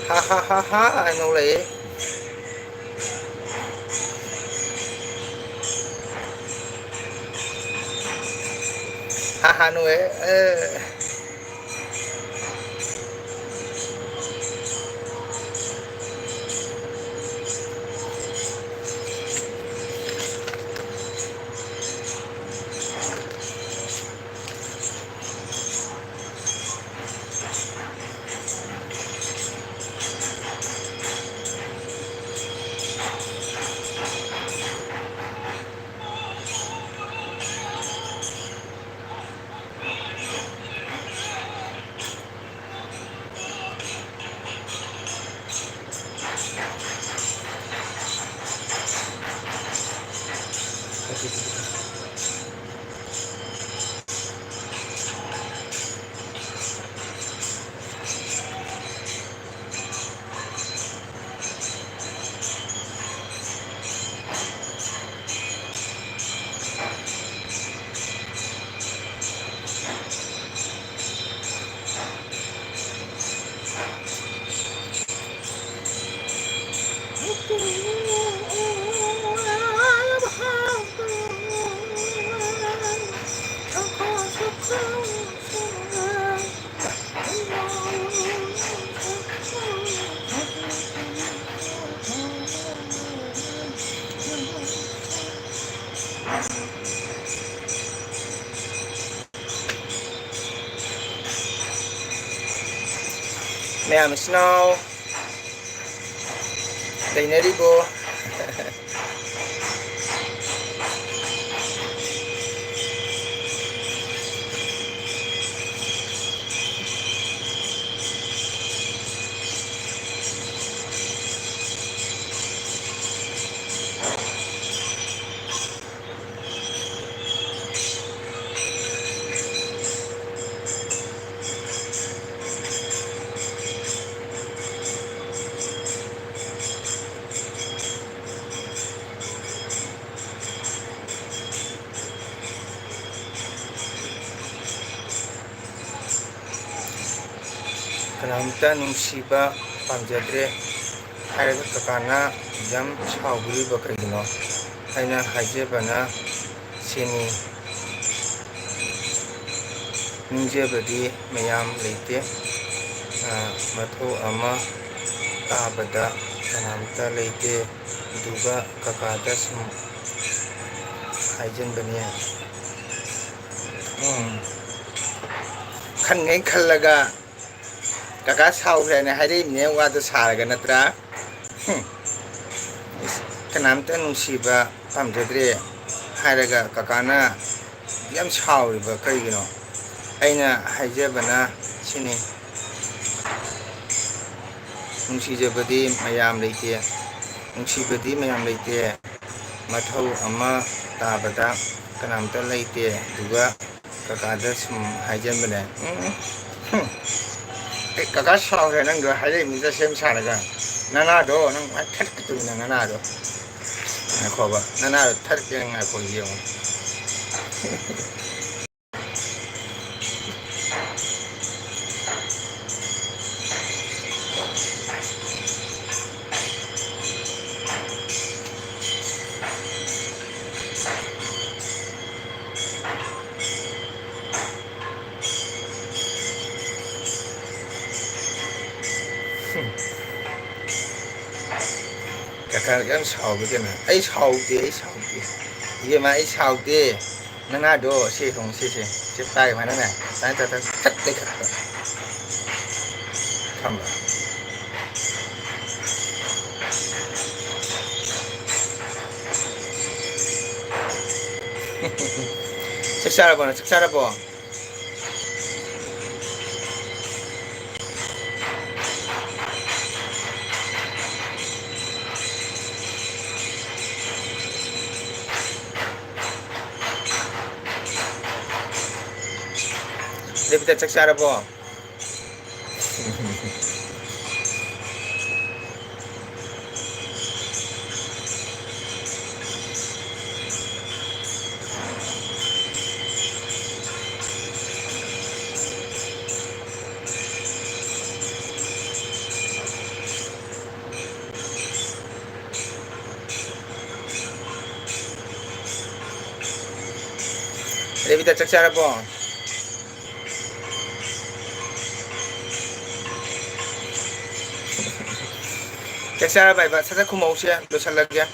ꯍꯥ ꯍꯥ ꯍꯥ ꯍꯥ ꯍꯥꯏꯅ ꯅꯣꯛꯂꯛꯏ꯫ ꯍꯥ ꯍꯥ ꯅꯣꯛꯑꯦ꯫ ꯑꯦ꯫ ꯃꯌꯥꯝ ꯏꯆꯤꯟ ꯏꯅꯥꯎ ꯂꯩꯅꯔꯤꯕꯣ? ꯀꯅꯥꯝꯇ ꯅꯨꯡꯁꯤꯕ ꯄꯥꯝꯖꯗ꯭ꯔꯦ ꯍꯥꯏꯔꯒ ꯀꯀꯥꯅ ꯌꯥꯝ ꯁꯥꯎꯕꯤꯔꯤꯕ ꯀꯩꯒꯤꯅꯣ? ꯑꯩꯅ ꯍꯥꯏꯖꯕꯅ ꯁꯤꯅꯤ, ꯅꯤꯡꯖꯕꯗꯤ ꯃꯌꯥꯝ ꯂꯩꯇꯦ, ꯃꯊꯧ ꯑꯃ ꯇꯥꯕꯗ ꯀꯅꯥꯝꯇ ꯂꯩꯇꯦ꯫ ꯑꯗꯨꯒ ꯀꯀꯥꯗ ꯁꯨꯝ ꯍꯥꯏꯖꯤꯟꯕꯅꯦ꯫ ꯎꯝ꯫ ꯈꯟꯉꯩ ꯈꯜꯂꯒ ꯀꯀꯥ ꯁꯥꯎꯈ꯭ꯔꯦꯅ ꯍꯥꯏꯔꯛꯏꯕꯅꯦ, ꯋꯥꯗꯣ ꯁꯥꯔꯒ ꯅꯠꯇ꯭ꯔꯥ? ꯍꯨꯝ꯫ ꯀꯅꯥꯝꯇ ꯅꯨꯡꯁꯤꯕ ꯄꯥꯝꯖꯗ꯭ꯔꯦ ꯍꯥꯏꯔꯒ ꯀꯀꯥꯅ ꯌꯥꯝ ꯁꯥꯎꯔꯤꯕ ꯀꯔꯤꯒꯤꯅꯣ? ꯑꯩꯅ ꯍꯥꯏꯖꯕꯅ ꯁꯤꯅꯤ, ꯅꯨꯡꯁꯤꯖꯕꯗꯤ ꯃꯌꯥꯝ ꯂꯩꯇꯦ, ꯅꯨꯡꯁꯤꯕꯗꯤ ꯃꯌꯥꯝ ꯂꯩꯇꯦ, ꯃꯊꯧ ꯑꯃ ꯇꯥꯕꯗ ꯀꯅꯥꯝꯇ ꯂꯩꯇꯦ꯫ ꯑꯗꯨꯒ ꯀꯀꯥꯗ ꯁꯨꯝ ꯍꯥꯏꯖꯟꯕꯅꯦ꯫ ꯎꯝ, ꯍꯨꯝ꯫ ꯑꯦ, ꯀꯀꯥ ꯁꯥꯎꯔꯦ ꯅꯪꯗꯣ ꯍꯥꯏꯔꯛꯏ ꯃꯤꯗ ꯁꯦꯝ ꯁꯥꯔꯒ꯫ ꯅꯅꯥꯗꯣ ꯅꯪ ꯊꯠꯀꯗꯣꯏꯅꯤ ꯅꯪ ꯅꯅꯥꯗꯣ꯫ ꯉꯥꯏꯈꯣꯕ, ꯅꯅꯥꯗꯣ ꯊꯠꯀꯦ ꯉꯥꯏꯈꯣ ꯌꯦꯡꯉꯣ꯫ ꯀꯀꯥ ꯌꯥꯝ ꯁꯥꯎꯕ ꯀꯩꯅꯣ? ꯑꯩ ꯁꯥꯎꯗꯦ, ꯑꯩ ꯁꯥꯎꯗꯦ꯫ ꯏꯕꯦꯝꯃ, ꯑꯩ ꯁꯥꯎꯗꯦ꯫ ꯅꯅꯥꯗꯣ ꯁꯤ ꯊꯣꯡ ꯁꯤꯁꯦ꯫ ꯁꯤ ꯄꯥꯏ ꯃꯥꯅꯅꯦ꯫ ꯁꯨꯃꯥꯏꯅ ꯇꯧ-, ꯇꯧ-, ꯊꯠ ꯂꯩꯈꯠꯄ꯫ ꯊꯝꯕ꯫ ꯆꯥꯛ ꯆꯥꯔꯕꯣ ꯅꯪ? ꯆꯥꯛ ꯆꯥꯔꯕꯣ? ꯔꯦꯕꯤꯇꯥ, ꯆꯥꯛ ꯆꯥꯔꯕꯣ? ꯔꯦꯕꯤꯇꯥ, ꯆꯥꯛ ꯆꯥꯔꯕꯣ? ꯆꯥꯛ ꯆꯥꯔꯕ ꯍꯥꯏꯕ? ꯁꯠ ꯁꯠ ꯈꯨꯝꯃꯧꯁꯦ, ꯂꯣꯏꯁꯜꯂꯒꯦ꯫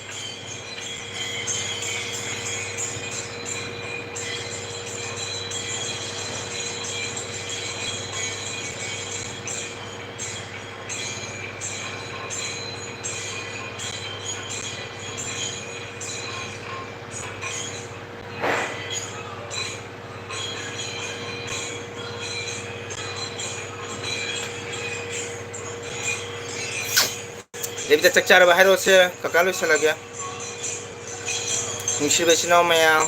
ꯔꯦꯕꯤꯇꯥ, ꯆꯥꯛ ꯆꯥꯔꯕ ꯍꯥꯏꯔꯛꯑꯣꯁꯦ, ꯀꯀꯥ ꯂꯣꯏꯁꯜꯂꯒꯦ꯫ ꯅꯨꯡꯁꯤꯕ ꯏꯆꯤꯟ ꯏꯅꯥꯎ ꯃꯌꯥꯝ,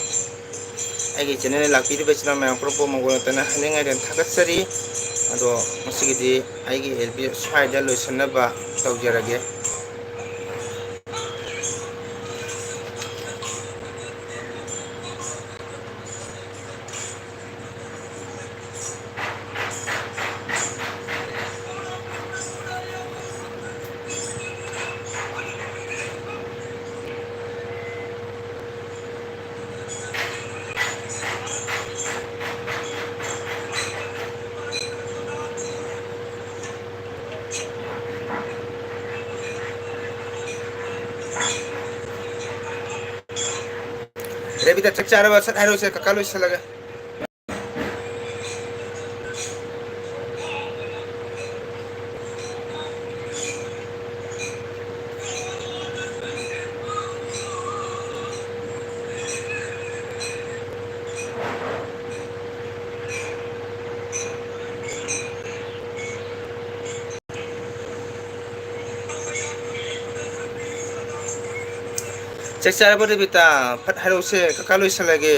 ꯑꯩꯒꯤ ꯆꯦꯅꯦꯜꯗ ꯂꯥꯛꯄꯤꯔꯤꯕ ꯏꯆꯤꯟ ꯏꯅꯥꯎ ꯃꯌꯥꯝ ꯄꯨꯝꯅꯃꯛꯄꯨ ꯃꯥꯡꯒꯣꯟ ꯅꯠꯇꯅ ꯍꯥꯏꯅꯤꯡꯉꯥꯏ ꯂꯩꯅ ꯊꯥꯒꯠꯆꯔꯤ꯫ ꯑꯗꯣ ꯉꯁꯤꯒꯤꯗꯤ ꯑꯩꯒꯤ ꯑꯦꯜ ꯕꯤ ꯁ꯭ꯋꯥꯏꯗ ꯂꯣꯏꯁꯤꯟꯅꯕ ꯇꯧꯖꯔꯒꯦ꯫ ꯔꯦꯕꯤꯇꯥ, ꯆꯥꯛ ꯆꯥꯔꯕ? ꯁꯠ ꯍꯥꯏꯔꯛꯎꯁꯦ, ꯀꯀꯥ ꯂꯣꯏꯁꯤꯜꯂꯒꯦ꯫ ꯆꯥꯛ ꯆꯥꯔꯕꯣ ꯔꯦꯕꯤꯇꯥ? ꯐꯠ ꯍꯥꯏꯔꯛꯎꯁꯦ, ꯀꯀꯥ ꯂꯣꯏꯁꯜꯂꯒꯦ꯫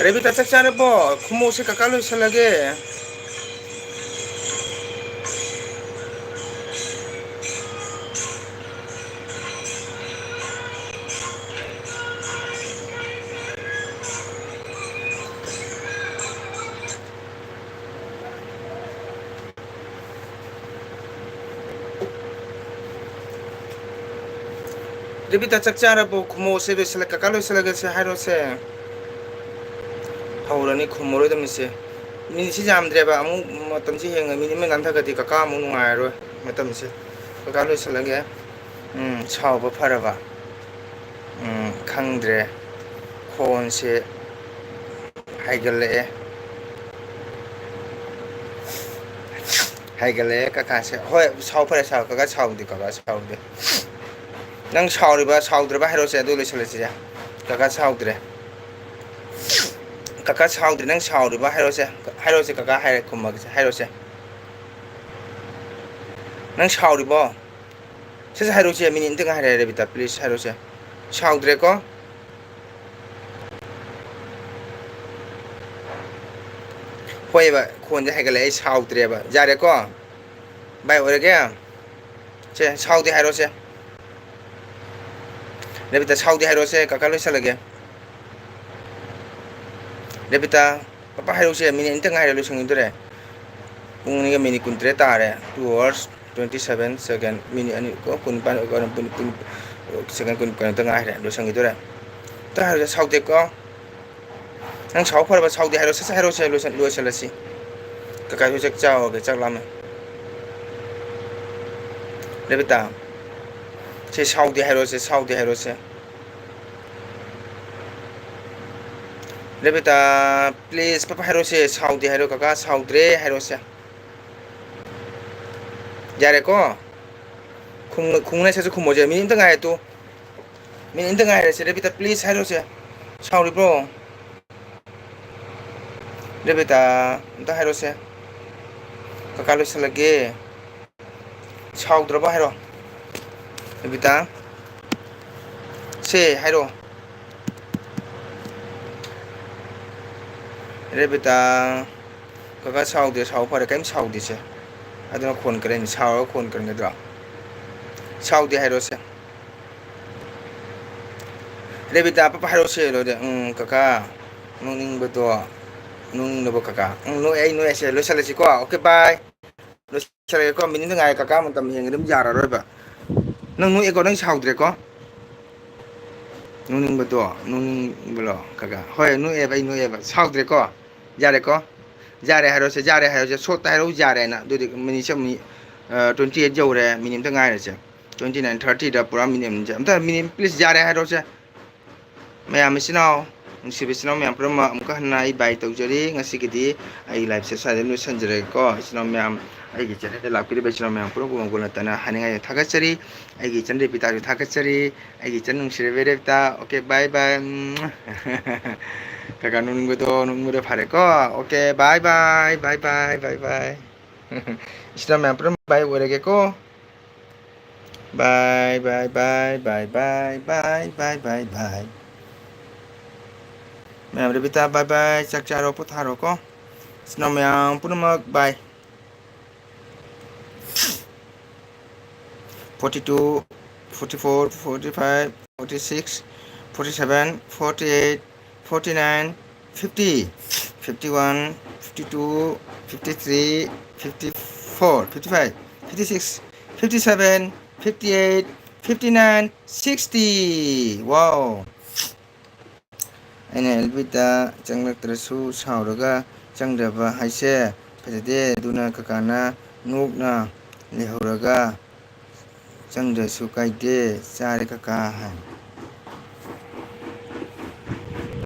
ꯔꯦꯕꯤꯇꯥ, ꯆꯥꯛ ꯆꯥꯔꯕꯣ? ꯈꯨꯝꯃꯣꯁꯦ, ꯀꯀꯥ ꯂꯣꯏꯁꯜꯂꯒꯦ꯫ ꯔꯦꯕꯤꯇꯥ, ꯆꯥꯛ ꯆꯥꯔꯕꯣ? ꯈꯨꯝꯃꯣꯁꯦ, ꯂꯣꯏꯁꯜꯂ-, ꯀꯀꯥ ꯂꯣꯏꯁꯜꯂꯒꯦꯁꯦ ꯍꯥꯏꯔꯣꯁꯦ꯫ ꯍꯧꯔꯅꯤ, ꯈꯨꯝꯃꯔꯣꯏꯗꯕꯅꯤꯁꯦ꯫ ꯃꯤꯅꯤꯠꯁꯤ ꯌꯥꯝꯗ꯭ꯔꯦꯕ, ꯑꯃꯨꯛ ꯃꯇꯝꯁꯤ ꯍꯦꯡꯉ ꯃꯤꯅꯤꯠ ꯑꯃ ꯅꯥꯟꯊꯒꯗꯤ ꯀꯀꯥ ꯑꯃꯨꯛ ꯅꯨꯡꯉꯥꯏꯔꯔꯣꯏ ꯃꯇꯝꯁꯦ꯫ ꯀꯀꯥ ꯂꯣꯏꯁꯜꯂꯒꯦ꯫ ꯎꯝ, ꯁꯥꯎꯕ ꯐꯔꯕ? ꯎꯝ, ꯈꯪꯗ꯭ꯔꯦ꯫ ꯈꯣꯟꯁꯦ ꯍꯥꯏꯒꯠꯂꯛꯑꯦ꯫ ꯍꯥꯏꯒꯠꯂꯛꯑꯦ ꯀꯀꯥꯁꯦ꯫ ꯍꯣꯏ, ꯁꯥꯎ ꯐꯔꯦ, ꯁꯥꯎ꯫ ꯀꯀꯥ ꯁꯥꯎꯗꯦ, ꯀꯀꯥ ꯁꯥꯎꯗꯦ꯫ ꯅꯪ ꯁꯥꯎꯔꯤꯕ, ꯁꯥꯎꯗ꯭ꯔꯕ ꯍꯥꯏꯔꯣꯁꯦ, ꯑꯗꯨ ꯂꯣꯏꯁꯤꯜꯂꯁꯤꯁꯦ꯫ ꯀꯀꯥ ꯁꯥꯎꯗ꯭ꯔꯦ꯫ ꯀꯀꯥ ꯁꯥꯎꯗ꯭ꯔꯦ, ꯅꯪ ꯁꯥꯎꯔꯤꯕ ꯍꯥꯏꯔꯣꯁꯦ꯫ ꯍꯥꯏꯔꯣꯁꯦ, ꯀꯀꯥ ꯍꯥꯏꯔꯦ, ꯈꯨꯝꯃꯒꯦꯁꯦ, ꯍꯥꯏꯔꯣꯁꯦ꯫ ꯅꯪ ꯁꯥꯎꯔꯤꯕꯣ? ꯁꯠ ꯁꯠ ꯍꯥꯏꯔꯣꯁꯦ, ꯃꯤꯅꯤꯠ ꯑꯝꯇ ꯉꯥꯏꯔꯦ, ꯔꯦꯕꯤꯇꯥ, please ꯍꯥꯏꯔꯣꯁꯦ꯫ ꯁꯥꯎꯗ꯭ꯔꯦꯀꯣ? ꯍꯣꯏꯕ, ꯈꯣꯟꯁꯦ ꯍꯥꯏꯒꯠꯂꯛꯑꯦ, ꯑꯩ ꯁꯥꯎꯗ꯭ꯔꯦꯕ꯫ ꯌꯥꯔꯦꯀꯣ? ꯚꯥꯏ, ꯑꯣꯏꯔꯒꯦ? ꯁꯦ, ꯁꯥꯎꯗꯦ ꯍꯥꯏꯔꯣꯁꯦ꯫ ꯔꯦꯕꯤꯇꯥ, ꯁꯥꯎꯗꯦ ꯍꯥꯏꯔꯣꯁꯦ, ꯀꯀꯥ ꯂꯣꯏꯁꯜꯂꯒꯦ꯫ ꯔꯦꯕꯤꯇꯥ, ꯄꯄꯥ ꯍꯥꯏꯔꯣꯁꯦ, ꯃꯤꯅꯤꯠ ꯑꯅꯤꯇ ꯉꯥꯏꯔꯦ, ꯂꯣꯏꯁꯟꯈꯤꯗꯣꯔꯦ꯫ ꯄꯨꯡ ꯑꯅꯤꯒ ꯃꯤꯅꯤꯠ ꯀꯨꯟꯇꯔꯦꯠ ꯇꯥꯔꯦ꯫ Two hours, twenty seven second, minute ꯑꯅꯤ ꯀꯣ, ꯀꯨꯟꯅꯤꯄꯥꯟ, ꯀꯨꯟ, ꯀꯨꯟ, second ꯀꯨꯟ, ꯀꯩꯅꯣꯇ ꯉꯥꯏꯔꯦ, ꯂꯣꯏꯁꯟꯈꯤꯗꯣꯔꯦ꯫ ꯑꯝꯇ ꯍꯥꯏꯔꯣꯁꯦ, ꯁꯥꯎꯗꯦꯀꯣ? ꯅꯪ ꯁꯥꯎ ꯐꯔꯕ? ꯁꯥꯎꯗꯦ ꯍꯥꯏꯔꯣꯁꯦ, ꯁꯠ ꯍꯥꯏꯔꯣꯁꯦ, ꯂꯣꯏꯁꯜ-, ꯂꯣꯏꯁꯜꯂꯁꯤ꯫ ꯀꯀꯥꯁꯨ ꯆꯥꯛ ꯆꯥꯎꯔꯒꯦ, ꯆꯥꯛ ꯂꯥꯝꯃꯦ꯫ ꯔꯦꯕꯤꯇꯥ, ꯁꯦ ꯁꯥꯎꯗꯦ ꯍꯥꯏꯔꯣꯁꯦ, ꯁꯥꯎꯗꯦ ꯍꯥꯏꯔꯣꯁꯦ꯫ ꯔꯦꯕꯤꯇꯥ, please ꯄꯞ ꯍꯥꯏꯔꯣꯁꯦ, ꯁꯥꯎꯗꯦ ꯍꯥꯏꯔꯣ ꯀꯀꯥ, ꯁꯥꯎꯗ꯭ꯔꯦ ꯍꯥꯏꯔꯣꯁꯦ꯫ ꯌꯥꯔꯦꯀꯣ? ꯈꯨꯝ-, ꯈꯨꯝꯅꯁꯦꯁꯨ ꯈꯨꯝꯃꯣꯁꯦ, ꯃꯤꯅꯤꯠ ꯑꯝꯇ ꯉꯥꯏꯔꯦ ꯇꯨ꯫ ꯃꯤꯅꯤꯠ ꯑꯝꯇ ꯉꯥꯏꯔꯦꯁꯦ, ꯔꯦꯕꯤꯇꯥ please ꯍꯥꯏꯔꯣꯁꯦ꯫ ꯁꯥꯎꯔꯤꯕ꯭ꯔꯣ? ꯔꯦꯕꯤꯇꯥ, ꯑꯝꯇ ꯍꯥꯏꯔꯣꯁꯦ꯫ ꯀꯀꯥ ꯂꯣꯏꯁꯜꯂꯒꯦ꯫ ꯁꯥꯎꯗ꯭ꯔꯕ ꯍꯥꯏꯔꯣ꯫ ꯔꯦꯕꯤꯇꯥ꯫ ꯁꯦ ꯍꯥꯏꯔꯣ꯫ ꯔꯦꯕꯤꯇꯥ꯫ ꯀꯀꯥ ꯁꯥꯎꯗꯦ, ꯁꯥꯎ ꯐꯔꯦ, ꯀꯩꯝ ꯁꯥꯎꯗꯦꯁꯦ꯫ ꯑꯗꯨꯅ ꯈꯣꯟ ꯀꯔꯦꯅꯤ, ꯁꯥꯎꯔꯒ ꯈꯣꯟ ꯀꯟꯒꯗ꯭ꯔꯣ? ꯁꯥꯎꯗꯦ ꯍꯥꯏꯔꯣꯁꯦ꯫ ꯔꯦꯕꯤꯇꯥ, ꯄꯄꯥ ꯍꯥꯏꯔꯣꯁꯦ, ꯂꯣꯏꯔꯦ꯫ ꯎꯝ, ꯀꯀꯥ꯫ ꯅꯣꯛꯅꯤꯡꯕꯗꯣ꯫ ꯅꯣꯛꯅꯤꯡꯅꯕ ꯀꯀꯥ꯫ ꯎꯝ, ꯅꯣꯛꯑꯦ, ꯑꯩ ꯅꯣꯛꯑꯦꯁꯦ, ꯂꯣꯏꯁꯜꯂꯁꯤꯀꯣ꯫ Okay, bye꯫ ꯂꯣꯏꯁꯜꯂꯒꯦꯀꯣ, ꯃꯤꯅꯤꯠ ꯉꯥꯏꯔꯦ, ꯀꯀꯥ ꯃꯇꯝ ꯍꯦꯟꯒꯗꯤ ꯑꯗꯨꯝ ꯌꯥꯔꯔꯣꯏꯕ꯫ ꯅꯪ ꯅꯣꯛꯑꯦꯀꯣ, ꯅꯪ ꯁꯥꯎꯗ꯭ꯔꯦꯀꯣ? ꯅꯣꯛꯅꯤꯡꯕꯗꯣ, ꯅꯣꯛꯅꯤꯡꯕ꯭ꯔꯣ, ꯀꯀꯥ? ꯍꯣꯏ, ꯅꯣꯛꯑꯦꯕ, ꯑꯩ ꯅꯣꯛꯑꯦꯕ꯫ ꯁꯥꯎꯗ꯭ꯔꯦꯀꯣ? ꯌꯥꯔꯦꯀꯣ? ꯌꯥꯔꯦ ꯍꯥꯏꯔꯣꯁꯦ, ꯌꯥꯔꯦ ꯍꯥꯏꯔꯣꯁꯦ, ꯁꯣꯔꯠꯇ ꯍꯥꯏꯔꯛꯎ, ꯌꯥꯔꯦꯅ꯫ ꯑꯗꯨꯗꯤ ꯃꯤꯅꯤꯠꯁꯦ ꯑꯃꯨꯛ, ꯑ, twenty eight ꯌꯧꯔꯦ, ꯃꯤꯅꯤꯠ ꯑꯝꯇ ꯉꯥꯏꯔꯁꯦ꯫ Twenty nine, thirty ꯗ ꯄꯨꯔꯥ ꯃꯤꯅꯤꯠ ꯑꯃꯁꯦ꯫ ꯑꯝꯇ ꯃꯤꯅꯤꯠ, please, ꯌꯥꯔꯦ ꯍꯥꯏꯔꯣꯁꯦ꯫ ꯃꯌꯥꯝ ꯏꯆꯤꯟ ꯏꯅꯥꯎ, ꯅꯨꯡꯁꯤꯕ ꯏꯆꯤꯟ ꯏꯅꯥꯎ ꯃꯌꯥꯝ ꯄꯨꯝꯅꯃꯛ, ꯑꯃꯨꯛꯀ ꯍꯟꯅ ꯑꯩ bye ꯇꯧꯖꯔꯤ꯫ ꯉꯁꯤꯒꯤꯗꯤ ꯑꯩ live ꯁꯦ ꯁ꯭ꯋꯥꯏꯗ ꯂꯣꯏꯁꯤꯟꯖꯔꯒꯦꯀꯣ꯫ ꯏꯆꯤꯟ ꯏꯅꯥꯎ ꯃꯌꯥꯝ, ꯑꯩꯒꯤ channel ꯗ ꯂꯥꯛꯄꯤꯔꯤꯕ ꯏꯆꯤꯟ ꯏꯅꯥꯎ ꯃꯌꯥꯝ ꯄꯨꯝꯅꯃꯛꯄꯨ ꯃꯪꯒꯣꯜ ꯅꯠꯇꯅ ꯍꯥꯏꯅꯤꯡꯉꯥꯏ ꯊꯥꯒꯠꯆꯔꯤ꯫ ꯑꯩꯒꯤ ꯏꯆꯟ ꯔꯦꯕꯤꯇꯥꯁꯨ ꯊꯥꯒꯠꯆꯔꯤ꯫ ꯑꯩꯒꯤ ꯏꯆꯟ ꯅꯨꯡꯁꯤꯔꯕꯤ ꯔꯦꯕꯤꯇꯥ꯫ Okay, bye bye꯫ ꯎꯝ꯫ ꯀꯀꯥ ꯅꯣꯛꯅꯤꯡꯕꯗꯣ, ꯅꯣꯛꯅꯤꯡꯕꯗꯣ ꯐꯔꯦꯀꯣ꯫ Okay, bye bye, bye bye, bye bye꯫ ꯏꯆꯤꯟ ꯏꯅꯥꯎ ꯃꯌꯥꯝ ꯄꯨꯝꯅꯃꯛ bye ꯑꯣꯏꯔꯒꯦꯀꯣ꯫ Bye, bye, bye, bye, bye, bye, bye, bye꯫ ꯃꯌꯥꯝ ꯔꯦꯕꯤꯇꯥ, bye bye, ꯆꯥꯛ ꯆꯥꯔꯣ, ꯄꯣꯊꯥꯔꯣꯀꯣ꯫ ꯏꯆꯤꯟ ꯏꯅꯥꯎ ꯃꯌꯥꯝ ꯄꯨꯝꯅꯃꯛ, bye꯫ Forty two, forty four, forty five, forty six, forty seven, forty eight, forty nine, fifty, fifty one, fifty two, fifty three, fifty four, fifty five, fifty six, fifty seven, fifty eight, fifty nine, sixty. Wow. ꯑꯩꯅ ꯑꯦꯜꯕꯤꯗ ꯆꯪꯂꯛꯇ꯭ꯔꯁꯨ ꯁꯥꯎꯔꯒ ꯆꯪꯗ꯭ꯔꯕ ꯍꯥꯏꯁꯦ ꯐꯖꯗꯦ꯫ ꯑꯗꯨꯅ ꯀꯀꯥꯅ ꯅꯣꯛꯅ ꯂꯩꯍꯧꯔꯒ ꯆꯪꯗ꯭ꯔꯁꯨ ꯀꯥꯏꯗꯦ, ꯆꯥꯔꯦ ꯀꯀꯥ ꯍꯥꯏ꯫